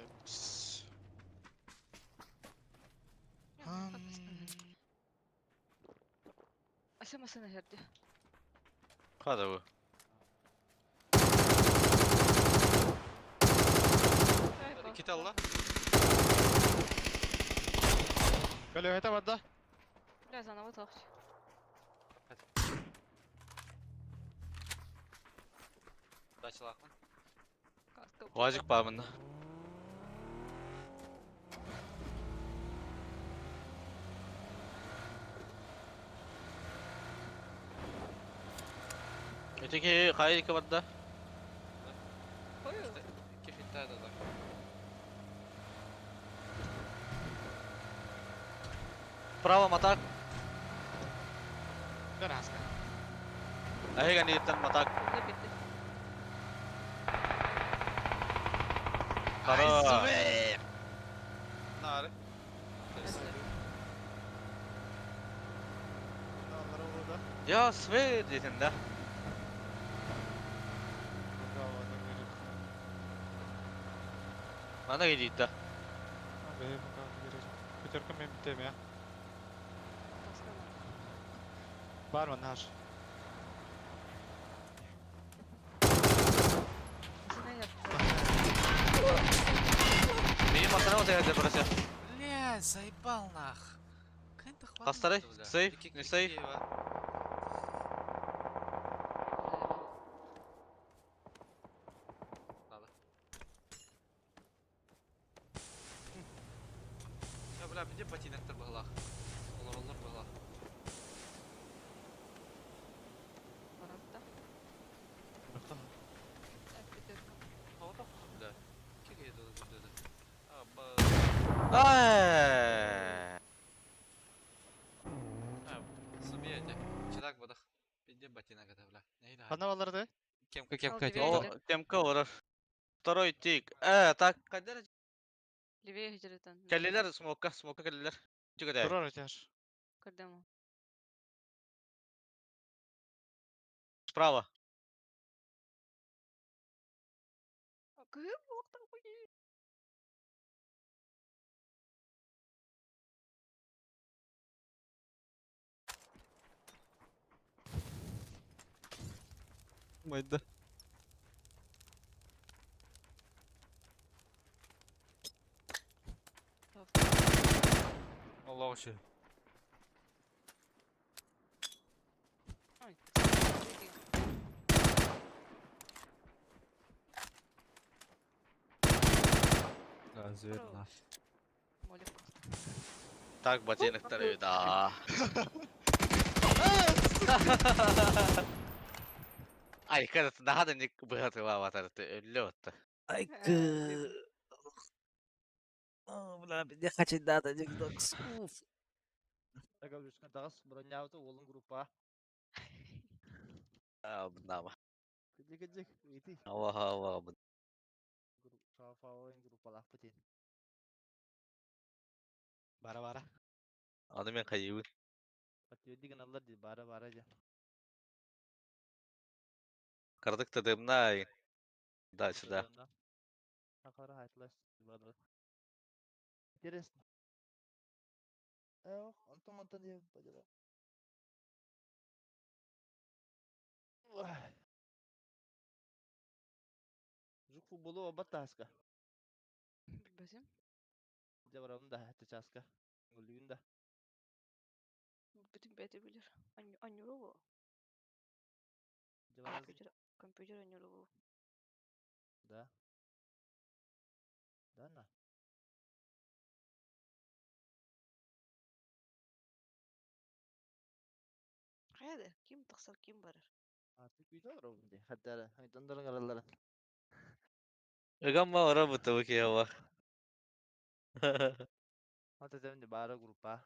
E: Ася машина говорит.
B: Хада бу.
A: Кит алла.
D: Бля, это вода.
E: Бля, заново тохч.
A: Дачалахмын.
B: Вазик бар мында. Öteki kayı kapattı.
E: Ой,
A: Ки хитта да да.
B: Право матак.
D: Да, раска.
B: Эһиги ниттен матак.
E: забитый.
B: Кара.
A: Нары.
B: Я све дедим да. Мана гидит да.
D: Пятерка мен битем я. Бар мı наш?
B: Мени масына отаяды burası.
A: Бля, заебал нах. Кэнта хватит.
B: Хастары, сейф, не сейф.
A: Надо. Я, бля, где ботинок-то была? Олар, олар была. А вот так, бля. Кире да, да, да. А, ба...
B: Ай.
A: А, сумеете. Чедак бодах. Где ботинок это, бля? Не, да.
D: Хана балларды?
A: Кемка, кемка,
E: О,
A: кемка.
B: О, темка олар. Второй тик. Так, кадер.
E: Левее хиджиритан.
B: Келлилер смокка, смокка келлилер. Чүгөдө.
D: Турар өтер.
E: Кырдамы.
B: Справа.
E: Кым оқтан қойы?
A: Майда. Allah aşkına.
E: Ой,
A: Да,
E: Молик.
B: Так ботиноктар эбит аа. Айка наһаа да ник быһатылаабатар өллө отто.
A: Айка. Бля, мне хачиндата дикдокс. Уф.
G: Таҕыс бронньаабыта уолун группа.
B: Бунама.
G: Кыдьык кыдьык ыйытый.
B: Аллаха аллаха.
G: Шафаоин группалаахпыт ин.
D: Бара бара.
B: Аны мен хайыбын.
G: Подтверди гыналлар дии бара бара дьэ.
B: Кардык тадымна. Да, сюда.
G: Хакара хайтлас. Интересно. Э, онтон онтон диye бадыла. Жук футболу обат таска.
E: Билбэтим.
G: Дьэ барабын да хатта часка. Ngulүүн да.
E: Бүтүн бэйэтэ билэр. Анньура бу.
G: Дьэ барабын.
E: Компьютер, компьютер анньура бу.
G: Да. Да на.
E: Хайа да, ким тахсар, ким барар.
G: Аты күйдө барабын ди. Хаттара. Айтандарың аралларын.
B: Ыгамма ора бутыбы киһи
G: Ата тем бара группа.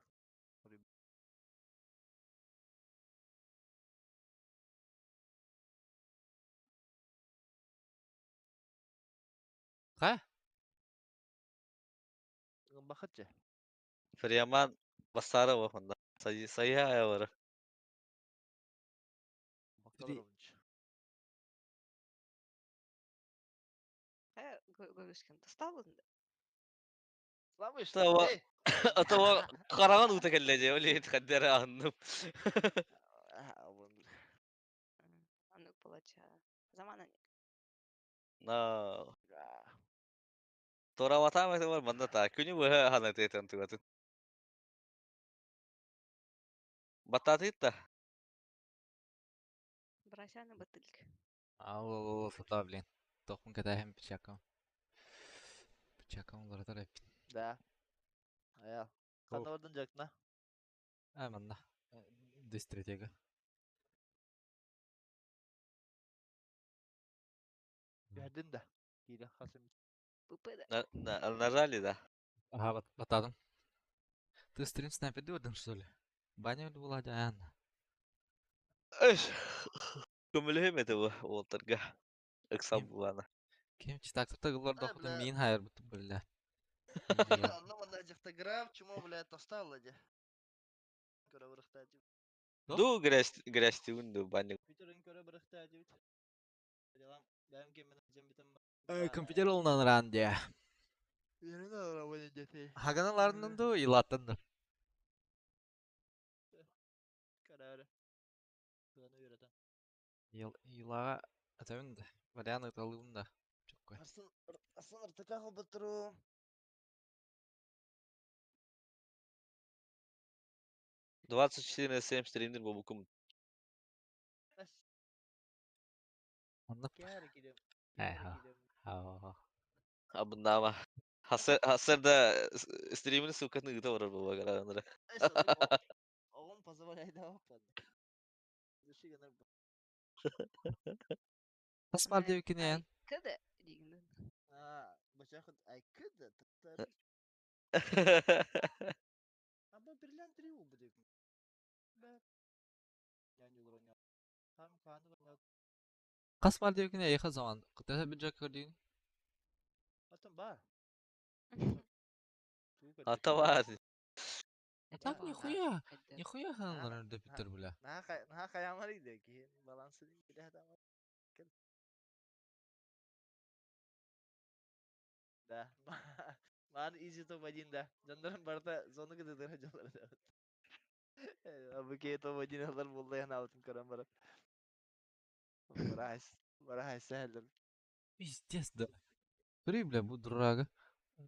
A: Ха?
G: Бахатчы.
B: Фриаман бассара бахында. Сайы аявары.
E: Хайа көрүскэн тастаабытын да.
G: Слабый
B: что? Атава караган ута келлеже, оле хаддера анным.
E: Аннык болача. Замана
B: На. Тораватам это бар манда та. Күнү быһа хана тетен тугатын. Бататытта.
E: Брасяны бытыльк.
A: Алло, фото, блин. Тохун катаем пчаком. Пчаком ларатар
G: Да. Ая. Ханна бардын жакна.
A: А, манна. Дестратега.
G: Бердин да. Кире хасым.
E: ПП да.
B: Нажали, да.
A: Ага, батадым. Ты стрим снайпер дюрдың, что ли? Баня була Анна.
B: Эш. Көмөлөһөм это уолтарга. Ыксал булана.
A: Ким читактыр тагылар
G: Ай,
A: дохудun
G: бля.
A: мин хайыр буту бля.
G: Анна манда жакта граф, чумо, бля, тосталла же. Көрө бырыхта жи.
B: Ду грязь грязь унду баня.
G: Компьютерин көрө бырыхта жи. Делам, бәм кемен жем битем.
A: Компьютер олунан ранде.
G: Yerine araba дети.
A: Хаганаларынан ду илаттан ду.
G: Карары. Кыны үйрөтөн.
A: Илага атабын да. Вариант ыталыгым да. Чоккой.
G: Арсын арсын ыртыка хобыттыру.
B: 24 на 7 стримдер бобукум.
A: Аннык.
G: Кәре килем.
A: Эха. Ха.
B: Абыннама. Хасыр хасыр да стримин сукатын ыта барар була гаранара.
G: Огон позволяет да опа. Души гына.
A: Тас бар деп кинен.
E: Кыда дигин.
G: А, бачахыт ай кыда таттар. Аба берлен триу будет. Бә. Я не уроня. Там каны бар.
A: Кас бар деп кинен эха заман. Кытаса бир жак көрдүң.
G: Атам бар.
B: Ата бар.
A: А так нихуя. Нихуя ханалар деп битер бля.
G: Наха хаямар иде ки балансы биле хатам. Да. Ман изи топ 1 да. Жандарым барта зону кыдыдыр жалар да. Абы ке топ 1 алар болду яна алтын көрөм барып. Барас, барас сәлем.
A: Пиздец да. При, бля, бу дурага.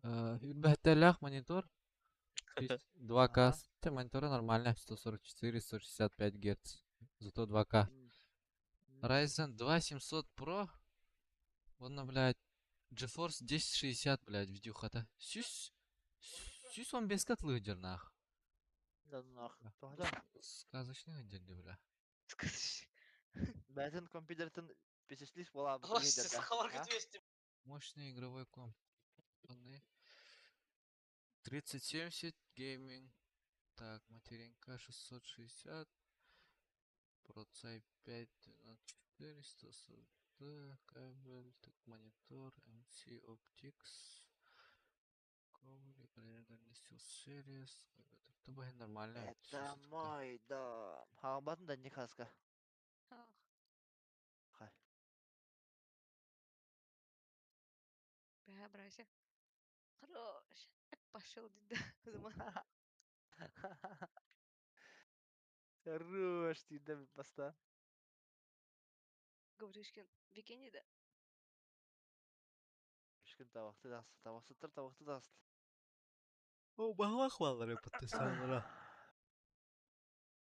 A: Үрбәттәләх монитор. 2К. Те монитора нормально, 144, 165 Гц. Зато 2К. Ryzen 2 700 Pro. Вон, блядь, GeForce 1060, блядь, видюхата. Сюс. Сюс он без котлы нах.
G: Да нах. Тоһда.
A: Сказочный отдельный, бля.
E: Сказочник.
G: Бәтин компьютертын песешлис була
B: Вообще, сахаларга 200.
A: Мощный игровой комп. Пацаны. 3070 гейминг. Так, материнка 660. Процай 5 12400 д кабель, так, монитор, MC Optics. Коврик, Steel Series. Это бы нормально.
G: Это мой дом. Хаабатын да не хаска.
E: Ах.
G: Хай.
E: Бля, брася. Хорош. Пошел, деда.
G: Хорош, ты да поста.
E: Гаврюшкин, бикини да?
G: Шкин тавакты дас, таваксыттыр тавакты дас.
A: О, баға хвалары подписалара.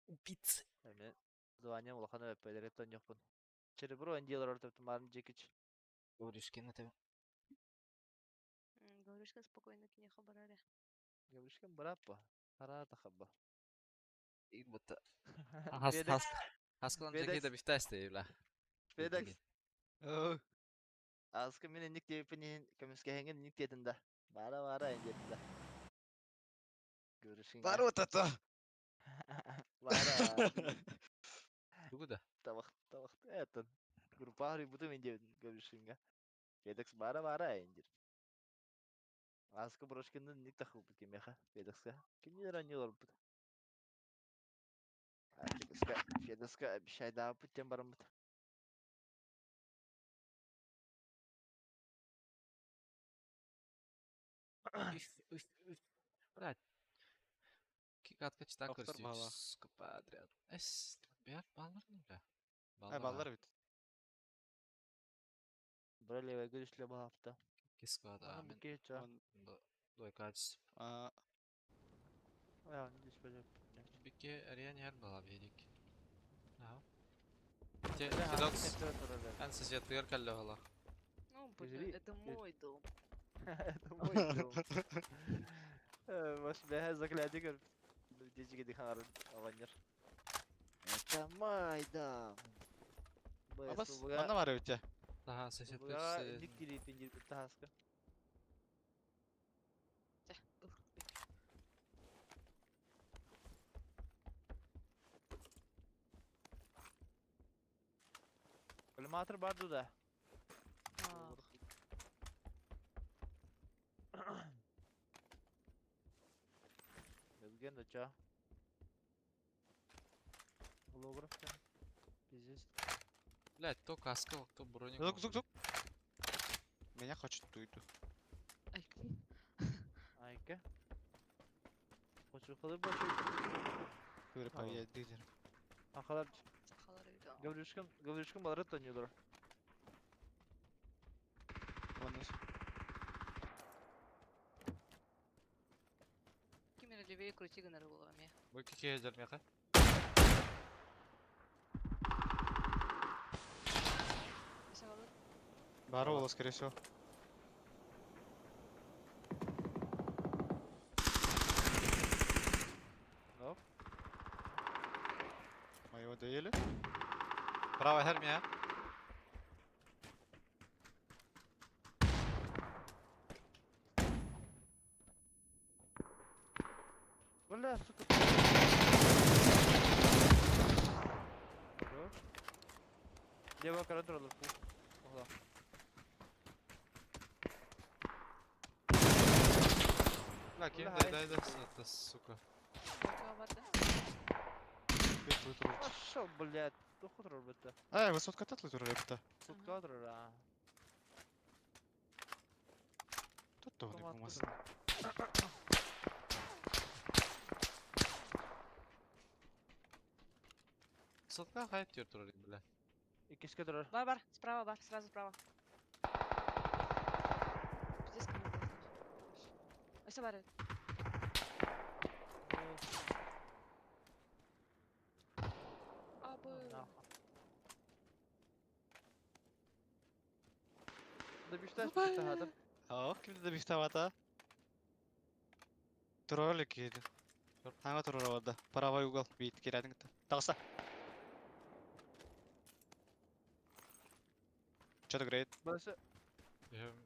A: Убийцы.
G: Эми звание улахан өппелери тоньохпун. Черебро эндилер ортопту марын жекич.
A: Гаврюшкин это.
E: Гаврюшкин спокойно кинеха бараре.
G: Гаврюшкин браппа. Харата хабба.
A: И будто. Хас хас. Хаскалан
G: Федекс.
A: жеки да бифтасты, бля.
G: Федекс. Аска мен ник депин көмүскәһәңен ник дедин да. Бара бара эндедин да. Görüşün.
F: Бар вот это.
G: Бара.
A: Тугу да.
G: Тавак тавак это. Группа буту мен дедин görüşүнгө. Федекс бара бара эндир. Аска брошкинды ник тахып кемеха Федекска. Кимнер анилар бут. Федекска Федекска обещай да путем барам бут.
A: Üf, üf, üf. Блядь. Кикатка чита
D: Доктор
A: көрсөт,
D: бала.
A: сука, подряд. Эс, бер баллар не, бля.
D: Ай, баллар бит.
G: Бра левая görüşле балапта.
A: Кискада,
G: Аны
A: мен
G: бу кече.
D: Он,
A: дойкач.
D: а,
G: Я не диспелеп.
A: Бике ариан яр бала бедик. Ага. Те,
G: Бля,
A: Федокс, ан сосед тыгар калле бала.
E: Ну,
G: Изри-
E: бля, это мой дом.
G: Это мой дом. Маш бәһә заклятие көр. Дежиге дихар аванер. Это мой дом.
D: Абас, манна бар бит.
A: Ага, сосед
G: Буга
A: тыгар.
G: ник тили пиндир таска.
E: Тя, ух, бик.
G: Коллиматор бар да.
E: Ах,
G: Евген да ча. Голограф. Пиздец.
A: Блядь, то каска, то броник.
D: Звук, звук, звук. Меня хочет туйду.
E: Ай.
G: Айка. Хочу хылы башы.
D: Көрі
G: А.
D: поедет.
G: Ахалар
E: Сахалар үйді.
G: Гаврюшкин, Гаврюшкин балары тонюлар.
D: Вон
E: Кимер левее крути гынары болами.
A: Бу кике жермеха.
E: Сахалар.
D: Бары ол, скорее всего.
G: No.
D: Мы его доели.
A: Право хермия.
G: Бля, сука. Хорош. Лево контроль Ого.
A: Бля, ким
G: Бля,
A: да да это, сука.
E: Бакыға бар да.
G: Пошел, блядь. Туху трубы-то.
D: Ай, высотка татлы турелепта.
G: Сутка трубы,
D: Тут то не бумас.
A: Сотка хайп тер турар, бля.
G: Иккиске турар.
E: Бар, бар, справа бар, сразу справа. Пиздец, кому Өсө бар. Абы.
G: Да бишташ бишта хатыр.
D: Ах, кимде де бихтавата. Троллик еді. Хаҥа туруора барда. Правый угол. Биит кирээтин кытта. Таҕыста. Что-то грейд.
G: Басы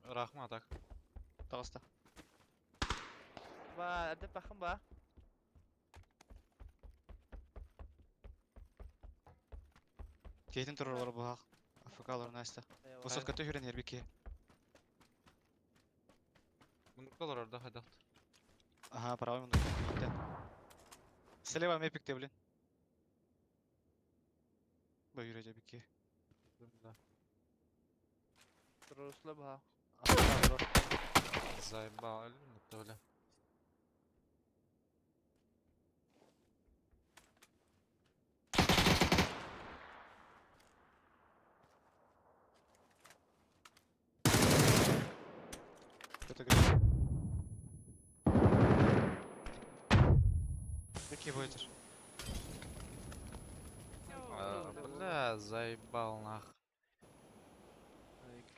A: Рахма так.
D: Таҕыста.
G: Ба, эрдэ пахым ба.
D: Киһитин туруоралар быһах. АФК-лар Настя. Высотката хүрэн эрби киһи.
A: Муннукка олорор да хайдах.
D: Ага, правый муннукка. Бииттэн. Слева мепикте, блин. Бу юрэ дьэбики.
A: Да.
G: Турусла баха.
A: Заебал, өлүм бля.
D: Это грейд. Какие будешь?
A: Бля, заебал нах.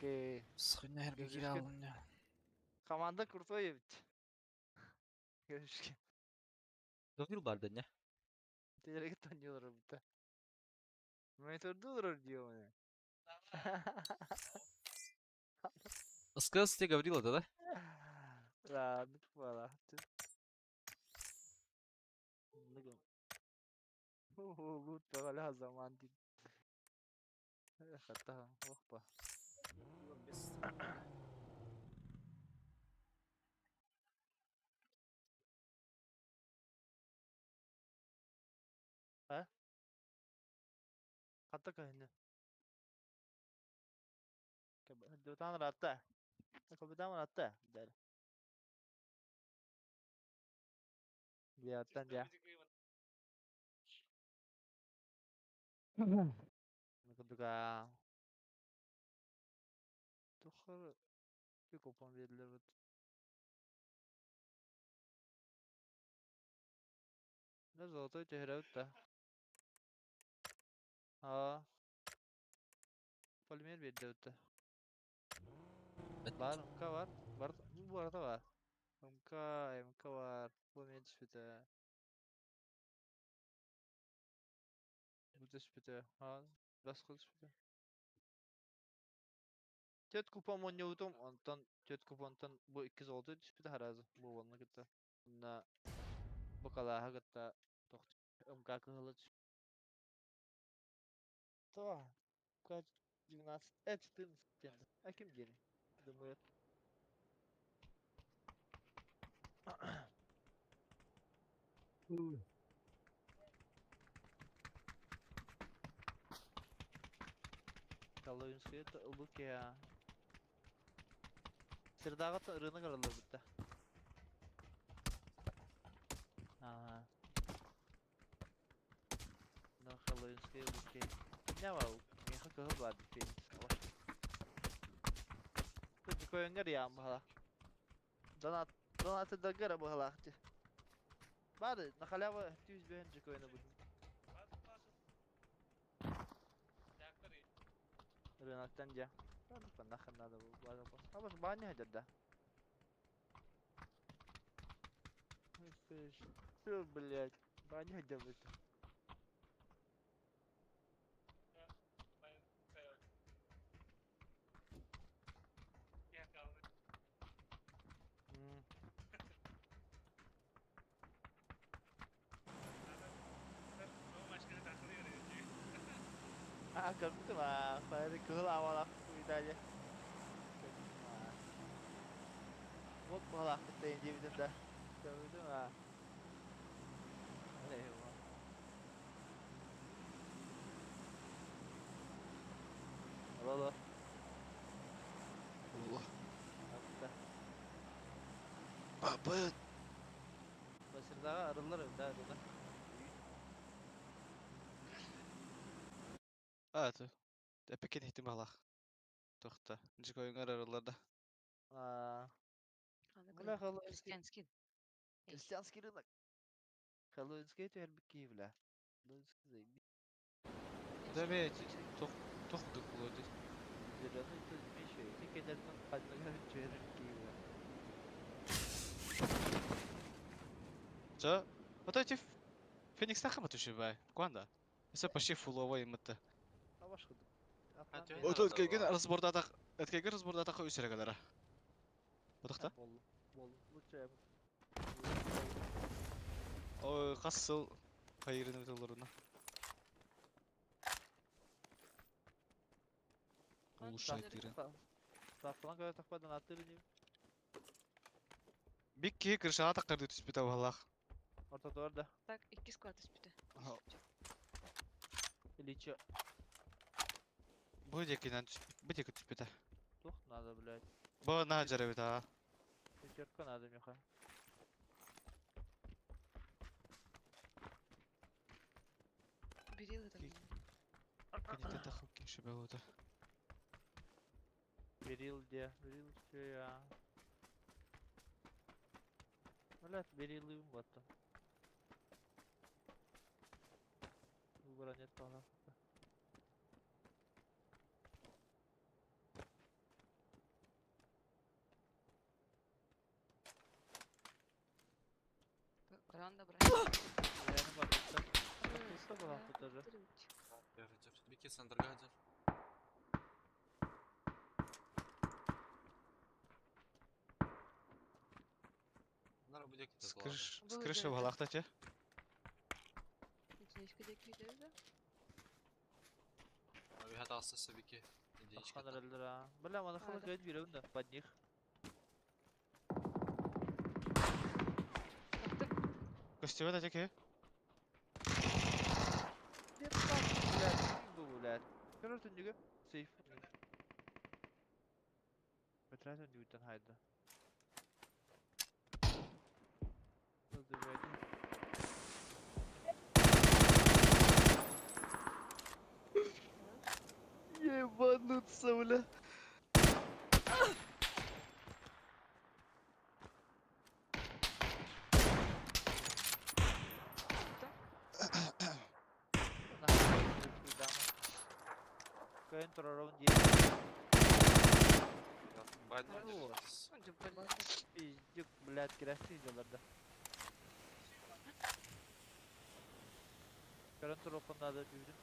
G: Окей.
A: Схуйня
G: Görüşürüz. Команда крутой ведь. Görüşürüz.
A: Догил бар да не?
G: Телеге тонёлор бутта. Монитордулар дио.
A: Сказал тебе Гаврила, да, да?
G: Ладно, voilà. Лут баҕалаах заман диир. Хата, опа. А? Хата каһына. Капитан ратта. Капитан ратта. Дэр. Диаттан дьэ. Курдука. Тухар купон биэрдилэр Да золотой түһэрэбит да. Аа. Полимер биэрдибит да. Бар, МК бар. Бар, бу барыта бар. МК, МК бар. Бу эмиэ түспүтэ. Бу түспүтэ. Аа, баска түспүтэ. Түөрт купон мунньубутум, онтон түөрт купонтон бу икки золотой түспүтэ харазы. Бу уонна кытта. Уонна бу калааһы кытта туох МК кыһыла түспүт. То, 12, 14 диэн. А ким диэри? Думаю. Калуинская ылбыт киһи Сырдааҕы рынок арыллыбыт да. Аа. На Хэллоуинская ылбыт киһи. Не бар, миэхэ кыһыл баар Феникс. Көйөнгөр яам баһала. Донат, донатыдарга эрэ быһалаах дии. Баар, на халява түүс бөһөн дьокойуна будун. Рыноктан дьэ. Нахер надо было. А может баня хотят, да? Что, блядь? Баня хотя бы. А, көрбүтүм аа, бары кыһыл авалах Италия. Көрбүтүм аа. Вот баҕалаахпыт диэбитим да. Көрбүтүм аа. Алло, алло.
D: Алло.
G: Апта.
D: Бабыт.
G: Басырдаҕа арыллар эбит аа, рынок.
D: А, это. Эпикен хитим балах. Тохта. Дьикойуҥар арыллар да.
G: Аа.
E: Аны
G: Бля,
E: көрүм.
G: Хэллоуинский.
E: Крестьянский. Эй.
G: Крестьянский рынок. Хэллоуинский түһэрбит киһи бля. Хэллоуинский заебись.
D: Да бе, тох тох дык було
G: Зеленый тут еще. Ити кэннэртэн ханныга түһэрбит киһи бля.
D: Ча? Вот эти Феникс тахы түшү бай. Куанда. Эсе почти фуловой мытты.
A: Ото
D: Өткеген разборда өткеген разборда тахы үсерегелere. Бутакта?
G: Болду. Болду. Лучше.
D: Ой, кассыл кайырын өтөлөрүнө. Улучшает дирен.
G: Сафлан көтө тахпадан аттыр дейм.
D: Бик ки крышага таккарды түспүт абалах.
G: Ортодор да.
E: Так, икки склад түспүтэ.
G: Или чё?
D: Бу декинен түспүт, бу деки түспүт.
G: Тух надо, блядь.
D: Бу на жарабит а.
G: Пятерка надо, Миха.
E: Берил это.
D: Кенете тахып киши болду.
G: Берил где? Берил чё я? Блядь, берил им вот там. Выбора нет, погнал.
E: Ранда брать.
G: Я не могу, так. Пусто было тут уже.
A: Бики центрга хадер. Нара будет
D: С крыш, с крыши
E: Бу
D: балахта те.
E: Единичка деки да?
A: Abi hadi бики. Единичка.
G: Бля, бля, мана хала
E: да.
G: көйт берем да, под них.
E: Таптым.
D: Көстүбөт атеке.
G: Блядь, бу, блядь. Көрөр түндүгү. Сейф. Бетрә түндүгүттен хайда.
B: Ебануться, бля.
G: Көйн турарон дие.
A: Байден.
G: Пиздюк, блядь, кирәсти деларда. Көрөн турукун надо бүйдүн.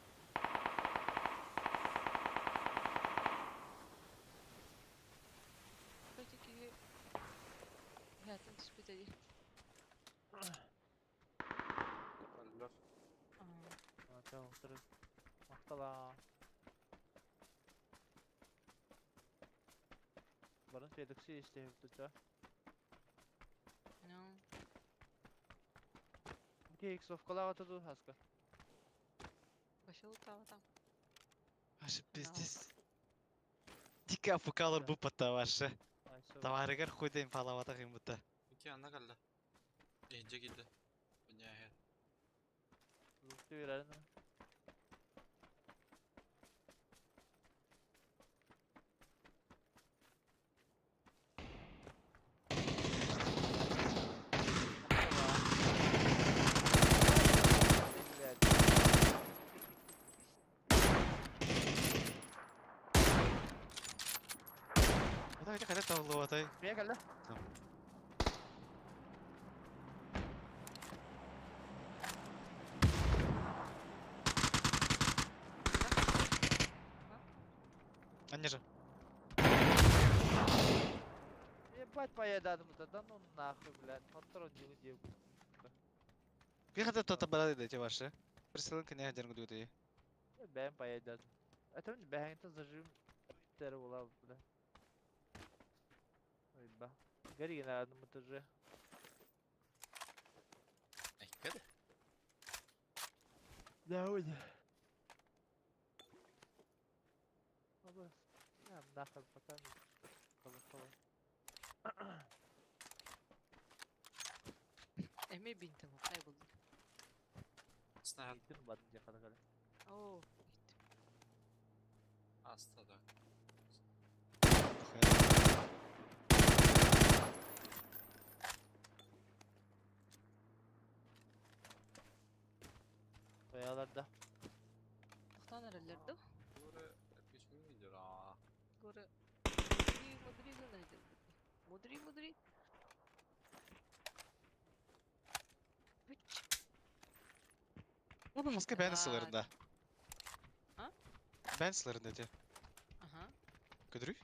E: Көтеки Хатын түспүтэ ди.
G: Ча, Мактала. Барын федекси истеп ча.
E: Ну.
G: Ки иксовкалага туду хаска.
E: Пошел там там.
D: Аш пиздец. Дико афукалар бу паттавашы. Таварыгар хуйдайм палавата кым бутта.
A: Бики анда калды. Ehce gitti. Dünya
G: Лукты берәрин. Блядь.
D: Ата кайда табылып атай.
G: Мия калды.
D: Анне же.
G: Ебать поедадым да, да ну нахуй, блядь. Контрол делаю девку.
D: Кайда тата барады дети ваши. Присылынка не один гуду
G: Бэм поедадым. Это мне бэм зажим. Тер була, бля. Ой, ба. Гори на одном этаже.
A: Эккеде.
G: Да, ой. Я нахуй пока не. Хала-хала.
E: Эми бинтем кайболду.
A: Снайпер
G: Итин бадын жакада кале.
E: Оо.
A: аста да.
G: Koyalarda.
E: Тохтан эрелерди.
A: Göre geçmiyor gidiyor ha.
E: Көрө. Мудри, мудри гына Мудри, мудри. Бүч.
D: Бу хаска бэйэн сылырында.
E: А?
D: Бэйэн сылырында ти.
E: Ага.
D: Көдүрүй?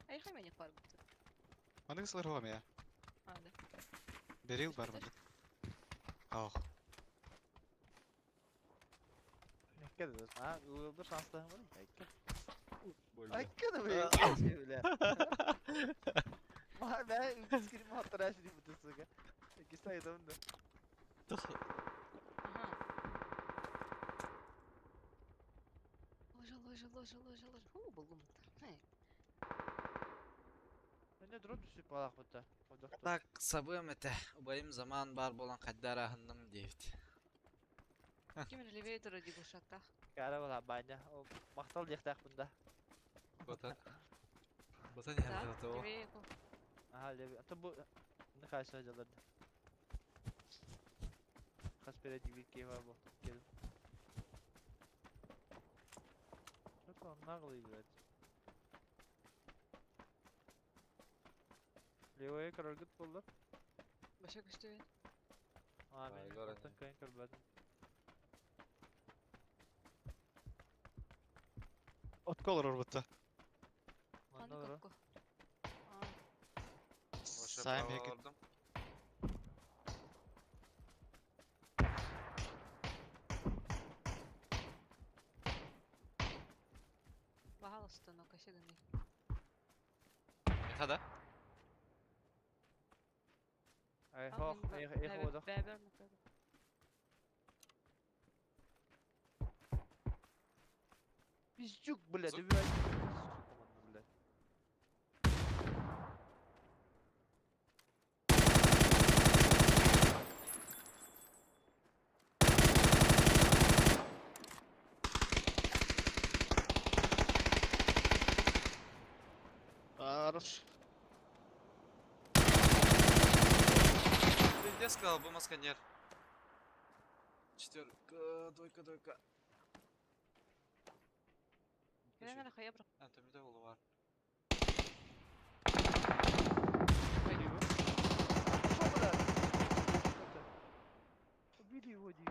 E: Айха мени бар бу.
D: Манык сылыр хоға мия.
E: А, да.
D: Берил бар мында. Ох.
G: Экке да. А, Google'da şanslı var. Экке.
A: Больно.
G: Экке да бля. Бля. Ма ben скрин хаттара шри бу сука. Киса едам да.
E: Ага. Ложа, ложа, ложа, ложа, ложа. Ху, булгум. Хей.
G: Мене дроп түсүп балак бутта.
A: Так, сабыам этэ. Убайым заман бар болан каддара хынным диэбит.
E: Ким элеватор ди бушатта.
G: Кара бала баня. Мактал дияктак бунда.
A: Бота. Бота не
E: Да?
A: хадата
E: Левее ко.
G: Аха, леви. Ата бу не кайсы жаларды. Хас пере дибит кева бу. Кел. Что он наглый, блядь. Левая король болду.
E: Баша күстү.
G: А,
A: Ай,
G: мен
A: город.
G: оттон кайын көрбөдүм.
D: Отколор орбутта.
G: Манна
E: Ханы
G: ора.
E: кокко. А,
D: Сайм еки.
E: баһалыста, но кашыгыны.
A: Меха да?
G: Ай, хох, эх, эх, одох.
E: Бәбер мөкәдә.
G: Пиздюк, блядь,
A: Зу-
G: убивай. Сука, манна, блядь.
B: Хорош.
A: Ты где сказал, был масканер? Четверка, двойка, двойка.
E: Кирәгә хая бер.
A: А, там не было.
G: Что, блядь? Это? Убили его, Дим.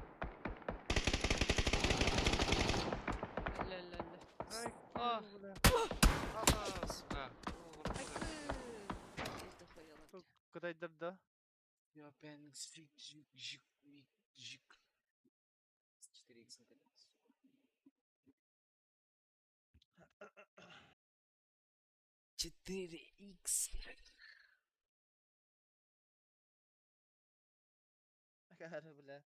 E: Ля-ля-ля.
G: Ай,
E: А.
G: бля.
A: А, сука.
E: Айкы. Издохуяла.
G: Куда идёт, да?
A: Я пен жик жик жик мик жик. 4 х наконец. 4 х.
G: Кара, бля.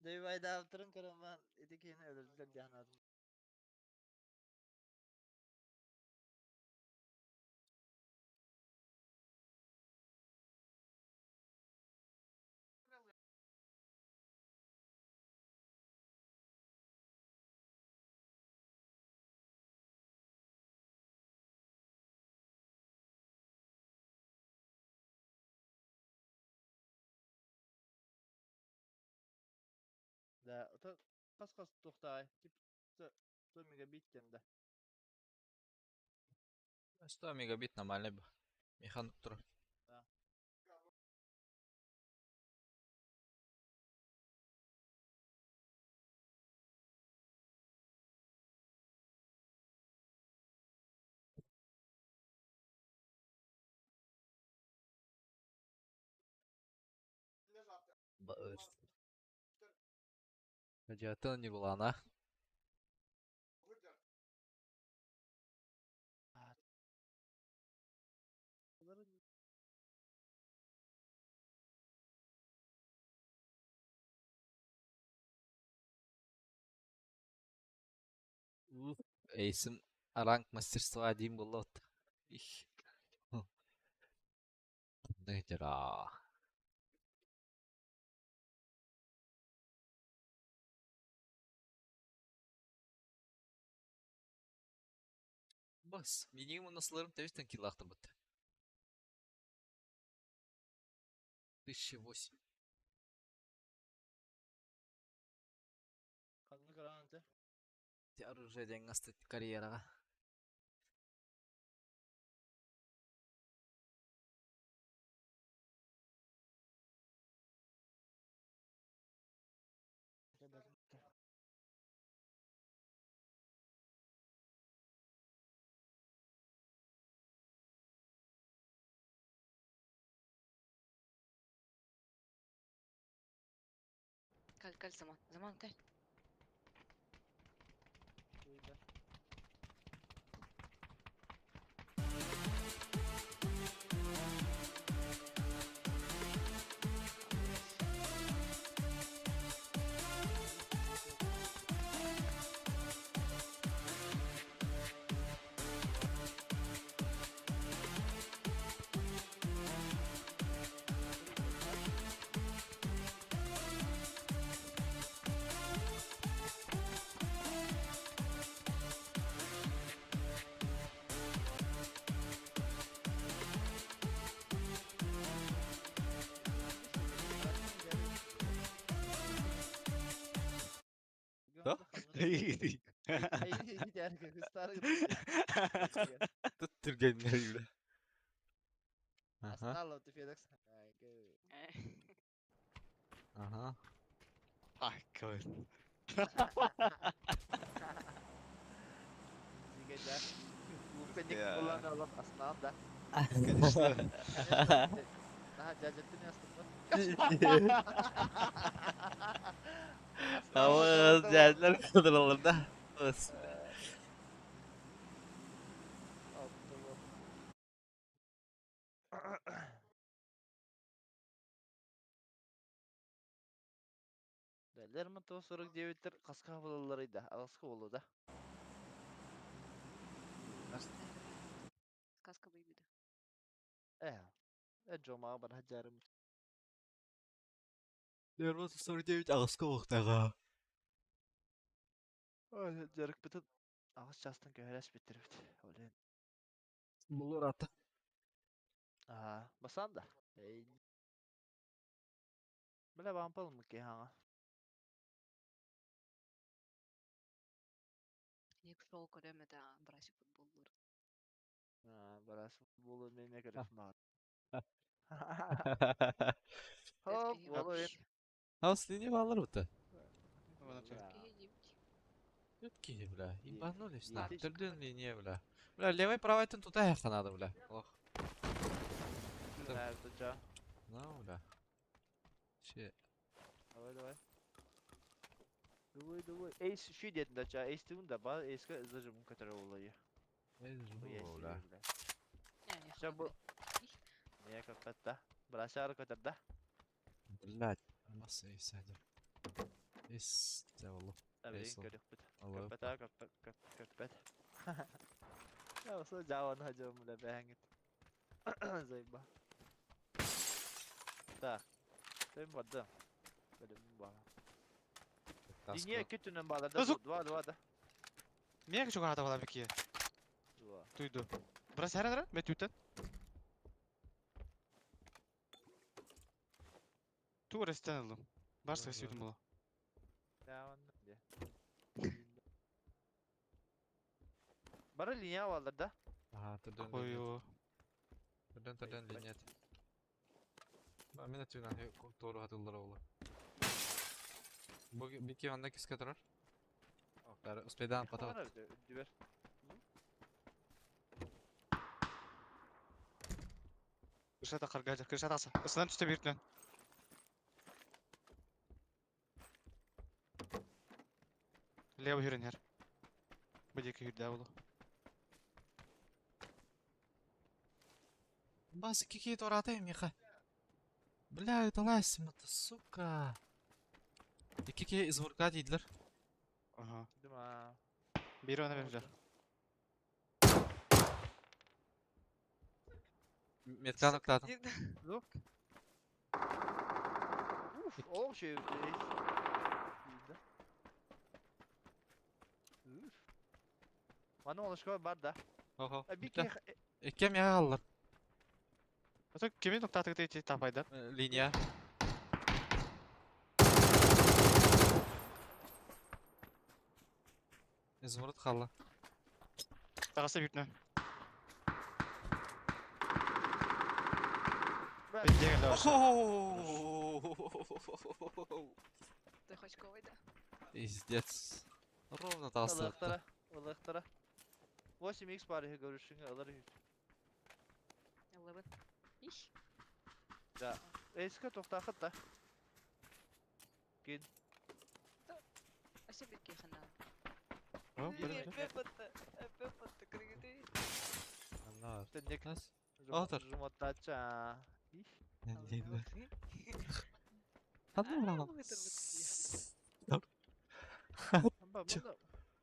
G: Добивай да авторын караман. Эти кені өлірділер дианадым. Да, то қас-қас тоқтай. Тип, 100 мегабит да.
A: 100 мегабит нормально бы. Механ тур.
G: Да.
A: Bağır. Радиатор не была она. Эйсим ранг мастерства один был лот. Их. Дыра. Бас, минимум насларым тәвистен килахтыр бит. 1008.
G: Қанны қараған те.
A: Те оружие ден асты карьераға.
E: Кал, кал, Заман. Заман, кал.
A: Да? Тут түргэннэр, бля. Ага, ага.
D: Ай, кой. Конечно.
A: Ama geldiler kadar da. Bas.
G: Лермонтов 49-тер қасқа болаларыйда, алғысқы болу да.
E: Сказка выйдет.
G: Жомаға бар хаджарым.
A: Лермонтов 49 ағысқы оқтаға.
G: Жарық бітін ағыс жастан көһәрәс бітірбіт. Олен.
A: Бұлар аты.
G: Ага, басан да. Эй. Бля, бампал мыки хаңа.
E: Ник шоу көрөм это браси футболлур.
G: Барас футболу мен керек маған. Хоп, болу.
A: Хаус линия балар бұты. Ютки, бля, ебанулись на. Түрден линия, бля. Бля, левый правый тун туда ехать надо, бля. Ох. Ну, бля. Че.
G: Давай, давай. Давай, давай. Эйс şu dedin de ça. Эйс түгін да ба. Эйске зажим который олайы.
A: Бля.
G: Ща бу. Не көппәт да. Брашар көтөр да.
A: Блядь. Масса эйс әдір. Эйс зәвалы.
G: Эйс көрөк бит. Көппәт а көппәт көппәт. Я осы жауан хажым бля бәңгит. Зайба. Так. Сен барды. Бөлім бар. Линия күтүнен баларда два два да.
D: Мега чугата бала бики.
G: Два.
D: Туйду. Брас хәрәнрә, мен түтен. Ту рестен алдым. Барса сүйдüm була.
G: Бары линия балар да.
A: Ага, түрден.
D: Қою.
A: Түрден түрден линия. Мен түнен doğru hatırlar oğlu. Bu bir anda kiske durar. Успедан потом.
G: Дүбер.
D: Кыршата каргажа, кыршата аса. Ысынан түстө биртнен. Лево хүрен хер. Бу деки хүрдә булу.
A: Бас кики тораты миха. Бля, это ласим, это сука. Кики из мурка дейділер.
D: Ага.
G: Дума.
D: Бир аны берже.
A: Метканы кладым.
G: Лук. Уф, ол şey. Уф. Мана олышка бар да.
A: Охо.
G: Бики.
A: Кем я аллар?
D: Ото кими токтатык дейти тапайдар.
A: Линия. Изумруд қалла.
D: Тагасы биртнен.
E: Ты хочковый, да?
A: Пиздец. Ровно тастықты.
G: Ылықтыра. 8x бар көрішіңе ылыр.
E: 11. Иш.
G: Да. Эске тоқтақыт да. Кен.
E: Өссө бир киһи ханна.
D: О, бир.
E: Эппе батты, кыргыты.
A: Анна.
G: Тенник.
A: Нас. Отор.
G: Жумотача.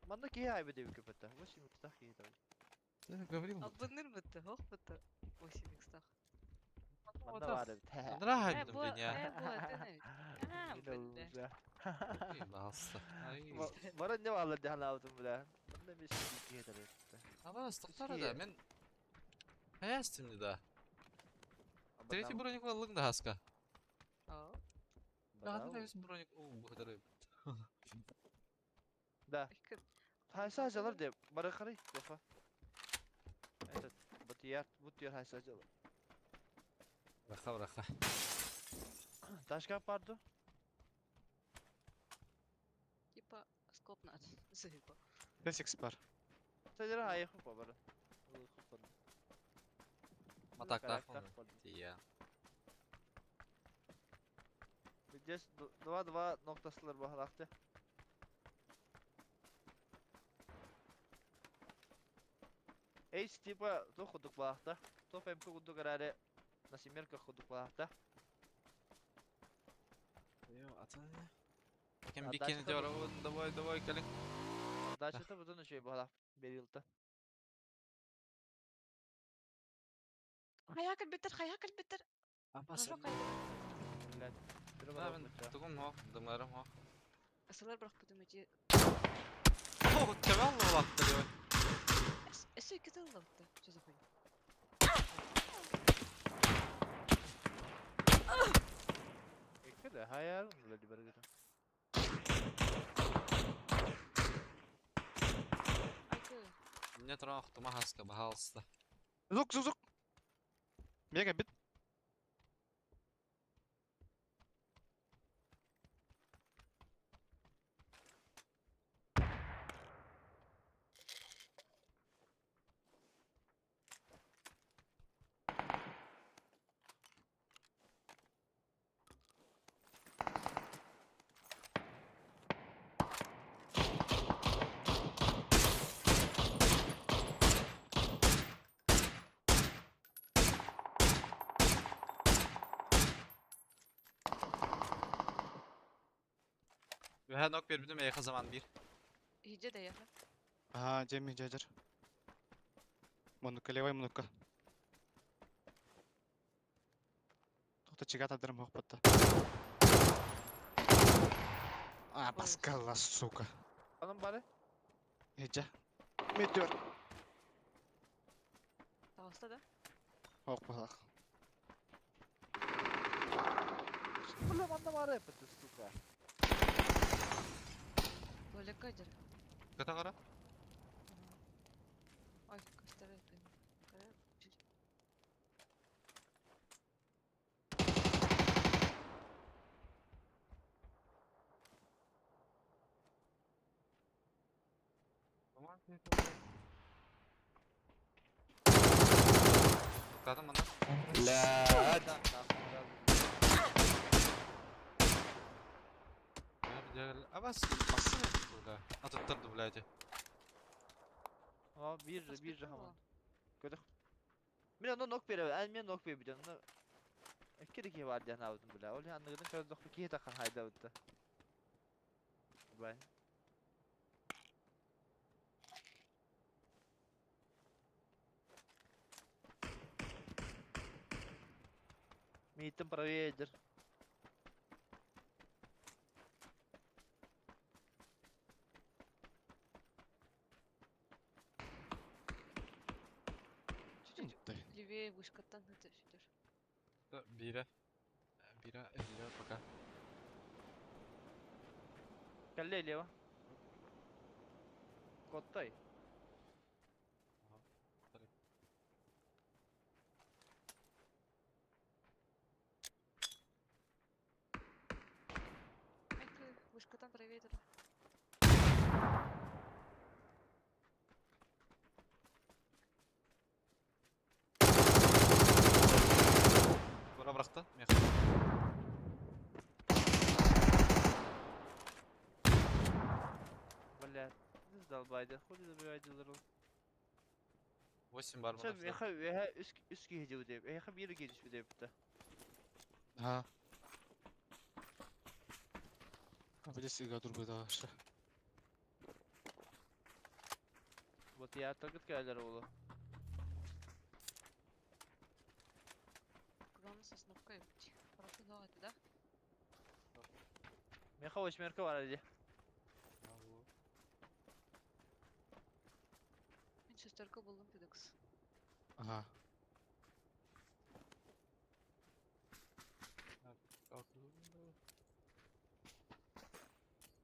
G: Манна киһи айбы деп көпөттө. 8 икстах киһи табы.
A: Говорил.
E: Албынныр бытты, хох бытты. 8 икстах.
G: Манна бар эбит.
A: Нравится
E: Э, бу,
A: мне.
E: э, бу, это А, бытты.
A: Баста.
G: Бара не алар дихан алдым бля. Манна беш киһи табы.
A: Абас, тоқтар да, мен... Хаястым да. Третий броник алың да хаска.
E: О,
A: Да, весь броник. О, благодарю.
G: Да.
E: икки.
G: Хайса жалар деп. Бара карай, Гофа. Этот, бут яр, бут яр хайса жалар.
A: Раха, раха.
G: Ташка парды.
E: Типа, скоп надо. Заебал.
D: 5 бар.
G: Сәлер айы хупа бара.
A: Матак Тия.
G: Здесь 2-2 ноктасылар бахалакты. H типа то худук балахта. Топ МК худук араре на семерка худук балахта.
A: Кем бикени деп Давай, давай, кэлин.
G: Дачата бұдан үшей балах берилді.
E: Хаяк битер, хаяк битер.
A: Абас.
E: Хорошо, хаяк.
G: Блядь.
A: Да, мен тугум хо, дымларым хо.
E: Асылар бірақ бұдым өте.
A: О, тебе алла балахта деп.
E: Эссе икки тыл лапты. Что за хуйня?
G: Экке хайар блядь баргыта.
E: Айкы.
A: Мне трох тума хаска бахалста.
D: Зук, зук, зук. Мега бит.
A: Ve nok bir bidim yakın zaman bir.
E: Иде да яха.
D: Ага, жеми жажар. Мунука, левай мунука. Тоқта чигат адырым хоқ батта. А, баскала, сука.
G: Анам бары.
D: Эжа. Метеор.
E: Тағыста да?
D: Хоқ балақ.
G: Бля, манна бары эппет, сука.
E: Туалетка жер.
A: Ката кара?
E: Ой, көстөрө.
A: Тоқтадым мана.
C: Бля.
A: Абас, басын бля. Атыттырды, блядь.
G: А, bir bir hamam. Көдөх. Мен аны нок бере, ән мен нок бере биден. Экки бар диэн алдым бля. Ол анныгын көрдөх ки тахан хайда бутта. Бай. Митим проведер.
E: Чуть-чуть левее вышкаттан это идешь.
A: Да, Бира. Бира, элле, пока.
G: Калле лево. Коттай.
E: Айкы, вышкаттан правее.
A: Бара быракты. Мех.
G: Задолбайды. Хули забивайдылар ол.
A: 8 бар
G: Sen
A: мына.
G: меха үһэ үс киһи дьыбы деп. Эһэ биир киһи түспүт деп та.
D: Ha. Билес ига турбуда вообще.
G: Вот я только кэлэр олу.
E: Главное, сосновка ебать. Хорошо, да, это да?
G: Меха восьмерка бар иди.
E: Мен шестерка булдым педекс.
D: Ага.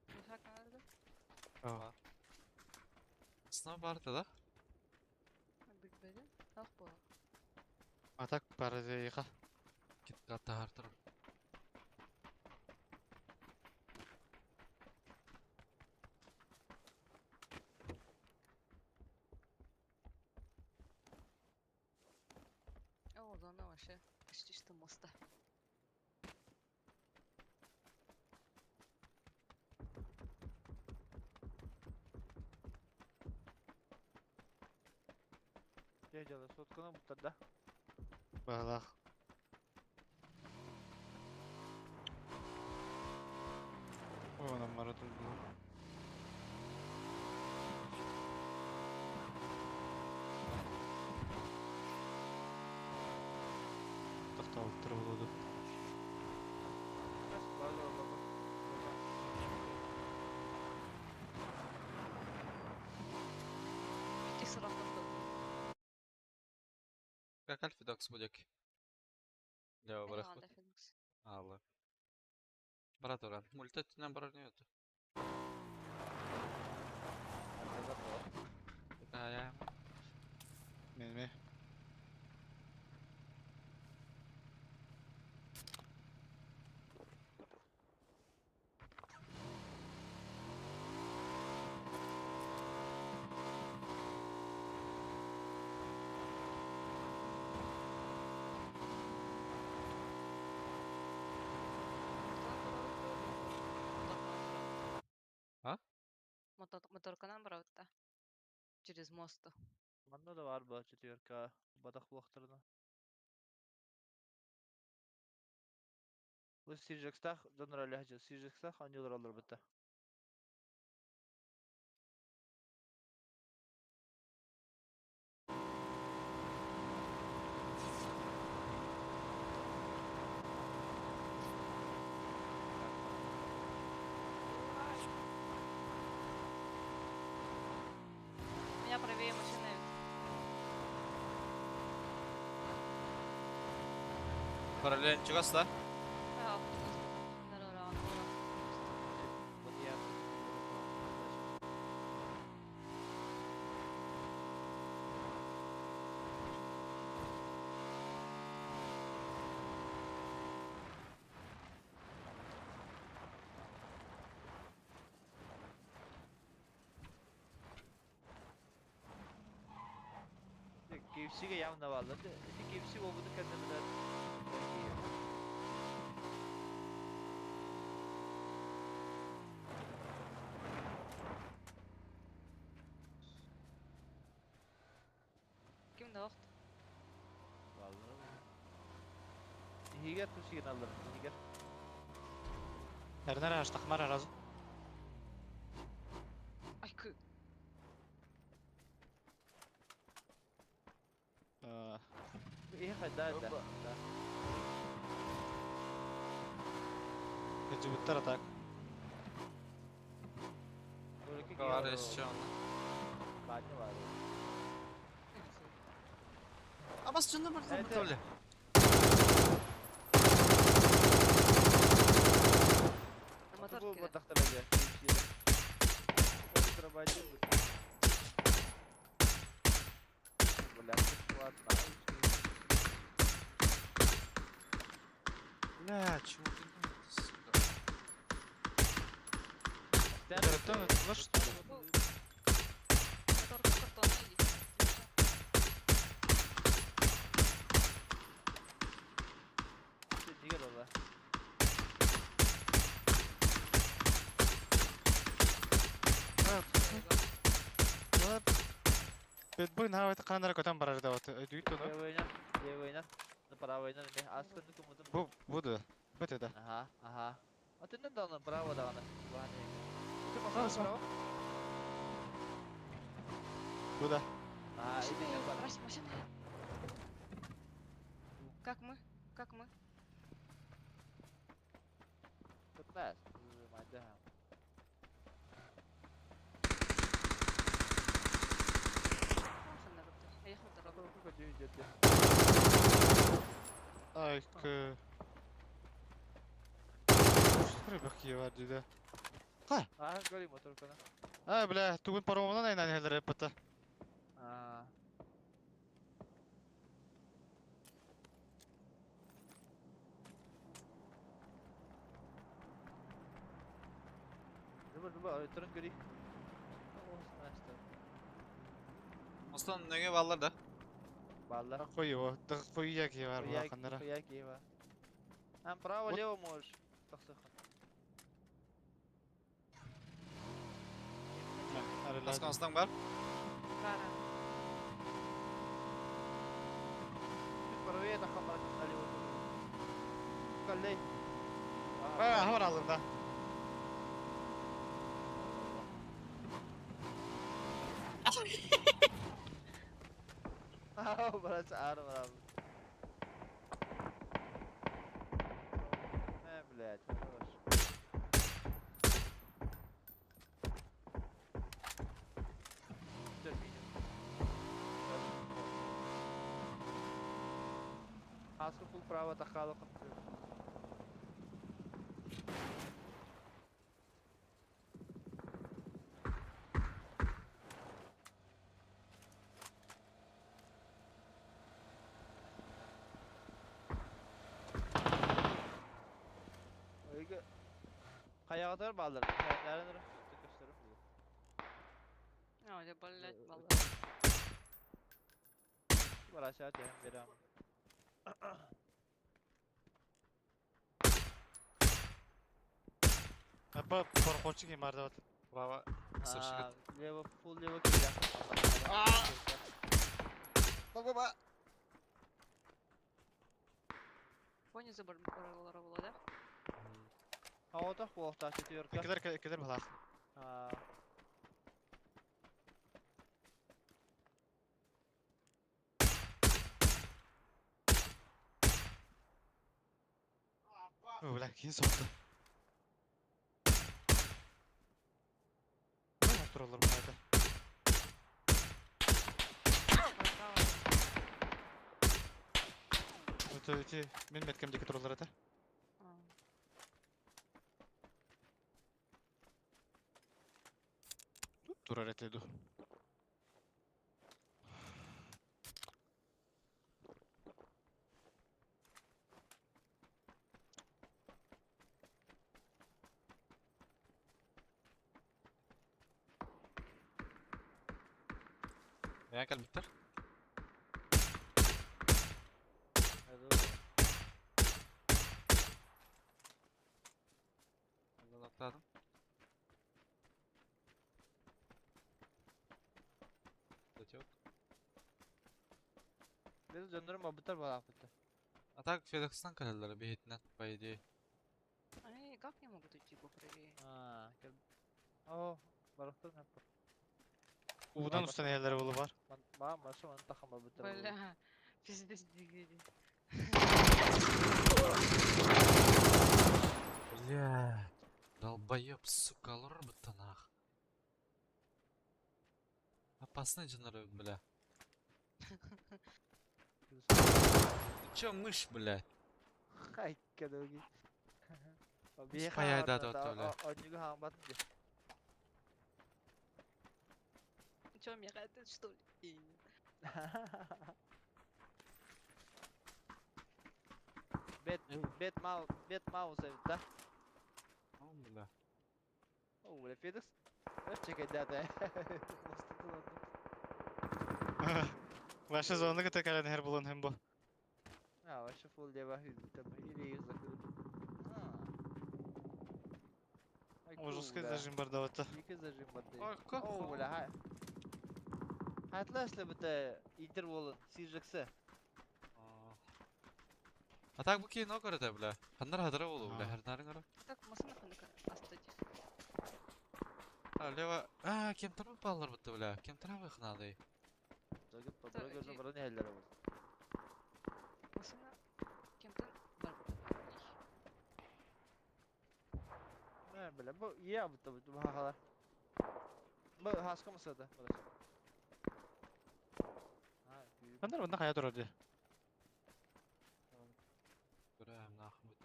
E: Мешак надо?
D: А.
A: Сынау барды да?
E: Билбедим. Ах була.
D: А так парадейха.
A: Кит тахар турар.
E: О, зона вообще почти что моста.
G: Дьэ дьоно сотканы буттарда.
D: Балах. Ой, нам маратон был. Тохтоо турбуду.
G: Бас база баба.
E: Ити сырак
A: Как Альфидокс будет? Лево
E: Ладно,
A: барахпыт.
E: Феникс.
A: Алла. Бара турар. Мульта түнен барар не өтө. Я.
D: Мен
A: А?
E: Моторканан барабытта. Через мост.
G: Манна да бар ба четверка. Бадах булактарына. Бу Сиржекстах донор аллахжы. Сиржекстах аньолар алыр битта.
E: Меня правее машина.
A: Параллельно чугас да?
E: А,
G: Вот я. KFC'ге явно валлы. KFC болбуду кәдімгі
E: Ким да вакыт?
G: Валлы. Хигер тусиген алыр. Хигер.
D: Нернер аштахмар разу.
E: Ай, кы.
G: Э хайда да.
D: Жибиттер атак.
A: Бар еще онна.
G: Баня бар.
A: Абас жынды бар
G: Это-
A: бля.
E: На
G: Бу
E: моторке.
G: батахтар эже. Бля, ладно.
A: Бля, чего ты, сука.
D: Каратон, это ваш что ли?
E: Моторка картонная иди.
G: Дигер ола.
D: Бу наавайт канара көтөн барар да вот. Өйдүүт ону.
G: Левыйынан, левыйынан, правыйынан эмиэ аскыны кумутум.
D: Бу бу да. Бу да.
G: Ага, ага. Атынан даҕаны право даҕаны.
D: А, всё. Бу да.
G: А,
E: Машина
G: иди
E: едет,
G: бар.
E: Рась, машина едет. Как мы? Как мы?
G: 15. Майда.
D: Ай, к. Рыбак var dedi.
G: А, говори мотор кана.
D: Ай, бля, тугун паромунан айнан хелер эппата.
G: А. Дуба, дуба, турun көрей.
A: Остан нөңе баллар да.
G: Баллар.
D: Койу, дыг койя ки бар бу канара.
G: Хуя киева. Там право,
D: Вот.
G: лево можешь. Тахсахан.
A: Аскан остан бар.
E: Кара.
G: Чуть правее тахан барак налево. Каллей.
D: А, хавар алдым да.
G: Ау, брат, ар, брат. Блядь, хорош. Всё, минимум. Аска фул право тахало. Ойга Каягатар балдар. Нәрен көстөрүп бу.
E: А, я, блядь, балла.
G: Бар aşağı тем берем.
D: Апа паркорчу ким бар да вот.
A: Право.
G: А, Лево фул лево киля.
F: Баба.
E: Пони забор было, да?
G: А вот так плохо, четверка.
D: Кедер кедер балах.
G: А.
D: Бля, кин соқты. Бля, туралар бұнайды.
E: Право.
D: Өте өте мен меткемдеки туралар это.
E: А.
D: Турар этеду.
A: Мен калбиттер. Ноктадым. Затек.
G: Biz döndürüm бабытар бала бітті.
A: А так Федекстан калалар бехитинен, по идее.
E: Ай, как я могу уйти поправее?
G: А, кел. О, барақтар не
D: Удан устан элдер болу бар.
G: Маған маша маны тахан бабытар.
E: Бля, пиздец, двигали.
A: Бля. Долбоеб, сука, лор нах. Опасный дженеры, бля. Ты чё, мышь, бля?
G: Хай, кәдімгі.
A: Спаяй да, да, бля.
G: Однигі хаңбатын де.
E: Чё, мне это что ли?
G: Бет, бет мау, бет маус да?
A: О, бля.
G: О, бля, Федекс. Өп чекай да, да.
D: Ваша зона кыта кален хер булун хем бу.
G: А, вообще фул лево или их закрыт.
D: Ужасский зажим бар да вот.
G: Екі зажим бар
A: Ой,
G: О, бля, хай. Хайтлашлы бите Интер болын, Сижексе.
A: А так бу кино көрөтө бля. Ханнар хадара болу бля,
D: А.
A: хернарын көрө.
E: Так, машина ханнык астыды.
A: А, лево. А, кем тарап баллар бутты бля. Кем тарап ыхнады.
G: Жогып,
E: Так,
G: бара көрдө,
E: и-
G: бара не хәлләре бол.
E: Машина кемтен бар
G: Мә, бля, бу я бутты бу хахалар. Бу хаска мısыды, burası. Ha, büyük.
D: Хандар онда хая турар ди.
A: Көрө нахмут.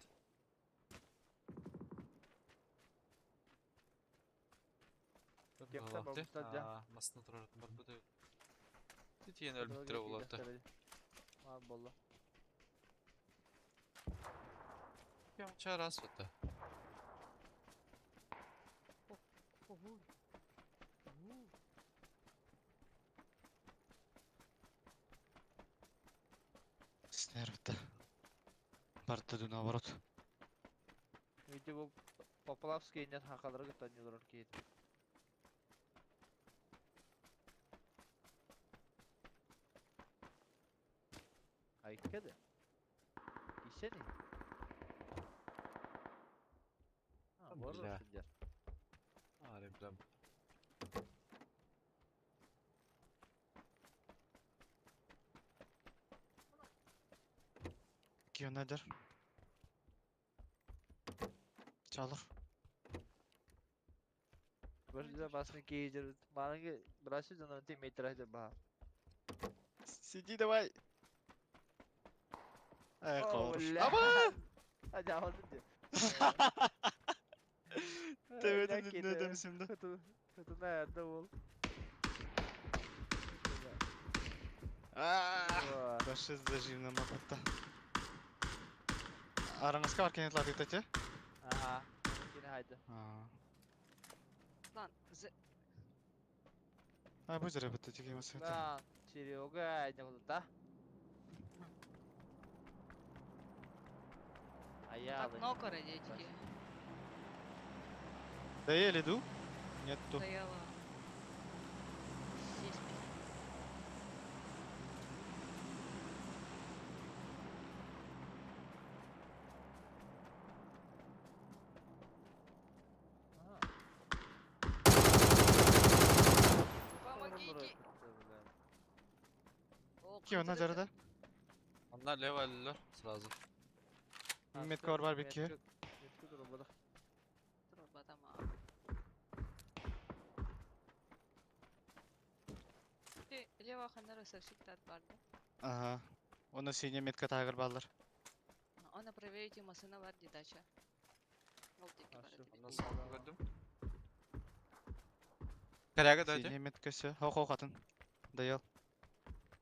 G: Кем тарап бутты, да.
A: Масына турар бар бу. Тиен өлбүттүрө болот.
G: Ма болла.
A: Кем чарас бутты.
E: Ого.
D: Снервта. Барды ду наоборот.
G: Виде бу Поплавский инен хахалары гыттан юлар кейт. Айкеде. Исени. А,
A: Бля.
G: бар сидер.
A: Аре бля.
D: Кионадер. Чалыр.
G: Башда басны кейдер. Манги брасы жанан те метр ба.
D: Сиди давай. Эй,
G: О,
D: хорош.
G: бля.
D: Аба!
G: Hadi aldın diyor.
D: Demedim ne demişim de.
G: Kötü, kötü nerede ol?
D: Башыз зажим на мапатта. Араңызга бар кенет латык те?
G: Aha. Yine haydi.
E: Lan, з
D: А бу жере битте тиги масата.
G: Lan, Серега, ne oldu da?
E: так
G: Аялы.
E: нокора детики.
D: Да еле ду? Нету.
E: Стояла. Здесь. Помогите. О,
D: Кионадер
E: кытырды.
D: да?
A: Анна лево эллер сразу.
D: Метка бар бар бики.
G: Метка durmadık.
E: Dur badama. Ти лево ханара сосиктат барды.
D: Ага. Оны синий метка тагыр баллар.
E: Она проверите машина бар дача. Ол теки
G: А,
E: бар
G: всё.
E: edi.
A: Анна салгын көрдүм. Коряга дайте.
D: Синий метка все. Хо хо хатын. Даял.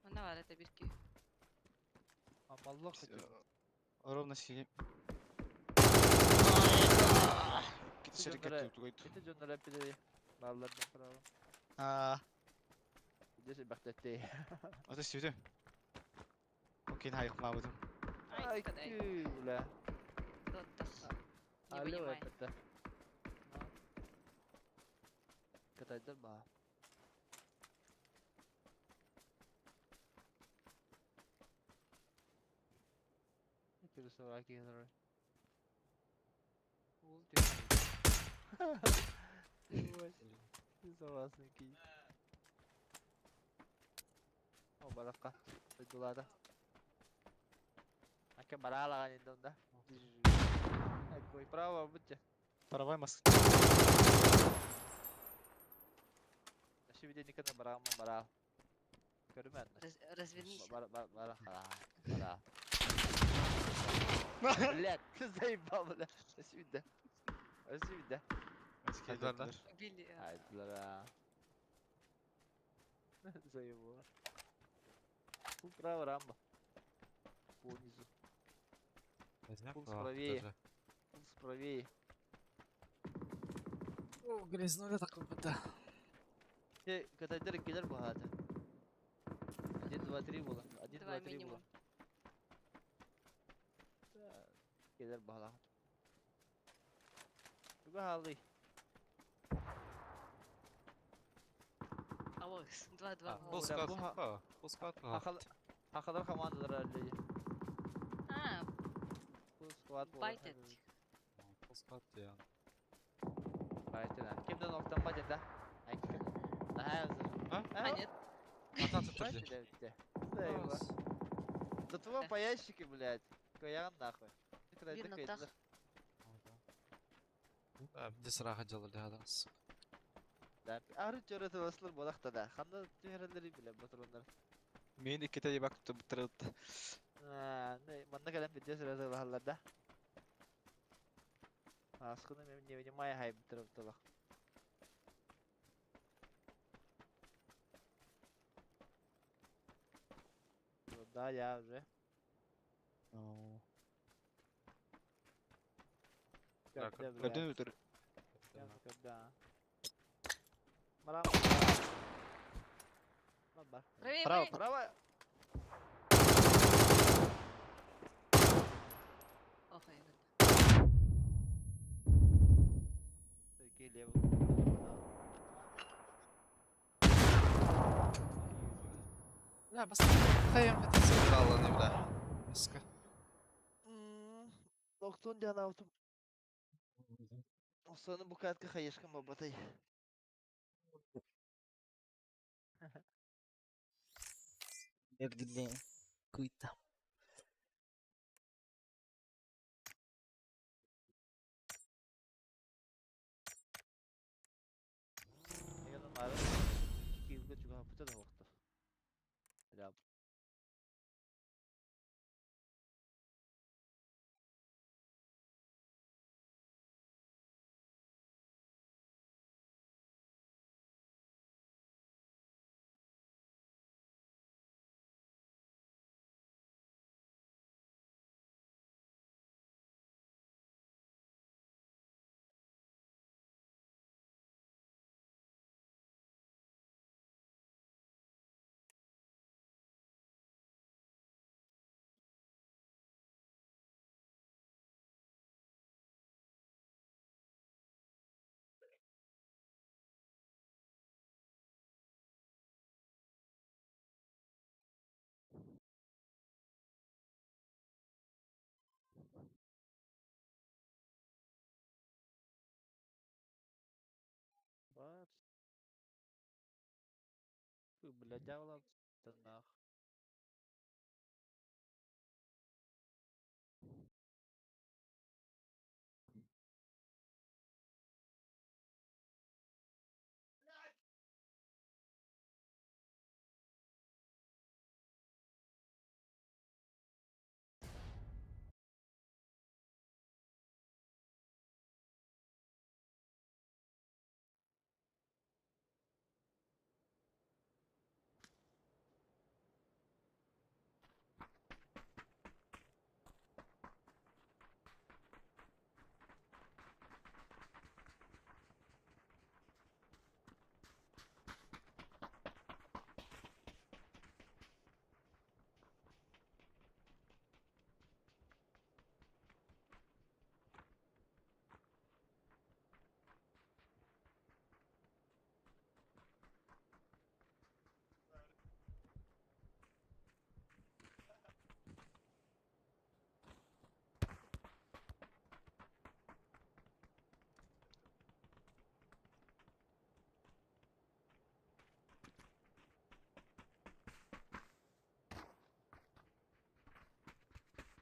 E: Она бар это бирки.
G: Amallah kötü.
D: Ровно синий. Кити
G: Жоннора-
D: шерикет тугайт.
G: Ити жоннора пиде баллардан право.
D: А,
G: Десе бахтетте.
D: ата сүйдү. Окей, хайык мабыдым.
E: Ай, кадай.
G: Бля.
E: Доттах. Не
G: Алло,
E: понимаю.
G: это. Катайдар ба. Кирсоваки генерал. Кирсоваки. О, баракка. Дулада. Ака барала да. Ой, право, будьте.
D: Паровай маск.
G: Şimdi никогда барам бара. Көрмәдем.
E: Развернись.
G: Бара бара бара бара. Блядь, ты заебал, бля. Сюда. Сюда.
A: Хайдарлар.
E: Убили.
G: Хайдlara. Заебал. Фул право рамба. По низу.
A: Возьмем
G: Пункт
A: право
G: правее.
A: даже.
G: Пункт правее.
A: О, грязнули такой будто.
G: Те, катайдер келер богато. 1, 2, 3 было. 1,
E: Два
G: 2, 3 было.
E: минимум.
G: Келер богато. Туга халы.
E: А Ой, 2-2.
A: Full
G: Бля,
A: squad.
G: буха-
A: О, full squad.
G: Хахалар командалар әлі.
E: А,
G: Full squad болар.
E: байтед.
A: Full squad я.
G: Байтед. Кимден октан байтед да? Ага,
A: А?
E: А, нет.
A: Атан tutturdu.
G: Байтед. Да твой по ящике, блядь. Каян нахуй.
E: Бир ноктах.
A: Где сраха делали, да, сука.
G: Да, ары чөрөтө басылыр болақта да. Ханда түһәрелери биле батырондар.
D: Мен икките ебак туттырылды.
G: Не, манна кэлэн видео сразу лахаллар да. Аскыны мен не внимая хайп тырыптылах. Да, я уже.
A: Так,
G: Когда, блядь?
D: Көрдүн өтөр.
G: Когда? Марам. Бар.
E: Правее,
D: Право,
E: правее.
G: Право.
E: Ох, я говорю.
G: Окей, лево.
A: Бля, бас. Хайым это не бля. Сука.
G: Доктон диана аутум. Осоны букатка хаешкам бабатай.
A: Куйта.
G: Егер мары киевге чуга пута да вакыты. Бля. Бар. Фу, бля, дьявола, да нах.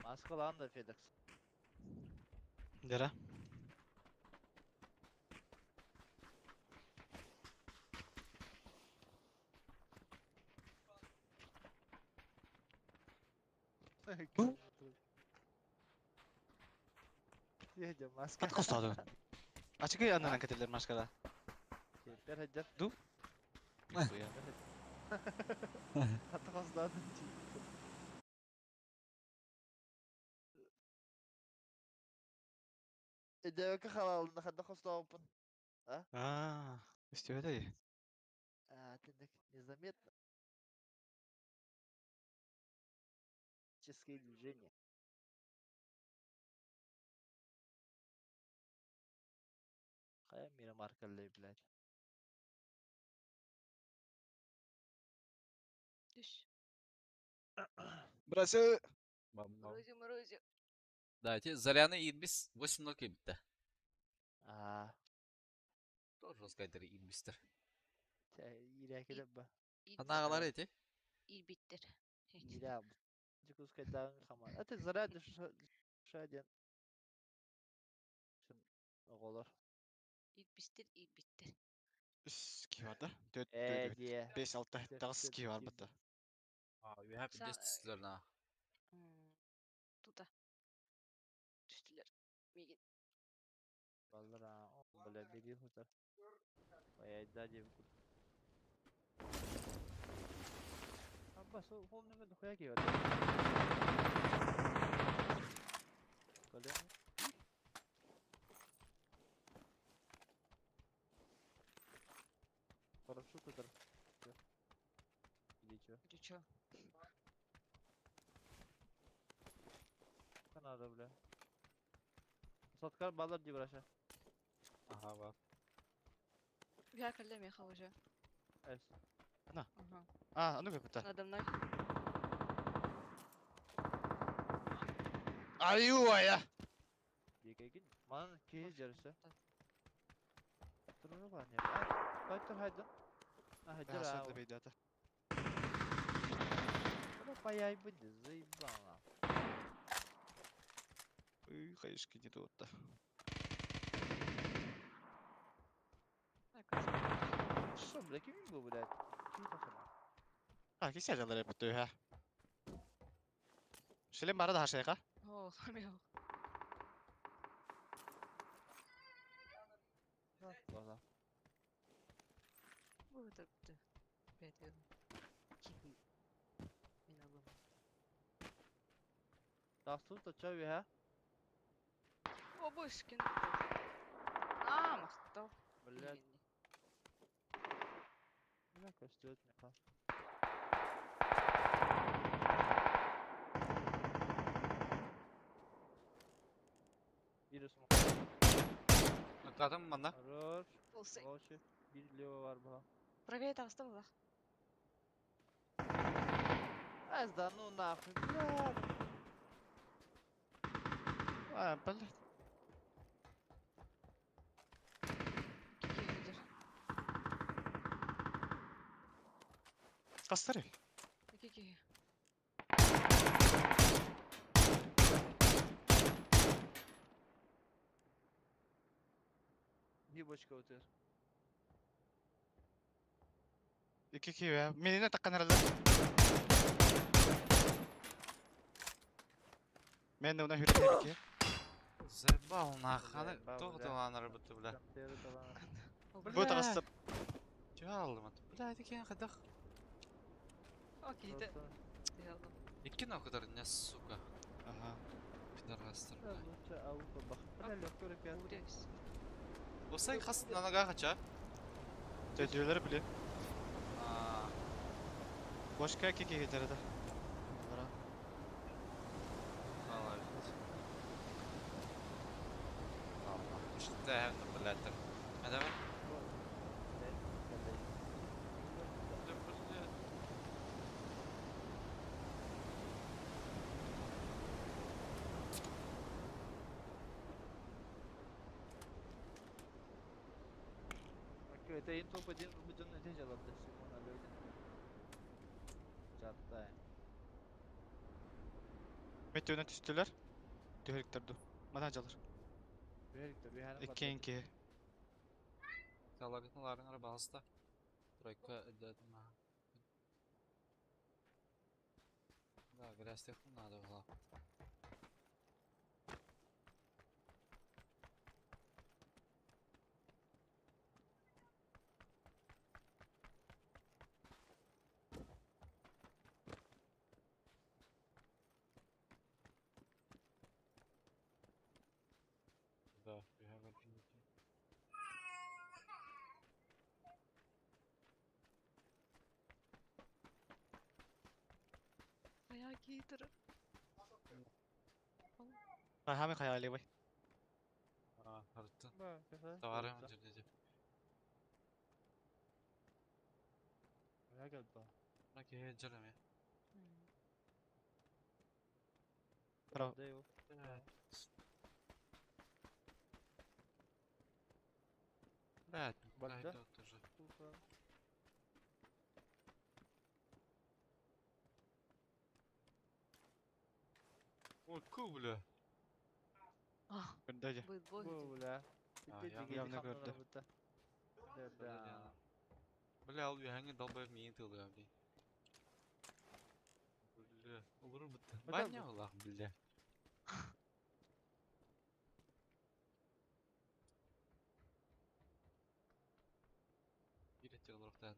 G: Маскалаан да Феликс.
D: Дера.
G: Едем, маска.
D: Кат костады. Ачык андан кетелер машкада.
G: Бер хаджар.
D: Ду?
G: Хатта костады. Эдеке халалында хатта костаупын.
D: Аа, үстүбөтөй.
G: А, тендек незаметно. Ческие движения. Кая мира маркалей, блядь.
F: Бырасы.
A: Бам-бам.
E: Морозю, морозю.
A: Да, эти Заряны Ирбис 8-0 кэлбитэ.
G: Аа.
A: Тоже жесткайдыр Ирбистер.
G: Иирээкилер ба.
A: Анагалар эти.
E: Ирбиттер.
G: Иирээ. Дьокуускайдааҕы хамаан. Аты Заря Шаден. Оҕолор.
E: Ирбистер, ирбиттер.
D: Үс киһи бар да? Төрт,
G: Ээ
D: төрт,
G: диэ.
D: бес, алта,
G: Төрт,
D: таҕыс
G: төрт,
D: киһи бар
G: киһи.
D: бытта.
A: Үһэ
E: Са-
A: пиздец түстүлэр на.
E: Тута. Түстүлэр. Мигин.
G: Баллар аа. Бля, бери хутар. Ой, да диэбит курдук. Абба, сол хол нөмө дохуя киһи бар. Колен. Парашют удар. Или чё?
E: Или чё?
G: Сколько надо, бля? Саткар баллар дии браша.
A: Ага, бар.
E: Я кэллэ миэхэ уже.
G: Эс.
E: Ага.
D: А, ну как это?
E: Надо мной.
D: Аю-ая!
G: Диэкэгин. Манан киһи дьарыса.
E: Да.
G: Туру бар не. Байтыр хайда. А,
D: Да,
G: дьара.
D: да бейдата.
G: Бля, паяй будет, заебала.
D: Ой, хаешки не тут.
G: Что, бля, ким был, блядь? Ким тахана?
D: А, кисе жалар бутты ха. Шилем бара да хашайка.
E: О, хамел.
G: Глаза.
E: Вот это. Блядь, я киви. Мен алым.
G: Тахсу то чё ха?
E: О, бышкин. А, махтал.
G: Блядь, бля, костёт мне. Вирус
A: Нокладым манна.
G: Хорош.
E: Болсай.
G: Короче, bir лево бар была.
E: Правее таҕыста була.
G: Ай, да ну нахуй, блядь.
D: А, блядь.
E: Киви видер.
D: Кастыры.
E: Киви.
G: Bir бочка өтер.
D: Ики киви. Мене таккан аралар. Мен уна хүрәтә ки.
A: Заебал нахуй.
G: Заебал,
A: Тоғды
G: бля.
A: ланар бутты, бля.
D: Бу тагысты.
A: Чё алдым аты? Бля, это кен хадах.
E: Окей, да.
A: Икки нокадар не, сука.
D: Ага.
A: Пидорастер, бля.
G: Лучше аука бах. Бля, легкий репер.
A: Осай хас на ногах, а чё?
D: Төдүләр биле.
A: А,
D: Башка ки ки кетәрдә.
A: молодец. Алла. Что блядь, так. А давай. Да, блядь.
G: Окей, это интоп один будем на день делать, Симона люди. Чаттай.
D: Метеонә төстеләр. Төһәлектәрде. Мана жалар.
G: Бериктер, bir
D: Иккен ки.
A: Талагытналарын арабалыста. Тройка өдәдім. Да, грязь надо было. Да, we have an image.
E: Ая киитер.
D: Хами хаялы бай.
A: А, харыттын.
G: Да,
A: Товарым жерде.
G: Я geldi.
A: Раки жаламе.
D: Право.
G: Да его.
A: Блядь,
G: Банда?
A: дойдет уже.
G: Сука.
A: Ой, ку, бля.
E: А,
D: Көрдө
E: будет бой.
G: Бу, бля.
A: А,
G: Ити
A: я-
G: диги
D: явно
G: хамнанар
D: көрдө.
G: бутта. Да,
A: Бля,
G: да.
A: Бля, ол үйәңе долбоеб миин тылы, бля. Бля, олору бутта.
G: Бля,
A: Баня олах, бля. Бир эттер олорохтан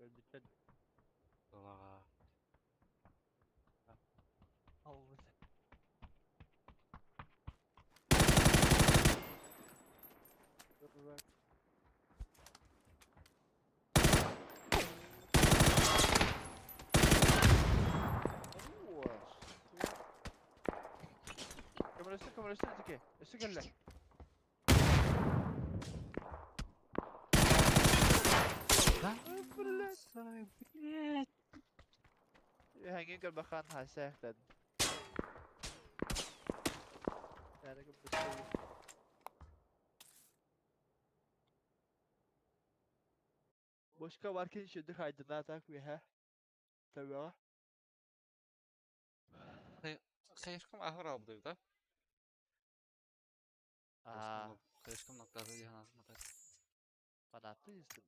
G: Өлбүттэн.
A: талаға.
G: Ал, бля. Дурак. О, что? Камера üstü, kamera üstü öteki. Üstü gel lan.
A: Да?
G: Блядь. Hängin gör bakan ha säkert. Yani bu şey. Başka varken şimdi kaydına tak bir ha. Tabii ha.
A: Хайышкам ахыр алды, да?
G: Aa,
A: Хайышкам ноктады диһаназым атак.
G: bana attı üstüm.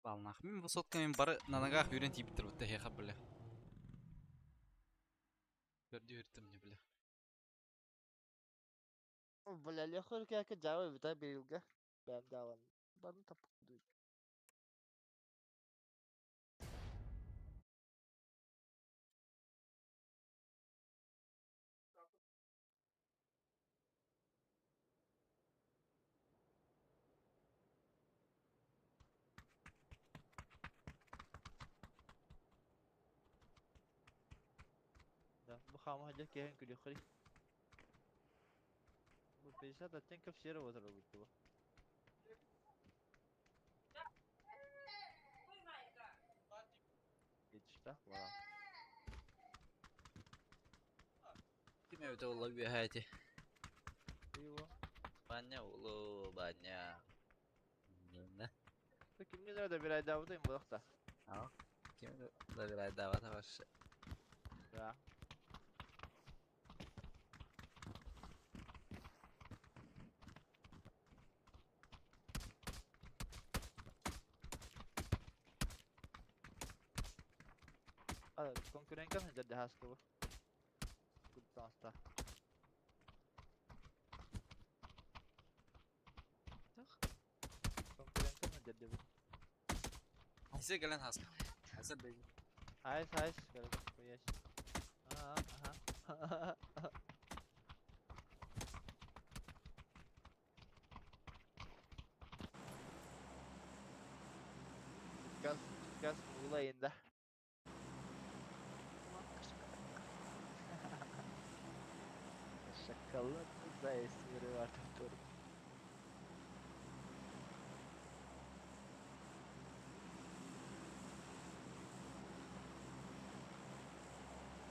A: Балнах. Мин высотка мен бары на ногах үйрен тиіп тұр бітті хеха, бля. Көрді үйретті мне, бля.
G: Бля, лехор как жава бита бирилге. Ben davan. Bana tapık duy. Да, bu хама хажа кehen күлі хри. Bu 50 оттенков серого было. Geçişte var.
A: Киме өте ола үйәті.
G: Eyvah.
A: Баня улу, баня. Не?
G: Kimle nerede bir ay daha buradayım bu da.
A: Киме да bir ay daha var.
G: Да. Конкурентка сылдьар хаскыбы. Куттаста.
E: Туох?
G: Конкурентка сылдьар дебит.
A: Хисе кэлэн хаска. Хаса бэйи.
G: Хайс, хайс, короче, хуясь. Ага, ага. Газ, газ Muğla'yında.
E: Лапка шоколадка.
G: Şakalı da espri var doktorum.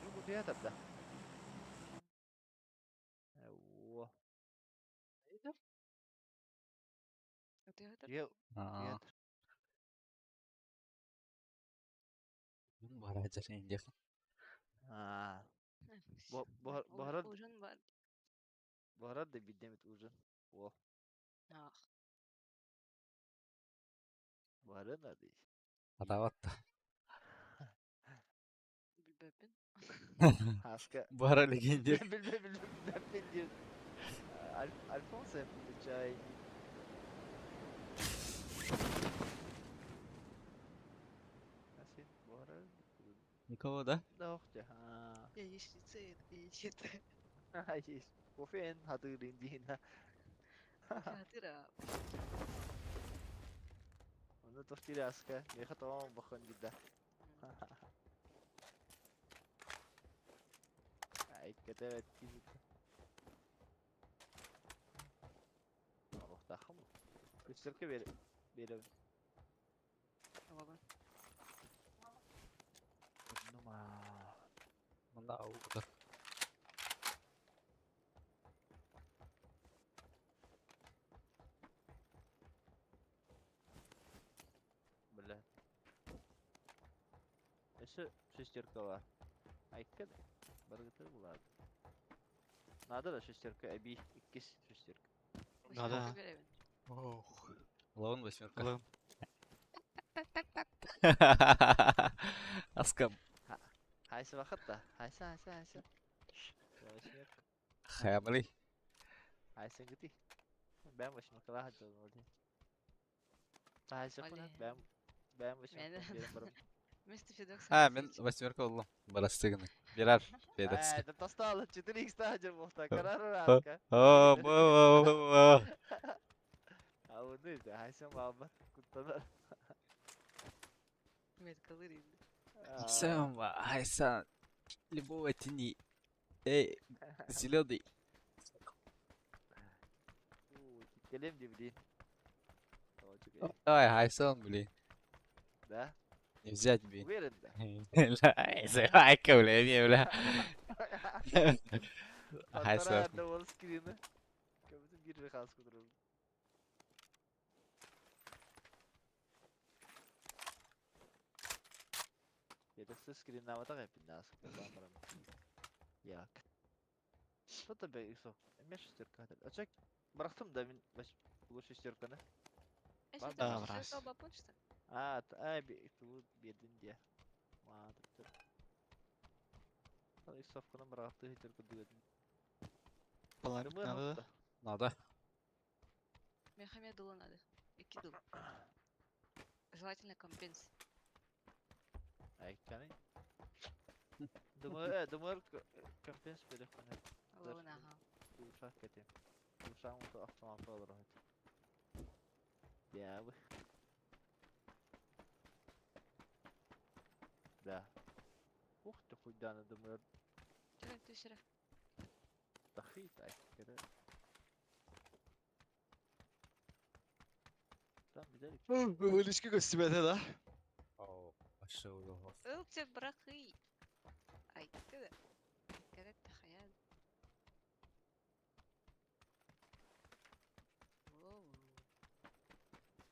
G: Bu kutuya tabda. Eyvah.
E: Это
G: Yıl,
A: Аа. Баражар инде.
G: Ha. Bu bu bu
E: Ужин бар.
G: Bu arada bir demet uzun. Oh.
E: Ах.
G: Bu arada neredeyiz?
A: Адаватта.
E: Билбэппин.
G: Haska.
A: Бара легенде.
G: Bilme bilme bilme diyor. Al Alfonso çay. Nasıl? Bu arada
A: Никого, да?
G: да охте. Ha.
E: Яичница и яичница.
G: Hayır. Кофе хатырын дейін.
E: Хатыра.
G: Оны тохтире аска. Меха тамам бахан гидда. Ай, кете кизит. Охтахам. Күчтөркө бер берем.
E: Ладно.
A: Ау, да.
G: Бля. Өссө шестерка бар. Айка да. Баргытыр булады. Надо да шестерка, эби иккис шестерка.
D: Надо.
E: Восьмерка беребин.
A: Ох. Лаун восьмерка.
D: Лым.
A: Аскам.
G: Хайсы вакыт да. Хайсы, хайсы, хайсы. Восьмерка.
A: Хамли.
G: Хайсы гыти. Бэм восьмерка ла хаджал болди. Хайсы куна
E: Оле.
G: бэм бэм восьмерка
E: Мен-
G: берем барым.
E: Вместо Федокса
A: А, мен восьмерка болдум. Барастыгын. Бирар. Федекс.
G: Э, да тасталы 4x та хаджал болта. Карар аска.
A: О, бо, бо, бо.
G: А оны да хайсы мабат куттанар.
E: Меткалыр
A: Сам, Айсан. Любого тени. Эй, зеленый.
G: Келем деп блин.
A: Ой, Айсан, блин.
G: Да?
A: Не взять, блин.
G: Уверен да.
A: Айка, бля, не, бля. Айсан.
G: Антара ол скрины. Көбүтүн бир бир халыс кудуру. Yedeksiz скрин навата кайпин нас. Як. Что-то бе исо. Эме шестерка. Ачак бырактым да мен бу шестерканы.
E: Э,
D: Да, брась.
E: почта.
G: А, ай би ту бердин дия. Ма тыр. Исовканы быракты хитер кудугын.
D: Паламик надо да?
A: Надо.
E: Мехамед дулу надо. Ики дул. Желательно компенс.
G: Айканы. Думаю, думаю, компенс берек мына.
E: Луна, ага.
G: Ушак кетем. Ушак уты автомат алыр хат. Я бы. Да. Ух ты хуйданы думаю,
E: Чего ты вчера?
G: тахит айкары. Там gidelim.
F: Вылечка көстүбэтэ да.
A: О, пошел его.
E: Ылча брахы. Ай, ты да. Когда тахаян. Воу.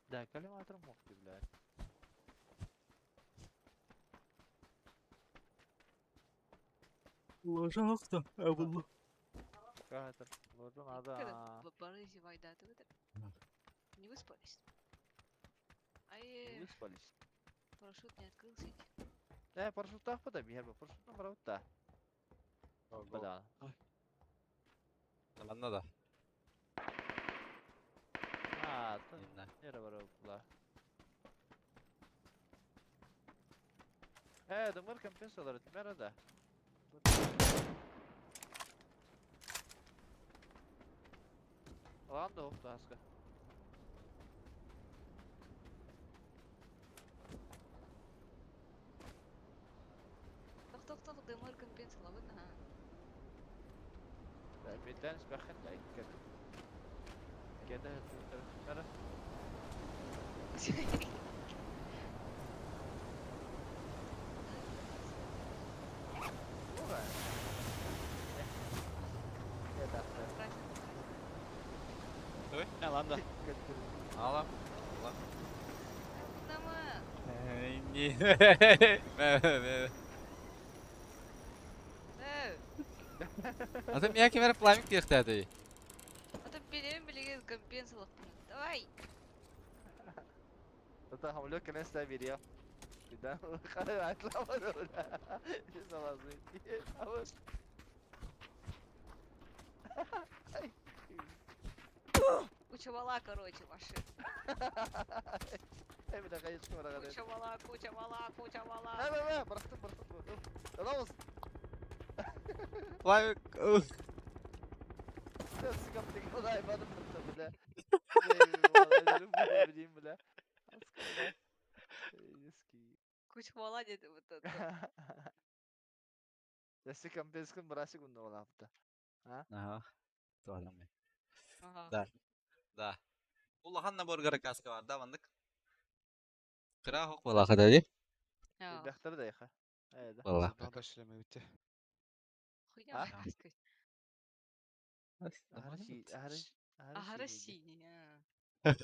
G: Да, коллиматор мог ты, блядь.
A: Ложахта, а было.
G: Какая-то. Вот надо.
E: Когда барызи вайда, ты это? Не выспались? Ай,
G: Выспались.
E: парашют не открылся.
G: Э, парашют так подай, бихербе, парашют на да. Да.
A: Надо.
G: А, то
A: Инна.
G: нere var o Э, думар компенсалар этмер да. Lan da hopta haska.
E: Тох, тох, тох, дымыр компенс лавын, ага.
G: Бетен спахын да икке. Кеде хэтмер. Ура. Кеде.
D: Не, ладно.
A: Ала.
E: Нама.
A: Не.
E: Э,
A: А ты меня кемер пламик тихтәді.
E: а то билем билеген компенс лавын. Давай.
G: Это хамлё конец-то берем. Да, атлама да.
E: Куча вала, короче, машина.
G: Эй, бля, конечно, врага.
E: Куча вала, куча вала, куча вала.
G: Э, э, э, бырахтым, бырахтым. Рамос,
A: Пламик.
G: сен сыкап деген аймадым бля. Блин, бля.
E: Куча вала деді вот это.
G: Ясы компенскин бырасы күнді олапты.
A: Ага. Туалам.
E: Ага.
A: Да. Да. Улахан набор каска бар да вандык. Кыра хок була кадади.
E: А.
G: Бәхтер да яха. Э, да.
A: Була.
D: Надо шлемы битте.
E: Хуйня
G: А?
E: сказать.
G: Аһары сии, аһары, аһары
E: Аһары
G: синий.
E: синий. а.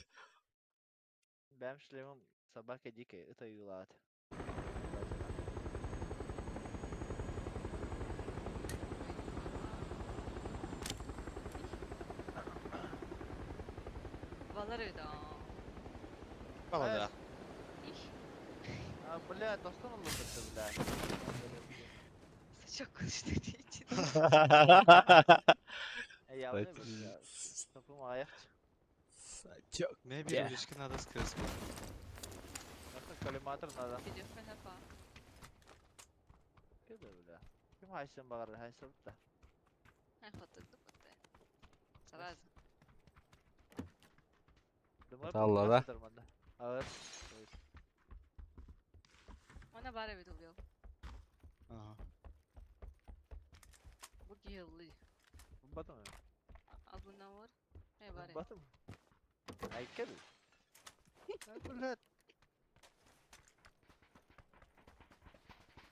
G: Бэм шлемом собака дикая, это юлаат.
E: Балар эбит, аа.
D: Балада.
E: Их.
G: А, бля, тостон олорбут бля.
E: Сачок konuştu diye için.
G: Э, явно бля. Топум аяқ.
A: Сачок.
D: Мне bir ilişki надо сказать.
G: Nasıl коллиматор надо.
E: Видео фа.
G: Кеде бля. Ким хайсын бағар, хайсы бітті.
E: Ай, хотырды бутты. Сразу.
A: Алла, да?
G: Ağır.
E: Она бар эбит ул
D: Ага.
E: Бу киһи
G: Батым mı?
E: Албунна бар. Э, бар.
G: Батым. Айкел. Блядь.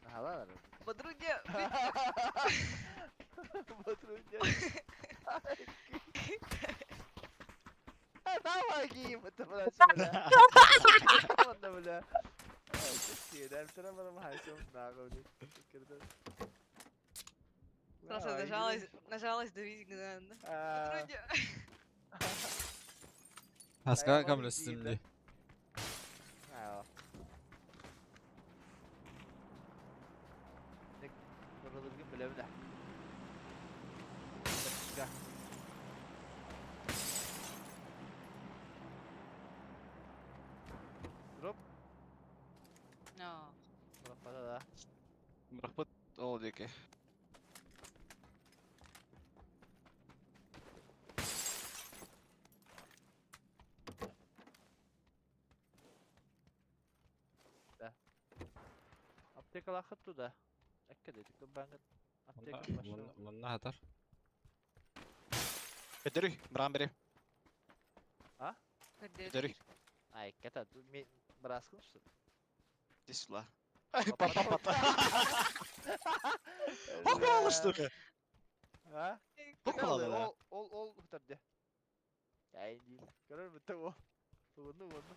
G: Наһалар.
E: Подруге.
G: Батрудя. Давай гим, это бля, бля. Ладно, бля.
E: Просто нажалась, нажалась давить мгновенно. Подруге.
A: Аска камлесtim ди.
G: Drop.
E: No.
G: Мураппата да.
D: Мураппат ол диэки.
G: Аптекалаахыт туда. Экке дедик баңыт. Аптека башы.
A: Манна хатар.
D: Көтөрүй, бран бери.
E: Көддер.
D: Көтөрүй.
G: Ай, кета, мен браскын что?
D: Дисла. Папа папа. Хок алыштыгы.
G: А?
D: Хок алды.
G: Ол ол ол хутарды. Ай, дейм. Көрөр бүтті ол. Уну уну.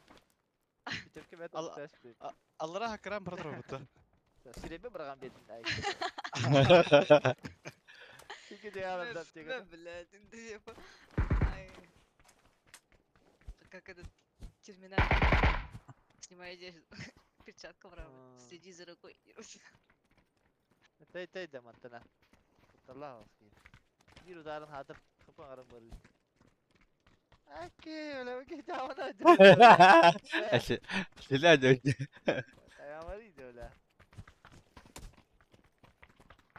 G: Битерке бет
D: Ал-
G: тест бит.
D: Аллара хакыран бара бутта.
G: Сиребе барган бедин. Ай. Ике де алып аптека.
E: Блядь, типа. Ай. Как этот терминатор. Снимай одежду. Перчатка правда. Следи за рукой.
G: Тэй тэй да мантана. Таллах алсын. Бир ударын хатып кыпан карап бар. Аке, ола ке тавана.
A: Ла дө.
G: Таямари дө.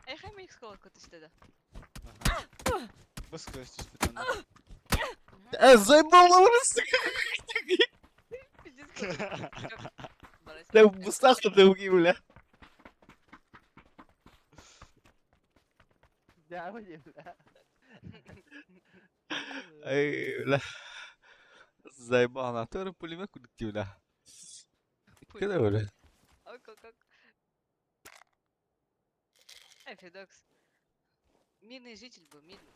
E: Эй, хай микс колок да.
D: Быс көз түспүт.
A: Э, заебал просто.
E: Пиздец, как-
A: Да бустах ты уги, бля.
G: Дявы бля.
A: Ай, бля. Заебал, на втором пулемет куда бля. Куда, бля?
E: Ой, как, как. Эй, Федокс. Мирный житель был, мирный.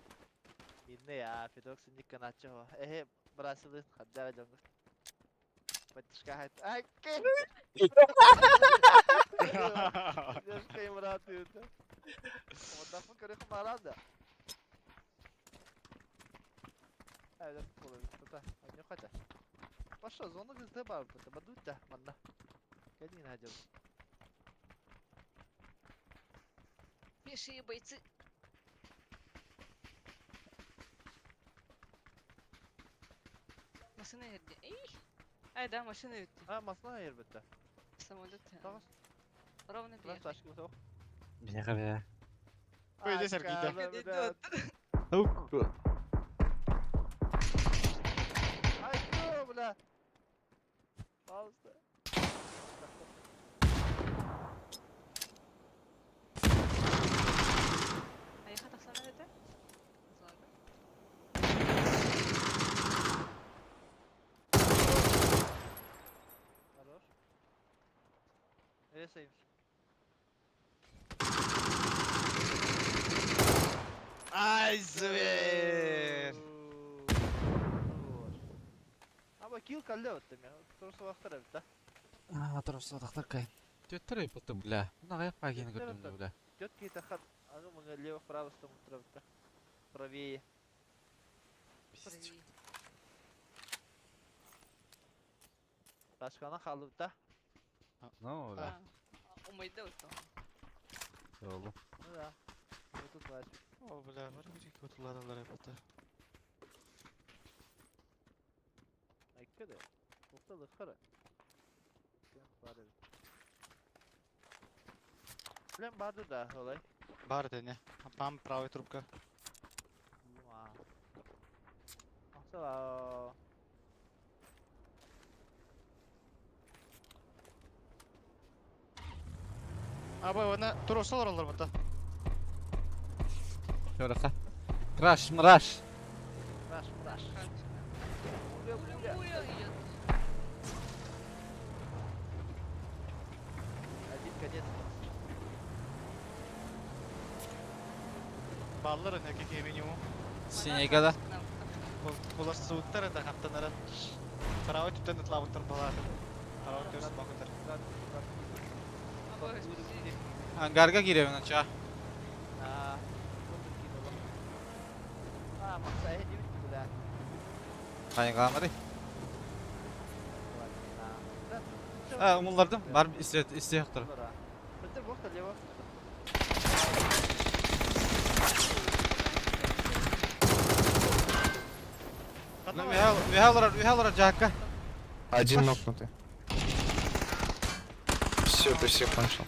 G: Инне я, Федокс ник каначо. Эхе, брасылы хаддара жонгу. Батышка хайт. Аке. Дешка имраты это. Одафы көрөх марада. Ай, да болор. Тата, аны ката. Паша зона гызды бар бу. Бадутта манна. Кәдин хажал.
E: Пешие бойцы. Машина ерде. Эй! Ай, да, машина ерде.
G: А, масна ер битте.
E: Самолет.
G: Тагыс.
E: Ровно
G: Раз
E: приехали.
G: ташкы буток.
A: Бля, бля.
D: Ой, здесь аргида.
E: Идет.
G: Ай, что, бля? Пожалуйста.
E: А я хатахсана это? Ладно.
G: Хорош. Ресаемся.
D: Ай, зверь!
G: Аба килл калле өттө мен. Турса вақтар эбит да.
A: А, турса тахтар кай. Төттөр эппит бля. Мына гаяк пагини көрдүм бля.
G: Тет ки тахат аны мыңа лево право стомутра бит да. Правее.
E: Правее.
G: Ташкана халып да.
A: Ну, бля.
E: Умайда өттө.
A: Oldu.
G: Ну да. Вот тут вась.
D: О, бля, бар бир кутуларалар эппит.
G: Айккеде. Тоқтады қара. Бар эбит. Билен барды да, олай.
D: Бар дене. Пам правый трубка.
G: Мақсала.
D: Абай, оны туросалар олар бұта.
A: Şöyle Краш, мраш.
G: Раш, раш.
E: Пуля,
G: Пуля,
E: пуля
G: пуля.
E: идет.
G: Один конец.
D: Баллар өне кеке минимум.
A: Синегада.
D: Булар суыттар это хаптанара. Правый түптен ытлабыттар балар. Правый төс бакытар.
A: Ангарга girelim aça.
G: А, А, Макса, я не видел, да.
A: Хайгамады. А, умуллардым. Бар исте исте yoktır.
G: Бітір боқта лево.
A: Вихалара жакка.
H: Один нокнутый. Все, ты всех кончил.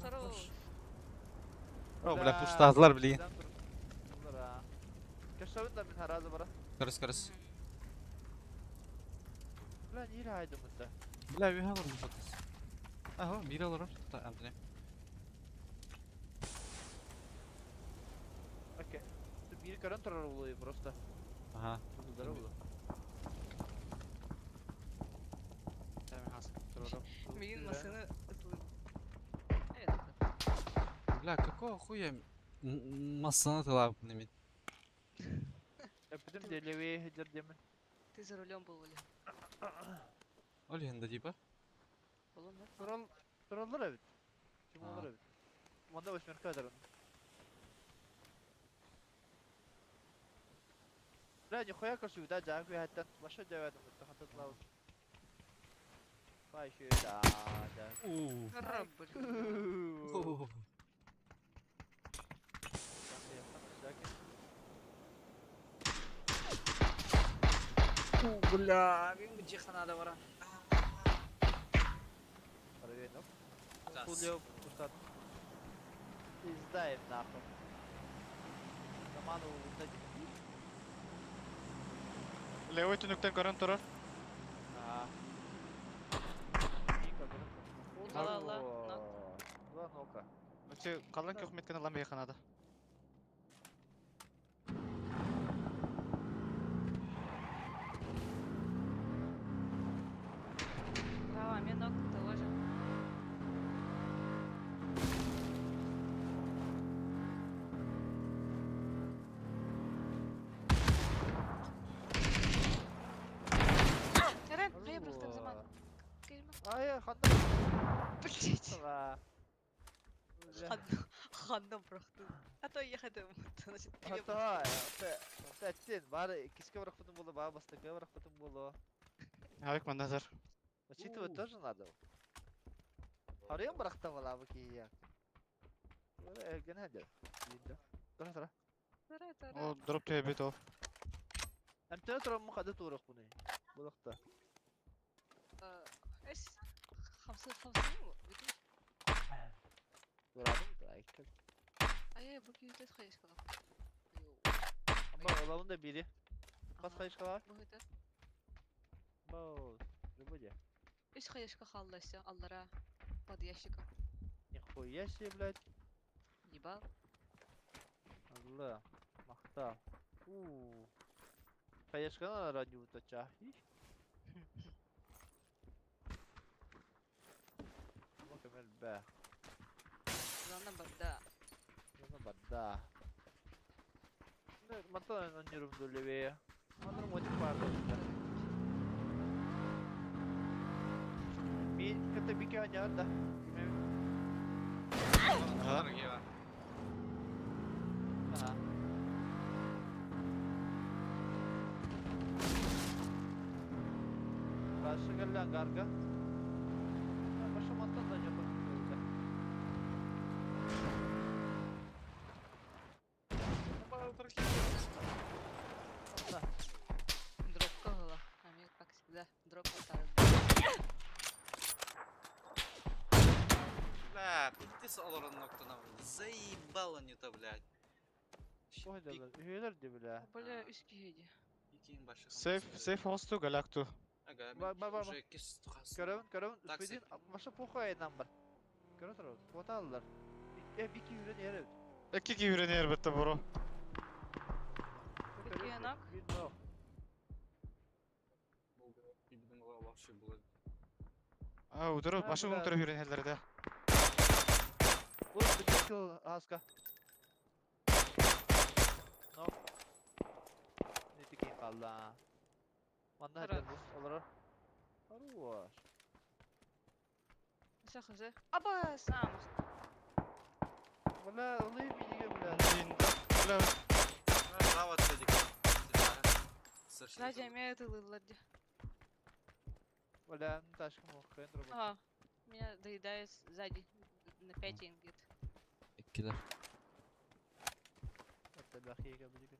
E: Хорош.
A: О, бля, пуштазлар, блин.
G: Кешавын да мен харазы бара.
A: Карыс, карыс.
G: Бля, не райдым это.
A: Бля, вихалар мушатыз. Ага, бир алар. Та, амтне.
G: Окей. Ты бир көрөн турар улуй просто.
A: Ага.
G: Здорово.
E: Мигин масыны ытылып. Evet.
A: Бля, какого хуя массаны тылап неме?
G: Эпидем де левее хеджер демен.
E: Ты за рулем был или?
A: Ол типа.
E: Болон да?
G: Турал тураллар эбит. Ким олар эбит. Манда восьмерка дар. Бля, нихуя көрсү да жаа күй хаттан баша жабадым бутта хатат лав. Пай шү да да.
A: У.
E: Корабль.
C: Бля, мен жиханада бара.
G: Хулио пустат. Пизда им нахуй. Заману вот
D: Левый түнүктен көрөн турар.
G: А.
E: Ала, ала,
G: Два нока.
D: Өте калан көкметкен алам бейханада.
E: Права, мен ног тоже. Рен, я просто заман.
G: Ай, ханда.
E: Блять. Ханда бырахтым. А то я хотел, значит,
G: Ата, сен бары киске бырахпытым болу, баа бастыкка бырахпытым болу.
D: Авик мандазар.
G: Учитывать тоже надо. Харыйын бырахта бала бу кийя. Ген хәдер. Тора тора.
D: О, дроп төбе бит ол.
G: Әмтә тора мухады турык буны. Булыкта.
E: Эс хамсы хамсы бит.
G: Турадым да.
E: Ай, бу кийде хайш кала.
G: Ама олавын да бири. Бас хайш кала.
E: Бу хыта.
G: Бау. Любой.
E: Үс хайшка халлася аллара под ящиком.
G: Нихуя себе, блядь.
E: Ебал.
G: Алла. Махта. У. Хаешкана радио тача. Макамел бә.
E: Зана барда.
G: Зона барда. Мантан оонньуурум дуу левее. Манна мотик баар буолбута. Мин кытта бике оонньоон да.
D: Ага.
G: Ага. Башы кэллэ ангарга. Башы мантан да оонньуохха
E: Дропка была. А мне как всегда дроп поставил.
A: Бля, пиздец олорон ноктана. Заебало не то, блядь.
G: Үһүөлэр ди бля.
E: Бля, үс киһи дии.
D: Сейф, сейф хосту галакту.
A: Ага,
G: Ба- ба- ба-
A: уже кис тухас.
G: Көрөбүн, көрөбүн.
A: Так,
G: Үспүдүн
A: сейф.
G: башы похуй айнан бар. Көрө турабыт. Куотааллар. Э, бики үрэн иһэр эбит.
D: Икки киһи битте бро.
E: Какие ног?
G: Бир ног.
D: А, утырып,
G: А,
D: башы
G: бля.
D: утырып йөргәннәр дә.
G: Ой, бит килл аска. Ног. Не тикин қалла. Манна
E: Хорош.
G: хәтер бу. Олар. Хорош.
E: Все, хз. Аба, сам.
G: Бля, олы миниге, бля.
D: Бля,
A: Право отсадик.
E: Надя, имеет лади.
G: Бля, ташкым хрен дробы.
E: А, меня доедает сзади. На 5 ингет.
A: Иккилер.
G: Это бахига билген.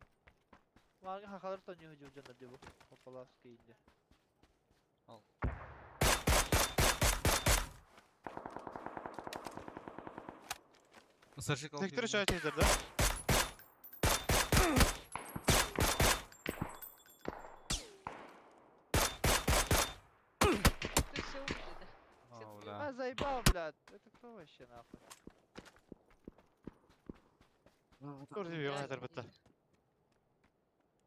G: Мага хахалар тоню жужана дебу. Хопалавский инде.
A: Ал.
D: Сектор шайтыздар да.
E: Ты все убили, да?
A: О, бля.
G: А, заебал, блядь. Это кто вообще нахуй?
D: Тур дип йөргәннәр битте.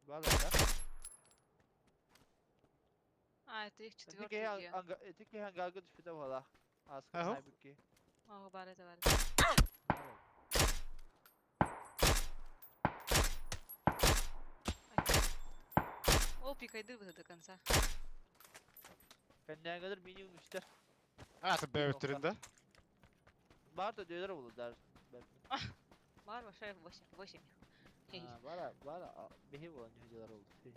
G: Бала, да?
E: А, это их четвертый
G: Тики
E: где.
G: анга, тики ангарга түшпүтэ буолла. Аска
D: Аһо.
G: найбыкки.
E: О, бар это бар. Ол пикайды до конца.
G: Кэннээгэлэр минимум үстэр.
D: А, ты бәүттерин да.
G: Бар да дөөлөр болду даже.
E: Бар вообще 8, 8.
G: Бара, бара, бихи болан жүзелер болду.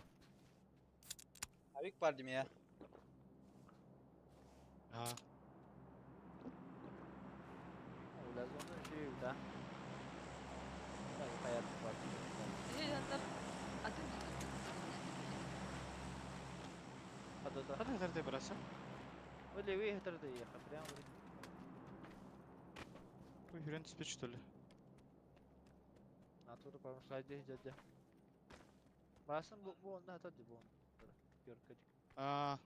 A: Авик бар дим я.
D: А.
G: Ола зона şey да. Так, хаят бар.
E: А ты
G: Хадата.
D: Хәҙер дә берәсе.
G: Өле вей хәтер дә яха, прямо.
D: Бу йөрән төспе что ли?
G: Натура промышлайды жадда. Басын бу бу онда хәтер бу. Көркөдүк.
D: А,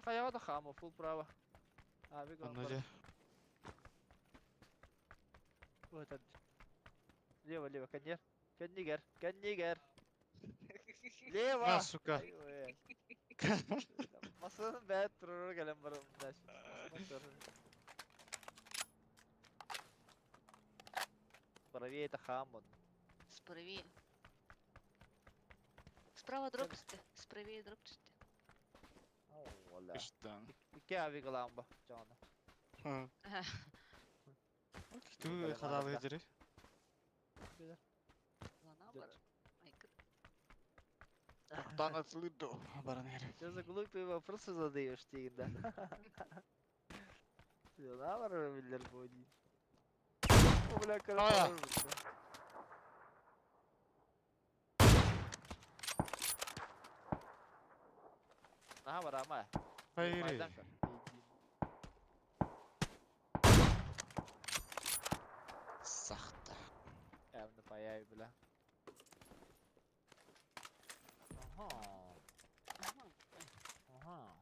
G: Хаява да хаму фул право. А, биг
D: онда же.
G: Вот это. Лево, лево, коннер. Коннигер, коннигер. Лево!
D: А, сука.
G: Masanın бәт туруру келем бар Правее это хамон.
E: Справее. Справа дропсты. Справее дропсты.
G: Ола.
D: Иштан.
G: Икки ави галамба, жана.
D: Ха. Ту хадалы дири.
E: Лана бар. Айкыр.
D: Токтан атылды. Баран яри.
G: Что за глупые вопросы задаешь ты, да? Жана бар билер боди. О, бля,
D: А.
G: короче. Наха бар ама.
D: Хайри. Сахта.
G: Явно паяю, бля. Ага.
E: Ага.
G: Ага.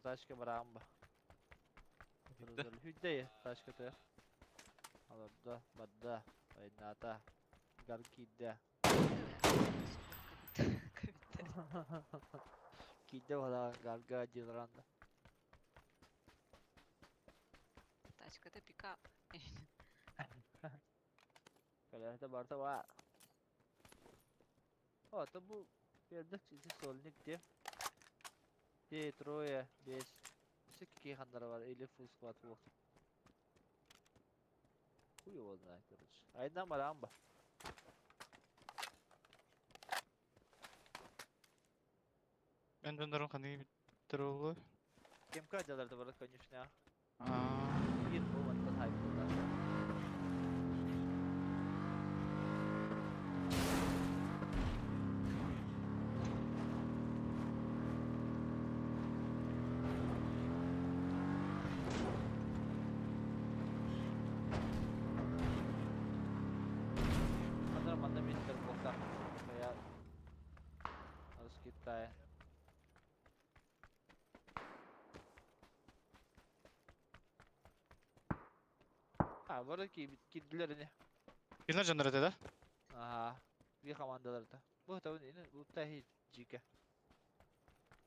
G: Тачка барамба. Хүдде тачка төр. Аларда, бадда, айната, гаркидде. Кидде бала гарга дилранда.
E: Wake up.
G: Кэлэртэ барыта баар. О, это бу бердик ити сольник де. Де трое, бес. Все хандара бар или full squad вот. Хуй его знает, короче. Айдан барам ба.
D: Мен донорун ханы биттеролу.
G: Кемка деларды бар, конечно.
D: Аа.
G: Bir bu вантан хайп болды. Андар манда мистер болса. Я Раскитай. А, бары кирдилер не.
D: Кинер жонор да?
G: Ага. Bir командаларда. Бу табын ини бу тахи жика.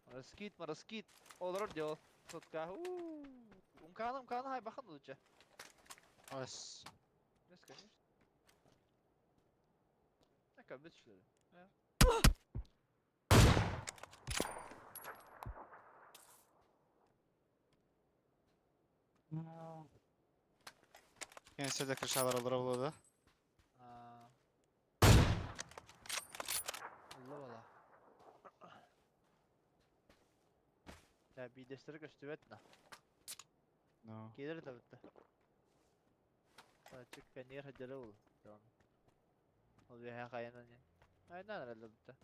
G: Мараскит, мараскит. Олар дел. Сотка. Уу. Умканы, умканы хай бахан лучше.
D: Ас.
G: Yes, конечно. Так, а что ли?
D: Кенесе де крышалар олар болду да.
G: Аа. Allah Allah. Ya bir destere göstermet na.
D: No.
G: Gelir de bitti. Açık ben hacere ol. Tamam. Ol bir hakayen hani. Aynen herhalde bitti.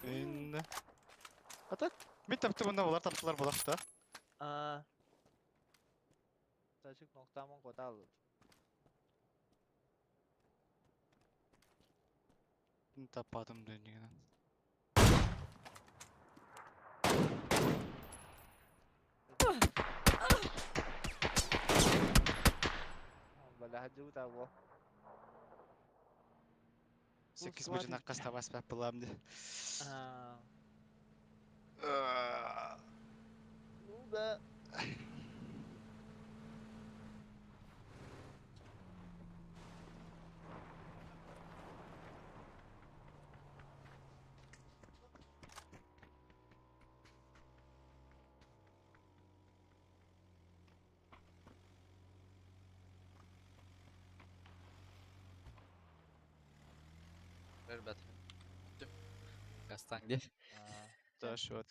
D: Инде. Ата мен тапты бunda булар таптылар булак да.
G: Aa. Açık noktamın kodu aldı.
D: Таппадым дөньядан.
G: Бля, hadi bu da bu.
D: 8
G: squad
D: бирин аккас табас бап булам ди.
G: Аа. Ну да.
A: Ребят. Кастан где?
G: Аа.
D: Да, шот.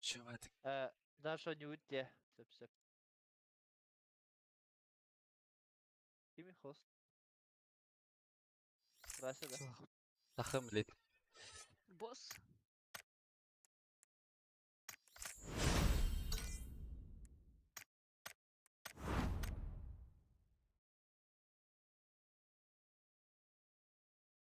A: Чего это?
G: Э, да, что-нибудь те. Сөп сөп. Kimi host? Russia да.
A: Тахым, блядь.
E: Босс.